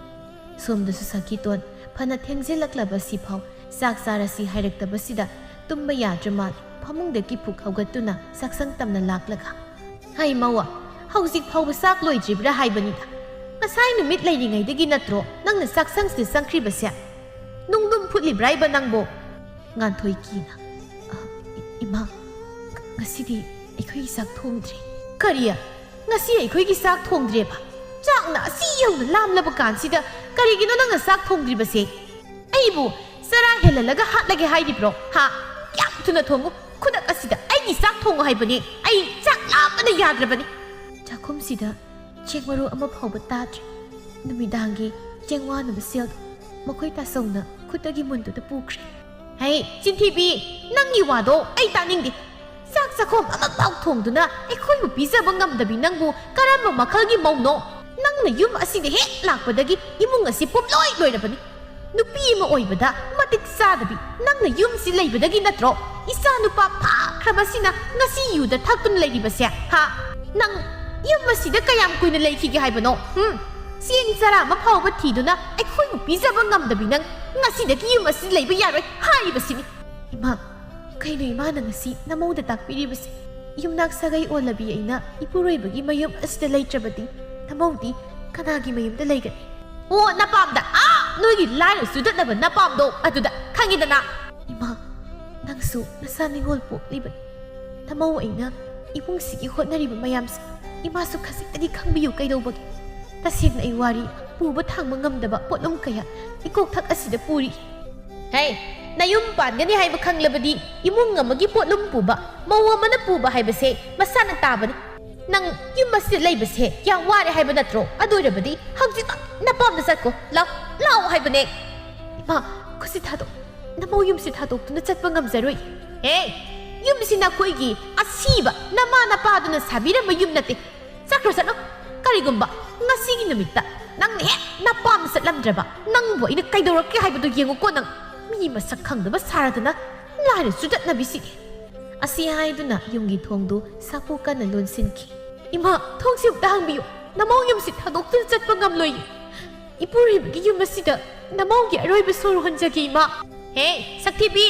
ꯁꯣꯝꯗꯁꯨ ꯁꯈꯤꯇꯣꯟ ꯐꯅ ꯊꯦꯡꯖꯤꯜꯂꯛꯂꯕꯁꯤꯐꯥꯎ ꯆꯥꯛ ꯆꯥꯔꯁꯤ ꯍꯥꯏꯔꯛꯇꯕꯁꯤꯗ ꯇꯨꯝꯕ ꯌꯥꯗ꯭ꯔ ꯃꯥꯜꯂꯤ꯫ ꯐꯃꯨꯡꯗꯒꯤ ꯐꯨꯛ ꯍꯧꯒꯠꯇꯨꯅ ꯆꯥꯛꯁꯪ ꯇꯝꯅ ꯂꯥꯛꯂꯒ, "ꯍꯩ ꯃꯧꯋꯥ, ꯍꯧꯖꯤꯛ ꯐꯥꯎꯕ ꯆꯥꯛ ꯂꯣꯏꯗ꯭ꯔꯤꯕ꯭ꯔꯥ ꯍꯥꯏꯕꯅꯤꯗ? ꯉꯁꯥꯏ ꯅꯨꯃꯤꯠ ꯂꯩꯔꯤꯉꯩꯗꯒꯤ ꯅꯠꯇ꯭ꯔꯣ ꯅꯪꯅ ꯆꯥꯛꯁꯪꯁꯤꯗ ꯆꯪꯈ꯭ꯔꯤꯕꯁꯦ? ꯅꯨꯡꯗꯨꯝ ꯐꯨꯠꯂꯤꯕ꯭ꯔꯥ ꯍꯥꯏꯕ ꯅꯪꯕꯣ?" ꯉꯥꯟꯊꯣꯏ ꯀꯤꯅ, "ꯑ, ꯏ-, ꯏꯃꯥ, ꯉ-, ꯉꯁꯤꯗꯤ ꯑꯩꯈꯣꯏꯒꯤ ꯆꯥꯛ ꯊꯣꯡꯗ꯭ꯔꯤ꯫" "ꯀꯔꯤ? ꯉꯁꯤ ꯑꯩꯈꯣꯏꯒꯤ ꯆꯥꯛ ꯊꯣꯡꯗ꯭ꯔꯦꯕ? ꯆꯥꯛꯅ ꯑꯁꯤ ꯌꯧꯅ ꯂꯥꯝꯂꯕ ꯀꯥꯟꯁꯤꯗ ꯀꯔꯤꯒꯤꯅꯣ ꯅꯪꯅ ꯆꯥꯛ ꯊꯣꯡꯗ꯭ꯔꯤꯕꯁꯦ? ꯑꯩꯕꯨ ꯆꯔꯥ ꯍꯦꯜꯍꯜꯂꯒ ꯍꯥꯠꯂꯒꯦ ꯍꯥꯏꯔꯤꯕ꯭ꯔꯣ? ꯍꯥ? ꯌꯥꯝ ꯊꯨꯅ ꯊꯣꯡꯉꯨ꯫ ꯈꯨꯗꯛ ꯑꯁꯤꯗ ꯑꯩꯒꯤ ꯆꯥꯛ ꯊꯣꯡꯉꯨ ꯍꯥꯏꯕꯅꯤ꯫ ꯑꯩ ꯆꯥꯛ ꯂꯥꯝꯕꯅ ꯌꯥꯗ꯭ꯔꯕꯅꯤ꯫" ꯆꯥꯛꯈꯨꯝꯁꯤꯗ ꯆꯦꯡ ꯃꯔꯨ ꯑꯃ ꯐꯥꯎꯕ ꯇꯥꯗ꯭ꯔꯦ꯫ ꯅꯨꯃꯤꯗꯥꯡꯒꯤ ꯆꯦꯡ ꯋꯥꯅꯕ ꯁꯦꯜꯗꯣ ꯃꯈꯣꯏ ꯇꯥꯆꯧꯅ ꯈꯨꯠꯇꯒꯤ ꯃꯨꯟꯗꯨꯅ ꯄꯨꯈ꯭ꯔꯦ꯫ "ꯍꯩ, ꯆꯤꯟꯊꯤꯕꯤ, ꯅꯪꯒꯤ ꯋꯥꯗꯣ ꯑꯩ ꯇꯥꯅꯤꯡꯗꯦ꯫ ꯆꯥꯛ ꯆꯥꯛꯈꯣꯝ ꯑꯃꯐꯥꯎ ꯊꯣꯡꯗꯨꯅ ꯑꯩꯈꯣꯏꯕꯨ ꯄꯤꯖꯕ ꯉꯝꯗꯕꯤ ꯅꯪꯕꯨ ꯀꯔꯝꯕ ꯃꯈꯜꯒꯤ ꯃꯧꯅꯣ? ꯅꯪꯅ ꯌꯨꯝ ꯑꯁꯤꯗ ꯍꯦꯛ ꯂꯥꯛꯄꯗꯒꯤ ꯏꯃꯨꯡ ꯑꯁꯤ ꯄꯨꯝꯂꯣꯏ ꯂꯣꯏꯔꯕꯅꯤ꯫ ꯅꯨꯄꯤ ꯑꯃ ꯑꯣꯏꯕꯗ ꯃꯇꯤꯛ ꯆꯥꯗꯕꯤ, ꯅꯪꯅ ꯌꯨꯝꯁꯤ ꯂꯩꯕꯗꯒꯤ ꯅꯠꯇ꯭ꯔꯣ ꯏꯆꯥ ꯅꯨꯄꯥ ꯐꯥꯈ꯭ꯔꯕꯁꯤꯅ ꯉꯁꯤ ꯌꯨꯗ ꯊꯛꯇꯨꯅ ꯂꯩꯔꯤꯕꯁꯦ? ꯍꯥ? ꯅꯪ ꯌꯨꯝ ꯑꯁꯤꯗ ꯀꯌꯥꯝ ꯀꯨꯏꯅ ꯂꯩꯈꯤꯒꯦ ꯍꯥꯏꯕꯅꯣ? ꯍꯨꯝ? ꯆꯦꯡ ꯆꯔꯥ ꯑꯃ ꯐꯥꯎꯕ ꯊꯤꯗꯨꯅ ꯑꯩꯈꯣꯏꯕꯨ ꯄꯤꯖꯕ ꯉꯝꯗꯕꯤ ꯅꯪ ꯉꯁꯤꯗꯒꯤ ꯌꯨꯝ ꯑꯁꯤꯗ ꯂꯩꯕ ꯌꯥꯔꯣꯏ ꯍꯥꯏꯔꯤꯕꯁꯤꯅꯤ꯫ ꯏꯃꯥ, ꯀꯩꯅꯣ ꯏꯃꯥꯅ ꯉꯁꯤ ꯅꯃꯧꯗ ꯇꯥꯛꯄꯤꯔꯤꯕꯁꯦ? ꯌꯨꯝꯅꯥꯛ ꯁꯥꯒꯩ ꯑꯣꯜꯂꯕꯤ ꯑꯩꯅ ꯏꯄꯨꯔꯣꯏꯕꯒꯤ ꯃꯌꯨꯝ ꯑꯁꯤꯗ ꯂꯩꯇ꯭ꯔꯕꯗꯤ ꯅꯃꯧꯗꯤ ꯀꯅꯥꯒꯤ ꯃꯌꯨꯝꯗ ꯂꯩꯒꯅꯤ? ꯑꯣ, ꯅꯄꯥꯝꯗ, ꯑꯥ, ꯅꯣꯏꯒꯤ ꯂꯥꯏꯔ ꯆꯨꯗꯠꯅꯕ ꯅꯄꯥꯝꯗꯣ ꯑꯗꯨꯗ ꯈꯪꯉꯤꯗꯅ꯫ ꯏꯃꯥ, ꯅꯪꯁꯨ ꯅꯆꯥ ꯅꯤꯉꯣꯜ ꯄꯣꯛꯂꯤꯕꯅꯤ꯫ ꯅꯃꯧ ꯑꯩꯅ ꯏꯃꯨꯡꯁꯤꯒꯤ ꯍꯣꯠꯅꯔꯤꯕ ꯃꯌꯥꯝꯁꯦ ꯏꯃꯥꯁꯨ ꯈꯖꯤꯛꯇꯗꯤ ꯈꯪꯕꯤꯌꯨ ꯀꯩꯗꯧꯕꯒꯦ? ꯇꯁꯦꯡꯅ ꯑꯩ ꯋꯥꯔꯤ ꯄꯨꯕ ꯊꯥꯡꯕ ꯉꯝꯗꯕ ꯄꯣꯠꯂꯨꯝ ꯀꯌꯥ ꯏꯀꯣꯛꯊꯛ ꯑꯁꯤꯗ ꯄꯨꯔꯤ꯫ ꯍꯦ, ꯅꯌꯨꯝ ꯄꯥꯟꯒꯅꯤ ꯍꯥꯏꯕ ꯈꯪꯂꯕꯗꯤ ꯏꯃꯨꯡ ꯑꯃꯒꯤ ꯄꯣꯠꯂꯨꯝ ꯄꯨꯕ, ꯃꯧ ꯑꯃꯅ ꯄꯨꯕ ꯍꯥꯏꯕꯁꯦ ꯃꯁꯥꯅ ꯇꯥꯕꯅꯤ꯫ ꯅꯪ ꯌꯨꯝ ꯑꯁꯤꯗ ꯂꯩꯕꯁꯦ ꯌꯥꯝ ꯋꯥꯔꯦ ꯍꯥꯏꯕ ꯅꯠꯇ꯭ꯔꯣ? ꯑꯗꯨ ꯑꯣꯏꯔꯕꯗꯤ ꯍꯧꯖꯤꯛꯃꯛ ꯅꯄꯥꯝꯗ ꯆꯠꯈꯣ꯫ ꯂꯥꯎ, ꯂꯥꯎ ꯍꯥꯏꯕꯅꯦ꯫ ꯏꯃꯥ, ꯈꯨꯠꯁꯤ ꯊꯥꯗꯣꯛ꯫ ꯅꯃꯧ ꯌꯨꯝꯁꯤ ꯊꯥꯗꯣꯛꯇꯨꯅ ꯆꯠꯄ ꯉꯝꯖꯔꯣꯏ꯫ ꯍꯦ, ꯌꯨꯝꯁꯤ ꯅꯈꯣꯏꯒꯤ ꯑꯁꯤꯕ ꯅꯃꯥ ꯅꯄꯥꯗꯨꯅ ꯁꯥꯕꯤꯔꯝꯕ ꯌꯨꯝ ꯅꯠꯇꯦ꯫ ꯆꯠꯈ꯭ꯔꯣ, ꯆꯠꯂꯣ꯫ ꯀꯔꯤꯒꯨꯝꯕ ꯉꯁꯤꯒꯤ ꯅꯨꯃꯤꯠꯇ ꯅꯪꯅ ꯍꯦꯛ ꯅꯄꯥꯝꯗ ꯆꯠꯂꯝꯗ꯭ꯔꯕ, ꯅꯪꯕꯨ ꯑꯩꯅ ꯀꯩꯗꯧꯔꯛꯀꯦ ꯍꯥꯏꯕꯗꯨ ꯌꯦꯡꯉꯨꯀꯣ ꯅꯪ꯫ ꯃꯤ ꯃꯁꯛ ꯈꯪꯗꯕ ꯁꯥꯔꯗꯅ ꯂꯥꯏꯔ ꯆꯨꯗꯠꯅꯕꯤꯁꯤꯗꯤ꯫ ꯑꯁꯤ ꯍꯥꯏꯗꯨꯅ ꯌꯨꯝꯒꯤ ꯊꯣꯡꯗꯨ ꯁꯥꯐꯨ ꯀꯟꯅ ꯂꯣꯟꯁꯤꯟꯈꯤ꯫ ꯏꯃꯥ, ꯊꯣꯡꯁꯤ ꯑꯃꯨꯛꯇ ꯍꯥꯡꯕꯤꯌꯨ꯫ ꯅꯃꯧ ꯌꯨꯝꯁꯤ ꯊꯥꯗꯣꯛꯇꯨꯅ ꯆꯠꯄ ꯉꯝꯂꯣꯏꯌꯦ꯫ ꯏꯄꯨꯔꯣꯏꯕꯒꯤ ꯌꯨꯝ ꯑꯁꯤꯗ ꯅꯃꯧꯒꯤ ꯑꯔꯣꯏꯕ ꯁꯣꯔ ꯍꯣꯟꯖꯒꯦ, ꯏꯃꯥ꯫ ꯍꯦ, ꯁꯛꯊꯤꯕꯤ!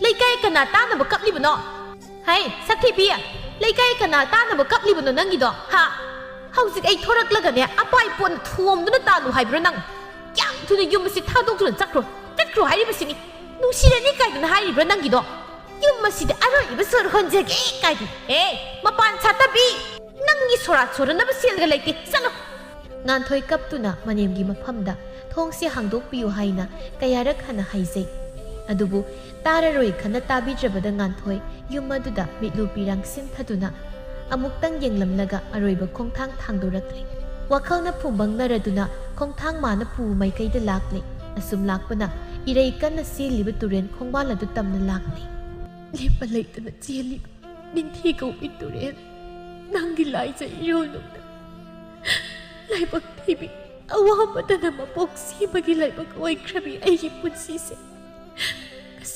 ꯂꯩꯀꯥꯏ ꯀꯅꯥ ꯇꯥꯅꯕ ꯀꯞꯂꯤꯕꯅꯣ? ꯍꯦ, ꯁꯛꯊꯤꯕꯤ! ꯂꯩꯀꯥꯏ ꯀꯅꯥ ꯇꯥꯅꯕ ꯀꯞꯂꯤꯕꯅꯣ ꯅꯪꯒꯤꯗꯣ, ꯍꯥ? ꯍꯧꯖꯤꯛ ꯑꯩ ꯊꯣꯔꯛꯂꯒꯅꯦ, ꯑꯄꯥꯏ ꯄꯣꯠꯅ ꯊꯣꯝꯗꯨꯅ ꯇꯥꯜꯂꯨ ꯍꯥꯏꯕ꯭ꯔꯣ ꯅꯪ? ꯀꯌꯥꯝ ꯊꯨꯅ ꯌꯨꯝ ꯑꯁꯤ ꯊꯥꯗꯣꯛꯇꯨꯅ ꯆꯠꯈ꯭ꯔꯣ, ꯆꯠꯈ꯭ꯔꯣ ꯍꯥꯏꯔꯤꯕꯁꯤꯅꯤ꯫ ꯅꯨꯡꯁꯤꯔꯅꯤ ꯀꯥꯏꯗꯅ ꯍꯥꯏꯔꯤꯕ꯭ꯔꯣ ꯅꯪꯒꯤꯗꯣ? ꯌꯨꯝ ꯑꯁꯤꯗ ꯑꯔꯣꯏꯕ ꯁꯣꯔ ꯍꯣꯟꯖꯒꯦ ꯀꯥꯏꯗꯅ꯫ ꯍꯦ, ꯃꯄꯥꯟ ꯁꯥꯠꯇꯕꯤ! ꯅꯪꯒꯤ ꯁꯣꯔꯥꯠ ꯁꯣꯔꯅꯕ ꯁꯦꯜꯒ ꯂꯩꯇꯦ, ꯆꯠꯂꯣ! ꯉꯥꯟꯊꯣꯏ ꯀꯞꯇꯨꯅ ꯃꯅꯦꯝꯒꯤ ꯃꯐꯝꯗ ꯊꯣꯡꯁꯦ ꯍꯥꯡꯗꯣꯛꯄꯤꯌꯨ ꯍꯥꯏꯅ ꯀꯌꯥꯔꯛ ꯍꯟꯅ ꯍꯥꯏꯖꯩ꯫ ꯑꯗꯨꯕꯨ ꯇꯥꯔꯔꯣꯏ ꯈꯟꯅ ꯇꯥꯕꯤꯗ꯭ꯔꯕꯗ ꯉꯥꯟꯊꯣꯏ ꯌꯨꯝ ꯑꯗꯨꯗ ꯃꯤꯠꯂꯨ ꯄꯤꯔꯥꯡ ꯁꯤꯟꯊꯗꯨꯅ ꯑꯃꯨꯛꯇꯪ ꯌꯦꯡꯂꯝꯂꯒ ꯑꯔꯣꯏꯕ ꯈꯣꯡꯊꯥꯡ ꯊꯥꯡꯗꯣꯔꯛꯂꯦ꯫ ꯋꯥꯈꯜꯅ ꯐꯨꯝꯕꯪꯅꯔꯗꯨꯅ ꯈꯣꯡꯊꯥꯡ ꯃꯥꯅ ꯄꯨ ꯃꯥꯏꯀꯩꯗ ꯂꯥꯛꯂꯦ꯫ ꯑꯁꯨꯝ ꯂꯥꯛꯄꯅ ꯏꯔꯩ ꯀꯟꯅ ꯆꯦꯜꯂꯤꯕ ꯇꯨꯔꯦꯜ ꯈꯣꯡꯕꯥꯜ ꯑꯗꯨ ꯇꯝꯅ ꯂꯥꯛꯂꯦ꯫ ꯂꯦꯞꯄ ꯂꯩꯇꯅ ꯆꯦꯜꯂꯤꯕ ꯅꯤꯡꯊꯤ ꯀꯧꯕꯤ ꯇꯨꯔꯦꯜ, ꯅꯪꯒꯤ ꯂꯥꯏꯖ ꯏꯔꯣꯜꯅꯨꯡꯗ ꯂꯥꯏꯕꯛ ꯊꯤꯕꯤ, ꯑꯋꯥꯕꯇꯅ ꯃꯄꯣꯛ ꯁꯤꯕꯒꯤ ꯂꯥꯏꯕꯛ ꯑꯣꯏꯈ꯭ꯔꯕꯤ ꯑꯩꯒꯤ ꯄꯨꯟꯁꯤꯁꯦ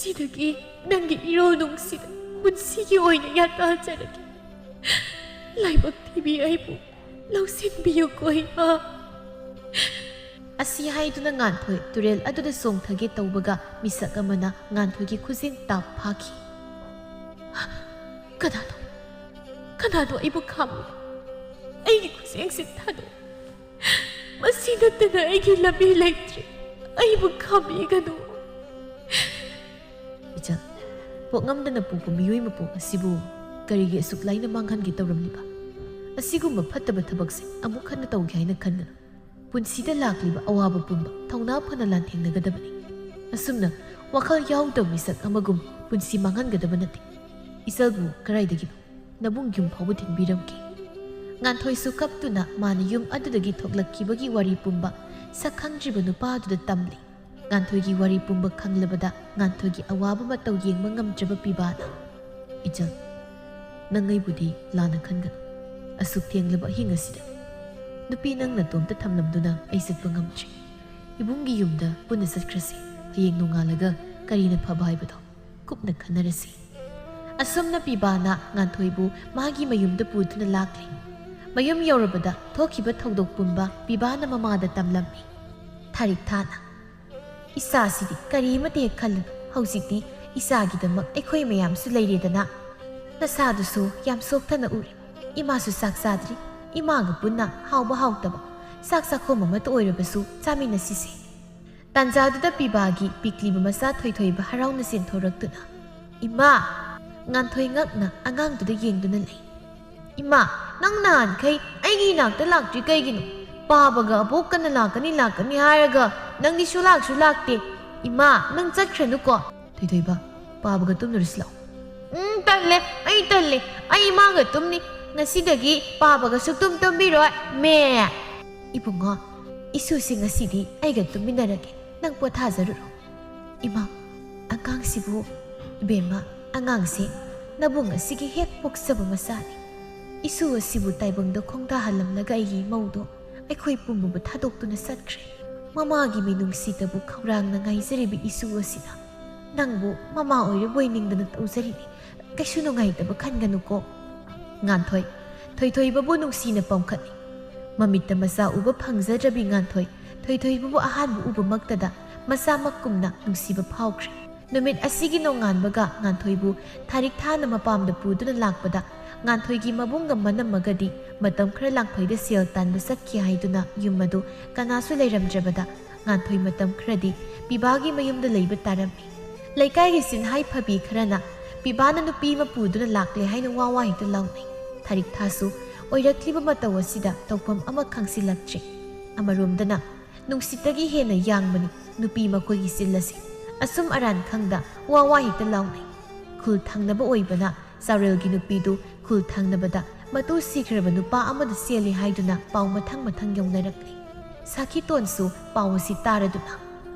ꯉꯁꯤꯗꯒꯤ ꯅꯪꯒꯤ ꯏꯔꯣꯜ ꯅꯨꯡꯁꯤꯗ ꯄꯨꯟꯁꯤꯒꯤ ꯑꯣꯏꯅ ꯌꯥꯇꯥꯖꯔꯒꯦ꯫ ꯂꯥꯏꯕꯛ ꯊꯤꯕꯤ ꯑꯩꯕꯨ ꯂꯧꯁꯤꯟꯕꯤꯌꯨꯀꯣ, ꯏꯃꯥ꯫ ꯑꯁꯤ ꯍꯥꯏꯗꯨꯅ ꯉꯥꯟꯊꯣꯏ ꯇꯨꯔꯦꯜ ꯑꯗꯨꯗ ꯆꯣꯡꯊꯒꯦ ꯇꯧꯕꯒ ꯃꯤꯁꯛ ꯑꯃꯅ ꯉꯥꯟꯊꯣꯏꯒꯤ ꯈꯨꯖꯤꯟ ꯇꯥꯞ ꯐꯥꯈꯤ꯫ ꯀꯅꯥꯅꯣ? ꯀꯅꯥꯅꯣ ꯑꯩꯕꯨ ꯈꯥꯝꯃꯤ? ꯑꯩꯒꯤ ꯈꯨꯖꯤꯟꯁꯤ ꯊꯥꯗꯣꯛ꯫ ꯃꯁꯤ ꯅꯠꯇꯅ ꯑꯩꯒꯤ ꯂꯝꯕꯤ ꯂꯩꯇ꯭ꯔꯦ꯫ ꯑꯩꯕꯨ ꯈꯥꯝꯕꯤꯒꯅꯨ꯫ ꯏꯆꯜ, ꯄꯣꯛꯉꯝꯗꯅ ꯄꯣꯛꯄ ꯃꯤꯑꯣꯏ ꯃꯄꯣꯛ ꯑꯁꯤꯕꯨ ꯀꯔꯤꯒꯤ ꯑꯁꯨꯛ ꯂꯥꯏꯅ ꯃꯥꯡꯍꯟꯒꯦ ꯇꯧꯔꯝꯂꯤꯕ? ꯑꯁꯤꯒꯨꯝꯕ ꯐꯠꯇꯕ ꯊꯕꯛꯁꯦ ꯑꯃꯨꯛ ꯍꯟꯅ ꯇꯧꯒꯦ ꯍꯥꯏꯅ ꯈꯟꯒꯅꯨ꯫ ꯄꯨꯟꯁꯤꯗ ꯂꯥꯛꯂꯤꯕ ꯑꯋꯥꯕ ꯄꯨꯝꯕ ꯊꯧꯅꯥ ꯐꯅ ꯂꯥꯟꯊꯦꯡꯅꯒꯗꯕꯅꯤ꯫ ꯑꯁꯨꯝꯅ ꯋꯥꯈꯜ ꯌꯥꯎꯗꯕ ꯃꯤꯁꯛ ꯑꯃꯒꯨꯝ ꯄꯨꯟꯁꯤ ꯃꯥꯡꯍꯟꯒꯗꯕ ꯅꯠꯇꯦ꯫ ꯏꯆꯜꯕꯨ ꯀꯗꯥꯏꯗꯒꯤꯅꯣ? ꯅꯕꯨꯡ ꯌꯨꯝ ꯐꯥꯎꯕ ꯊꯤꯟꯕꯤꯔꯝꯈꯤ꯫ ꯉꯥꯟꯊꯣꯏꯁꯨ ꯀꯞꯇꯨꯅ ꯃꯥꯅ ꯌꯨꯝ ꯑꯗꯨꯗꯒꯤ ꯊꯣꯛꯂꯛꯈꯤꯕꯒꯤ ꯋꯥꯔꯤ ꯄꯨꯝꯕ ꯁꯛ ꯈꯪꯗ꯭ꯔꯤꯕ ꯅꯨꯄꯥ ꯑꯗꯨꯗ ꯇꯝꯂꯤ꯫ ꯉꯥꯟꯊꯣꯏꯒꯤ ꯋꯥꯔꯤ ꯄꯨꯝꯕ ꯈꯪꯂꯕꯗ ꯉꯥꯟꯊꯣꯏꯒꯤ ꯑꯋꯥꯕ ꯃꯇꯧ ꯌꯦꯡꯕ ꯉꯝꯗ꯭ꯔꯕ ꯄꯤꯕꯥꯅ, "ꯏꯆꯜ, ꯅꯪ ꯑꯩꯕꯨꯗꯤ ꯂꯥꯟꯅ ꯈꯟꯒꯅꯨ꯫ ꯑꯁꯨꯛ ꯊꯦꯡꯂꯕ ꯑꯍꯤꯡ ꯑꯁꯤꯗ ꯅꯨꯄꯤ ꯅꯪ ꯅꯇꯣꯝꯇ ꯊꯝꯂꯝꯗꯨꯅ ꯑꯩ ꯆꯠꯄ ꯉꯝꯗ꯭ꯔꯤ꯫ ꯏꯕꯨꯡꯒꯤ ꯌꯨꯝꯗ ꯄꯨꯟꯅ ꯆꯠꯈ꯭ꯔꯁꯤ꯫ ꯍꯌꯦꯡ ꯅꯣꯡꯉꯥꯜꯂꯒ ꯀꯔꯤꯅ ꯐꯕ ꯍꯥꯏꯕꯗꯣ ꯀꯨꯞꯅ ꯈꯟꯅꯔꯁꯤ"꯫ ꯑꯁꯨꯝꯅ ꯄꯤꯕꯥꯅ ꯉꯥꯟꯊꯣꯏꯕꯨ ꯃꯥꯒꯤ ꯃꯌꯨꯝꯗ ꯄꯨꯗꯨꯅ ꯂꯥꯛꯂꯤ꯫ ꯃꯌꯨꯝ ꯌꯧꯔꯕꯗ ꯊꯣꯛꯈꯤꯕ ꯊꯧꯗꯣꯛ ꯄꯨꯝꯕ ꯄꯤꯕꯥꯅ ꯃꯃꯥꯗ ꯇꯝꯂꯝꯃꯤ꯫ ꯊꯥꯔꯤꯛ ꯊꯥꯅ, "ꯏꯆꯥꯁꯤꯗꯤ ꯀꯔꯤꯃꯠꯇ ꯍꯦꯛ ꯈꯜꯂꯨꯅꯨ꯫ ꯍꯧꯖꯤꯛꯇꯤ ꯏꯆꯥꯒꯤꯗꯃꯛ ꯑꯩꯈꯣꯏ ꯃꯌꯥꯝꯁꯨ ꯂꯩꯔꯦꯗꯅ꯫ ꯅꯁꯥꯗꯨꯁꯨ ꯌꯥꯝ ꯁꯣꯛꯊꯅ ꯎꯔꯦ꯫ ꯏꯃꯥꯁꯨ ꯆꯥꯛ ꯆꯥꯗ꯭ꯔꯤ꯫ ꯏꯃꯥꯒ ꯄꯨꯟꯅ ꯍꯥꯎꯕ ꯍꯥꯎꯇꯕ ꯆꯥꯛ ꯆꯥꯛꯈꯣꯝ ꯑꯃꯠꯇ ꯑꯣꯏꯔꯕꯁꯨ ꯆꯥꯃꯤꯟꯅꯁꯤꯁꯦ"꯫ ꯇꯥꯟꯖꯥꯗꯨꯗ ꯄꯤꯕꯥꯒꯤ ꯄꯤꯛꯂꯤꯕ ꯃꯆꯥ ꯊꯣꯏꯊꯣꯏꯕ ꯍꯔꯥꯎꯅ ꯆꯦꯟꯊꯣꯔꯛꯇꯨꯅ, "ꯏꯃꯥ!" ꯉꯥꯟꯊꯣꯏ ꯉꯛꯅ ꯑꯉꯥꯡꯗꯨꯗ ꯌꯦꯡꯗꯨꯅ ꯂꯩ꯫ "ꯏꯃꯥ, ꯅꯪ ꯅꯍꯥꯟꯈꯩ ꯑꯩꯒꯤ ꯏꯅꯥꯛꯇ ꯂꯥꯛꯇ꯭ꯔꯤ ꯀꯩꯒꯤꯅꯣ? ꯄꯥꯕꯒ ꯑꯕꯣꯛꯀꯅ ꯂꯥꯛꯀꯅꯤ ꯂꯥꯛꯀꯅꯤ ꯍꯥꯏꯔꯒ ꯅꯪꯗꯤ ꯁꯨꯂꯥꯛꯁꯨ ꯂꯥꯛꯇꯦ꯫ ꯏꯃꯥ, ꯅꯪ ꯆꯠꯈ꯭ꯔꯅꯨꯀꯣ"꯫ "ꯊꯣꯏꯊꯣꯏꯕ, ꯄꯥꯕꯒ ꯇꯨꯝꯂꯨꯔꯁꯤ ꯂꯥꯛꯑꯣ"꯫ "ꯎꯝ, ꯇꯜꯂꯦ, ꯑꯩ ꯇꯜꯂꯦ꯫ ꯑꯩ ꯏꯃꯥꯒ ꯇꯨꯝꯅꯤ꯫ ꯉꯁꯤꯗꯒꯤ ꯄꯥꯕꯒ ꯁꯨꯛꯇꯨꯝ ꯇꯨꯝꯕꯤꯔꯣꯏ꯫ ꯃꯦ!" "ꯏꯕꯨꯡꯉꯣ, ꯏꯁꯨꯁꯦ ꯉꯁꯤꯗꯤ ꯑꯩꯒ ꯇꯨꯝꯃꯤꯟꯅꯔꯒꯦ꯫ ꯅꯪ ꯄꯣꯊꯥꯖꯔꯨꯔꯣ"꯫ "ꯏꯃꯥ, ꯑꯉꯥꯡꯁꯤꯕꯨ"꯫ "ꯏꯕꯦꯝꯃ, ꯑꯉꯥꯡꯁꯦ ꯅꯕꯨꯡ ꯑꯁꯤꯒꯤ ꯍꯦꯛ ꯄꯣꯛꯆꯕ ꯃꯆꯥꯅꯤ꯫ ꯏꯁꯨ ꯑꯁꯤꯕꯨ ꯇꯥꯏꯕꯪꯗ ꯈꯣꯡꯗꯥꯍꯜꯂꯝꯂꯒ ꯑꯩꯒꯤ ꯏꯃꯧꯗꯣ ꯑꯩꯈꯣꯏ ꯄꯨꯝꯕꯕꯨ ꯊꯥꯗꯣꯛꯇꯨꯅ ꯆꯠꯈ꯭ꯔꯦ꯫ ꯃꯃꯥꯒꯤ ꯃꯤꯅꯨꯡꯁꯤꯗꯕꯨ ꯈꯧꯔꯥꯡꯅ ꯉꯥꯏꯖꯔꯤꯕ ꯏꯁꯨ ꯑꯁꯤꯅ "ꯅꯪꯕꯨ ꯃꯃꯥ ꯑꯣꯏꯔꯕꯣꯏ ꯅꯤꯡꯗꯅ ꯇꯧꯖꯔꯤꯅꯤ꯫ ꯀꯩꯁꯨ ꯅꯨꯡꯉꯥꯏꯇꯕ ꯈꯟꯒꯅꯨꯀꯣ꯫" ꯉꯥꯟꯊꯣꯏ ꯊꯣꯏꯊꯣꯏꯕꯕꯨ ꯅꯨꯡꯁꯤꯅ ꯄꯝꯈꯠꯂꯤ꯫ ꯃꯃꯤꯠꯇ ꯃꯆꯥ ꯎꯕ ꯐꯪꯖꯗ꯭ꯔꯕꯤ ꯉꯥꯟꯊꯣꯏ ꯊꯣꯏꯊꯣꯏꯕꯕꯨ ꯑꯍꯥꯟꯕ ꯎꯕꯃꯛꯇꯗ ꯃꯆꯥꯃꯛꯀꯨꯝꯅ ꯅꯨꯡꯁꯤꯕ ꯐꯥꯎꯈ꯭ꯔꯦ꯫ ꯅꯨꯃꯤꯠ ꯑꯁꯤꯒꯤ ꯅꯣꯡꯉꯥꯟꯕꯒ ꯉꯥꯟꯊꯣꯏꯕꯨ ꯊꯥꯔꯤꯛ ꯊꯥꯅ ꯃꯄꯥꯝꯗ ꯄꯨꯗꯨꯅ ꯂꯥꯛꯄꯗ ꯉꯥꯟꯊꯣꯏꯒꯤ ꯃꯕꯨꯡꯒ ꯃꯅꯝꯃꯒꯗꯤ ꯃꯇꯝ ꯈꯔ ꯂꯥꯡꯐꯩꯗ ꯁꯦꯜ ꯇꯥꯟꯕ ꯆꯠꯈꯤ ꯍꯥꯏꯗꯨꯅ ꯌꯨꯝ ꯑꯗꯨ ꯀꯅꯥꯁꯨ ꯂꯩꯔꯝꯗ꯭ꯔꯕꯗ ꯉꯥꯟꯊꯣꯏ ꯃꯇꯝ ꯈꯔꯗꯤ ꯄꯤꯕꯥꯒꯤ ꯃꯌꯨꯝꯗ ꯂꯩꯕ ꯇꯥꯔꯝꯃꯤ꯫ ꯂꯩꯀꯥꯏꯒꯤ ꯁꯤꯟꯍꯥꯏ ꯐꯕꯤ ꯈꯔꯅ ꯄꯤꯕꯥꯅ ꯅꯨꯄꯤ ꯑꯃ ꯄꯨꯗꯨꯅ ꯂꯥꯛꯂꯦ ꯍꯥꯏꯅ ꯋꯥ ꯋꯥ ꯍꯦꯛꯇ ꯂꯥꯎꯅꯩ꯫ ꯊꯥꯔꯤꯛ ꯊꯥꯁꯨ ꯑꯣꯏꯔꯛꯂꯤꯕ ꯃꯇꯧ ꯑꯁꯤꯗ ꯇꯧꯐꯝ ꯑꯃ ꯈꯪꯁꯤꯜꯂꯛꯇ꯭ꯔꯦ꯫ ꯑꯃꯔꯣꯝꯗꯅ ꯅꯨꯡꯁꯤꯠꯇꯒꯤ ꯍꯦꯟꯅ ꯌꯥꯡꯕꯅꯤ ꯅꯨꯄꯤ ꯃꯈꯣꯏꯒꯤ ꯆꯤꯜ ꯑꯁꯤ꯫ ꯑꯁꯨꯝ ꯑꯔꯥꯟ ꯈꯪꯗ ꯋꯥ ꯋꯥ ꯍꯦꯛꯇ ꯂꯥꯎꯅꯩ꯫ ꯈꯨꯜ ꯊꯪꯅꯕ ꯑꯣꯏꯕꯅ ꯆꯥꯎꯔꯦꯜꯒꯤ ꯅꯨꯄꯤꯗꯨ ꯈꯨꯜ ꯊꯪꯅꯕꯗ ꯃꯇꯨ ꯁꯤꯈ꯭ꯔꯕ ꯅꯨꯄꯥ ꯑꯃꯗ ꯆꯦꯜꯂꯤ ꯍꯥꯏꯗꯨꯅ ꯄꯥꯎ ꯃꯊꯪ ꯃꯊꯪ ꯌꯧꯅꯔꯛꯂꯤ꯫ ꯁꯥꯈꯤꯇꯣꯟꯁꯨ ꯄꯥꯎ ꯑꯁꯤ ꯇꯥꯔꯗꯨꯅ,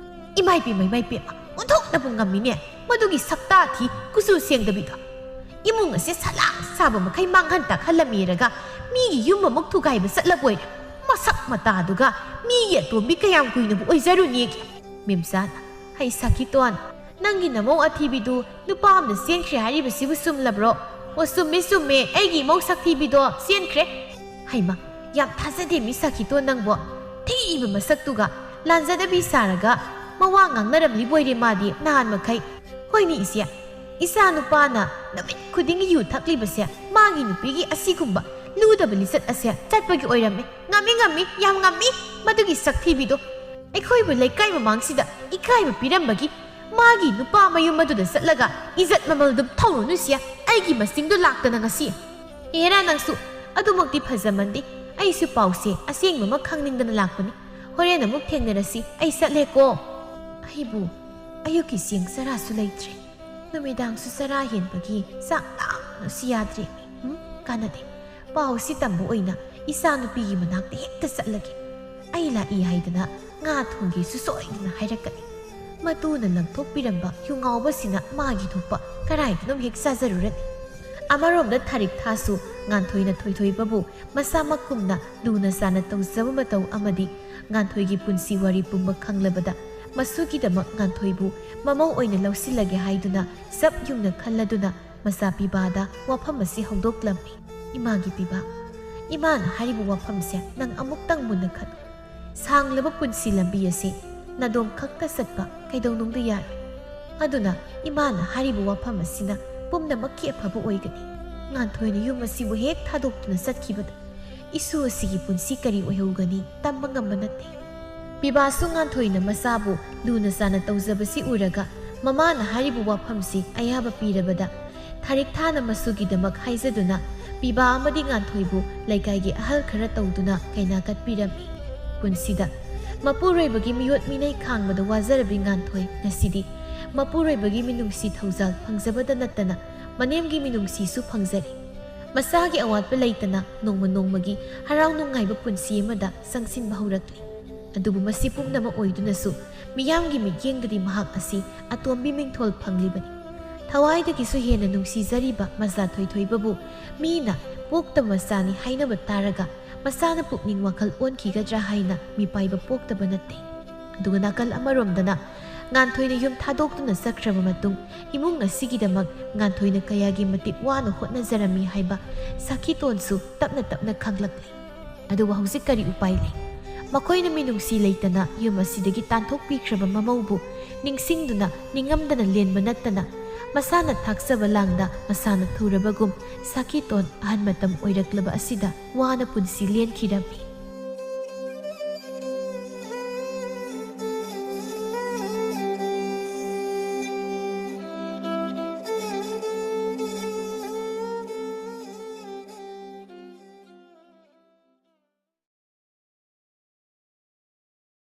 "ꯏꯃꯥꯏ ꯄꯦꯝꯃ, ꯏꯃꯥꯏ ꯄꯦꯝꯃ, ꯑꯣꯟꯊꯣꯛꯅꯕꯨ ꯉꯝꯃꯤꯅꯦ ꯃꯗꯨꯒꯤ ꯁꯛꯇꯥ ꯊꯤ ꯀꯨꯆꯨ ꯁꯦꯡꯗꯕꯤꯗꯣ꯫ ꯏꯃꯨꯡ ꯑꯁꯦ ꯁꯂꯥꯛ ꯁꯥꯕ ꯃꯈꯩ ꯃꯥꯡꯍꯟ ꯇꯥꯛꯍꯜꯂꯝꯃꯤꯔꯒ ꯃꯤꯒꯤ ꯌꯨꯝ ꯑꯃꯨꯛ ꯊꯨꯒꯥꯏꯕ ꯆꯠꯂꯕꯣꯏꯔꯦ꯫ ꯃꯁꯛ ꯃꯇꯥꯗꯨꯒ ꯃꯤꯒꯤ ꯑꯇꯣꯝꯕꯤ ꯀꯌꯥꯝ ꯀꯨꯏꯅꯕꯨ ꯑꯣꯏꯖꯔꯨꯅꯦꯒꯦ?" ꯃꯦꯝꯆꯥꯅ, "ꯍꯩ ꯁꯥꯈꯤꯇꯣꯟ, ꯅꯪꯒꯤ ꯅꯃꯧ ꯑꯊꯤꯕꯤꯗꯨ ꯅꯨꯄꯥ ꯑꯃꯅ ꯆꯦꯟꯈ꯭ꯔꯦ ꯍꯥꯏꯔꯤꯕꯁꯤꯕꯨ ꯆꯨꯝꯂꯕ꯭ꯔꯣ?" "ꯑꯣ, ꯆꯨꯝꯃꯦ, ꯆꯨꯝꯃꯦ, ꯑꯩꯒꯤ ꯏꯃꯧ ꯁꯛꯊꯤꯕꯤꯗꯣ ꯆꯦꯟꯈ꯭ꯔꯦ꯫" "ꯍꯩꯃ, ꯌꯥꯝ ꯊꯥꯖꯗꯦ ꯃꯤ ꯁꯥꯈꯤꯇꯣꯟ ꯅꯪꯕꯣ꯫ ꯊꯤꯕ ꯃꯁꯛꯇꯨꯒ ꯂꯥꯟꯖꯗꯕꯤ ꯁꯥꯔꯒ ꯃꯋꯥ ꯉꯥꯡꯅꯔꯝꯂꯤꯕꯣꯏꯔꯦ ꯃꯥꯗꯤ ꯅꯍꯥꯟ ꯃꯈꯩ꯫ ꯍꯣꯏꯅꯦ ꯏꯆꯦ, ꯏꯆꯥ ꯅꯨꯄꯥꯅ ꯅꯨꯃꯤꯠ ꯈꯨꯗꯤꯡꯒꯤ ꯌꯨ ꯊꯛꯂꯤꯕꯁꯦ ꯃꯥꯒꯤ ꯅꯨꯄꯤꯒꯤ ꯑꯁꯤꯒꯨꯝꯕ ꯂꯨꯗꯕ ꯂꯤꯆꯠ ꯑꯁꯦ ꯆꯠꯄꯒꯤ ꯑꯣꯏꯔꯝꯃꯦ꯫ ꯉꯝꯃꯤ, ꯉꯝꯃꯤ, ꯌꯥꯝ ꯉꯝꯃꯤ ꯃꯗꯨꯒꯤ ꯁꯛꯊꯤꯕꯤꯗꯣ꯫ ꯑꯩꯈꯣꯏꯕꯨ ꯂꯩꯀꯥꯏ ꯃꯃꯥꯡꯁꯤꯗ ꯏꯀꯥꯏꯕ ꯄꯤꯔꯝꯕꯒꯤ ꯃꯥꯒꯤ ꯅꯨꯄꯥ ꯃꯌꯨꯝ ꯑꯗꯨꯗ ꯆꯠꯂꯒ ꯏꯖꯠ ꯃꯃꯜꯗꯨ ꯊꯧꯔꯨꯅꯨꯁꯦ꯫ ꯑꯩꯒꯤ ꯃꯁꯤꯡꯗꯨ ꯂꯥꯛꯇꯅ ꯉꯁꯤ꯫ ꯍꯦꯔꯥ ꯅꯪꯁꯨ, ꯑꯗꯨꯃꯛꯇꯤ ꯐꯖꯃꯟꯗꯦ꯫ ꯑꯩꯁꯨ ꯄꯥꯎꯁꯦ ꯑꯁꯦꯡꯕꯃꯛ ꯈꯪꯅꯤꯡꯗꯅ ꯂꯥꯛꯄꯅꯤ꯫ ꯍꯣꯔꯦꯟ ꯑꯃꯨꯛ ꯊꯦꯡꯅꯔꯁꯤ꯫ ꯑꯩ ꯆꯠꯂꯦꯀꯣ꯫" ꯑꯩꯕꯨ ꯑꯌꯨꯛꯀꯤ ꯆꯦꯡ ꯆꯔꯥꯁꯨ ꯂꯩꯇ꯭ꯔꯦ꯫ ꯅꯨꯃꯤꯗꯥꯡꯁꯨ ꯆꯔꯥ ꯍꯦꯟꯕꯒꯤ ꯆꯥꯛ ꯂꯥꯝꯕꯅꯁꯨ ꯌꯥꯗ꯭ꯔꯦ꯫ ꯎꯝ, ꯀꯥꯟꯅꯗꯦ꯫ ꯄꯥꯎꯁꯤ ꯇꯝꯕ ꯑꯣꯏꯅ ꯏꯆꯥꯅꯨꯄꯤꯒꯤ ꯃꯅꯥꯛꯇ ꯍꯦꯛꯇ ꯆꯠꯂꯒꯦ꯫ ꯑꯩ ꯂꯥꯛꯏ ꯍꯥꯏꯗꯅ ꯉꯥ ꯊꯣꯡꯒꯦꯁꯨ ꯁꯣꯏꯗꯅ ꯍꯥꯏꯔꯛꯀꯅꯤ꯫ ꯃꯇꯨꯅ ꯂꯪꯊꯣꯛꯄꯤꯔꯝꯕ ꯌꯨ ꯉꯥꯎꯕꯁꯤꯅ ꯃꯥꯒꯤ ꯊꯣꯛꯄ ꯀꯔꯥꯏꯗꯅꯣꯝ ꯍꯦꯛ ꯆꯥꯖꯔꯨꯔꯅꯤ꯫ ꯑꯃꯔꯣꯝꯗ ꯊꯥꯔꯤꯛ ꯊꯥꯁꯨ ꯉꯥꯟꯊꯣꯏꯅ ꯊꯣꯏꯊꯣꯏꯕꯕꯨ ꯃꯁꯥꯃꯛꯀꯨꯝꯅ ꯂꯨꯅ ꯆꯥꯅ ꯇꯧꯖꯕ ꯃꯇꯧ ꯑꯃꯗꯤ ꯉꯥꯟꯊꯣꯏꯒꯤ ꯄꯨꯟꯁꯤ ꯋꯥꯔꯤ ꯄꯨꯝꯕ ꯈꯪꯂꯕꯗ ꯃꯁꯨꯒꯤꯗꯃꯛ ꯉꯥꯟꯊꯣꯏꯕꯨ ꯃꯃꯧ ꯑꯣꯏꯅ ꯂꯧꯁꯤꯜꯂꯒꯦ ꯍꯥꯏꯗꯨꯅ ꯆꯞ ꯌꯨꯡꯅ ꯈꯜꯂꯗꯨꯅ ꯃꯆꯥ ꯄꯤꯕꯥꯗ ꯋꯥꯐꯝ ꯑꯁꯤ ꯍꯧꯗꯣꯛꯂꯝꯃꯤ꯫ "ꯏꯃꯥꯒꯤ ꯄꯤꯕꯥ, ꯏꯃꯥꯅ ꯍꯥꯏꯔꯤꯕ ꯋꯥꯐꯝꯁꯦ ꯅꯪ ꯑꯃꯨꯛꯇꯪ ꯃꯨꯟꯅ ꯈꯟ꯫ ꯁꯥꯡꯂꯕ ꯄꯨꯟꯁꯤ ꯂꯝꯕꯤ ꯑꯁꯤ ꯅꯥꯗꯣꯝ ꯈꯛꯇ ꯆꯠꯄ ꯀꯩꯗꯧꯅꯨꯡꯗ ꯌꯥꯔꯣꯏ꯫ ꯑꯗꯨꯅ ꯏꯃꯥꯅ ꯍꯥꯏꯔꯤꯕ ꯋꯥꯐꯝ ꯑꯁꯤꯅ ꯄꯨꯝꯅꯃꯛꯀꯤ ꯑꯐꯕ ꯑꯣꯏꯒꯅꯤ꯫ ꯉꯥꯟꯊꯣꯏꯅ ꯌꯨꯝ ꯑꯁꯤꯕꯨ ꯍꯦꯛ ꯊꯥꯗꯣꯛꯇꯨꯅ ꯆꯠꯈꯤꯕꯗ ꯏꯁꯨ ꯑꯁꯤꯒꯤ ꯄꯨꯟꯁꯤ ꯀꯔꯤ ꯑꯣꯏꯍꯧꯒꯅꯤ ꯇꯝꯕ ꯉꯝꯕ ꯅꯠꯇꯦ"꯫ ꯄꯤꯕꯥꯁꯨ ꯉꯥꯟꯊꯣꯏꯅ ꯃꯆꯥꯕꯨ ꯂꯨꯅ ꯆꯥꯅ ꯇꯧꯖꯕꯁꯤ ꯎꯔꯒ ꯃꯃꯥꯅ ꯍꯥꯏꯔꯤꯕ ꯋꯥꯐꯝꯁꯤ ꯑꯌꯥꯕ ꯄꯤꯔꯕꯗ ꯊꯥꯔꯤꯛ ꯊꯥꯅ ꯃꯁꯨꯒꯤꯗꯃꯛ ꯍꯥꯏꯖꯗꯨꯅ ꯄꯤꯕꯥ ꯑꯃꯗꯤ ꯉꯥꯟꯊꯣꯏꯕꯨ ꯂꯩꯀꯥꯏꯒꯤ ꯑꯍꯜ ꯈꯔ ꯇꯧꯗꯨꯅ ꯀꯩꯅꯥ ꯀꯠꯄꯤꯔꯝꯃꯤ꯫ ꯄꯨꯟꯁꯤꯗ ꯃꯄꯨꯔꯣꯏꯕꯒꯤ ꯃꯤꯑꯣꯠ ꯃꯤꯅꯩ ꯈꯥꯡꯕꯗ ꯋꯥꯖꯔꯕꯤ ꯉꯥꯟꯊꯣꯏ ꯉꯁꯤꯗꯤ ꯃꯄꯨꯔꯣꯏꯕꯒꯤ ꯃꯤꯅꯨꯡꯁꯤ ꯊꯧꯖꯥꯜ ꯐꯪꯖꯕꯗ ꯅꯠꯇꯅ ꯃꯅꯦꯝꯒꯤ ꯃꯤꯅꯨꯡꯁꯤꯁꯨ ꯐꯪꯖꯔꯦ꯫ ꯃꯆꯥꯒꯤ ꯑꯋꯥꯠꯄ ꯂꯩꯇꯅ ꯅꯣꯡꯃ ꯅꯣꯡꯃꯒꯤ ꯍꯔꯥꯎ ꯅꯨꯡꯉꯥꯏꯕ ꯄꯨꯟꯁꯤ ꯑꯃꯗ ꯆꯪꯁꯤꯟꯕ ꯍꯧꯔꯛꯂꯤ꯫ ꯑꯗꯨꯕꯨ ꯃꯁꯤ ꯄꯨꯝꯅꯃꯛ ꯑꯣꯏꯗꯨꯅꯁꯨ ꯃꯤꯌꯥꯝꯒꯤ ꯃꯤꯠꯌꯦꯡꯗꯗꯤ ꯃꯍꯥꯛ ꯑꯁꯤ ꯑꯇꯣꯝꯕꯤ ꯃꯤꯡꯊꯣꯜ ꯐꯪꯂꯤꯕꯅꯤ꯫ ꯊꯋꯥꯏꯗꯒꯤꯁꯨ ꯍꯦꯟꯅ ꯅꯨꯡꯁꯤꯖꯔꯤꯕ ꯃꯆꯥ ꯊꯣꯏꯊꯣꯏꯕꯕꯨ ꯃꯤꯅ ꯄꯣꯛꯇ ꯃꯆꯥꯅꯤ ꯍꯥꯏꯅꯕ ꯇꯥꯔꯒ ꯃꯆꯥꯅ ꯄꯨꯛꯅꯤꯡ ꯋꯥꯈꯜ ꯑꯣꯟꯈꯤꯒꯗ꯭ꯔꯥ ꯍꯥꯏꯅ ꯃꯤꯄꯥꯏꯕ ꯄꯣꯛꯇꯕ ꯅꯠꯇꯦ꯫ ꯑꯗꯨꯒ ꯅꯥꯀꯜ ꯑꯃꯔꯣꯝꯗꯅ ꯉꯥꯟꯊꯣꯏꯅ ꯌꯨꯝ ꯊꯥꯗꯣꯛꯇꯨꯅ ꯆꯠꯈ꯭ꯔꯕ ꯃꯇꯨꯡ ꯏꯃꯨꯡ ꯑꯁꯤꯒꯤꯗꯃꯛ ꯉꯥꯟꯊꯣꯏꯅ ꯀꯌꯥꯒꯤ ꯃꯇꯤꯛ ꯋꯥꯅ ꯍꯣꯠꯅꯖꯔꯝꯃꯤ ꯍꯥꯏꯕ ꯁꯈꯤꯇꯣꯟꯁꯨ ꯇꯞꯅ ꯇꯞꯅ ꯈꯪꯂꯛꯂꯤ꯫ ꯑꯗꯨꯕꯨ ꯍꯧꯖꯤꯛ ꯀꯔꯤ ꯎꯄꯥꯏ ꯂꯩ? ꯃꯈꯣꯏꯅ ꯃꯤꯅꯨꯡꯁꯤ ꯂꯩꯇꯅ ꯌꯨꯝ ꯑꯁꯤꯗꯒꯤ ꯇꯥꯟꯊꯣꯛꯄꯤꯈ꯭ꯔꯕ ꯃꯃꯧꯕꯨ ꯅꯤꯡꯁꯤꯡꯗꯨꯅ ꯅꯤꯡꯉꯝꯗꯅ ꯂꯦꯟꯕ ꯅꯠꯇꯅ ꯃꯁꯥꯅ ꯊꯥꯛꯆꯕ ꯂꯥꯡꯗ ꯃꯁꯥꯅ ꯊꯨꯔꯕꯒꯨꯝ ꯁꯈꯤꯇꯣꯟ ꯑꯍꯟ ꯃꯇꯝ ꯑꯣꯏꯔꯛꯂꯕ ꯑꯁꯤꯗ ꯋꯥꯅ ꯄꯨꯟꯁꯤ ꯂꯦꯟꯈꯤꯔꯝꯃꯤ꯫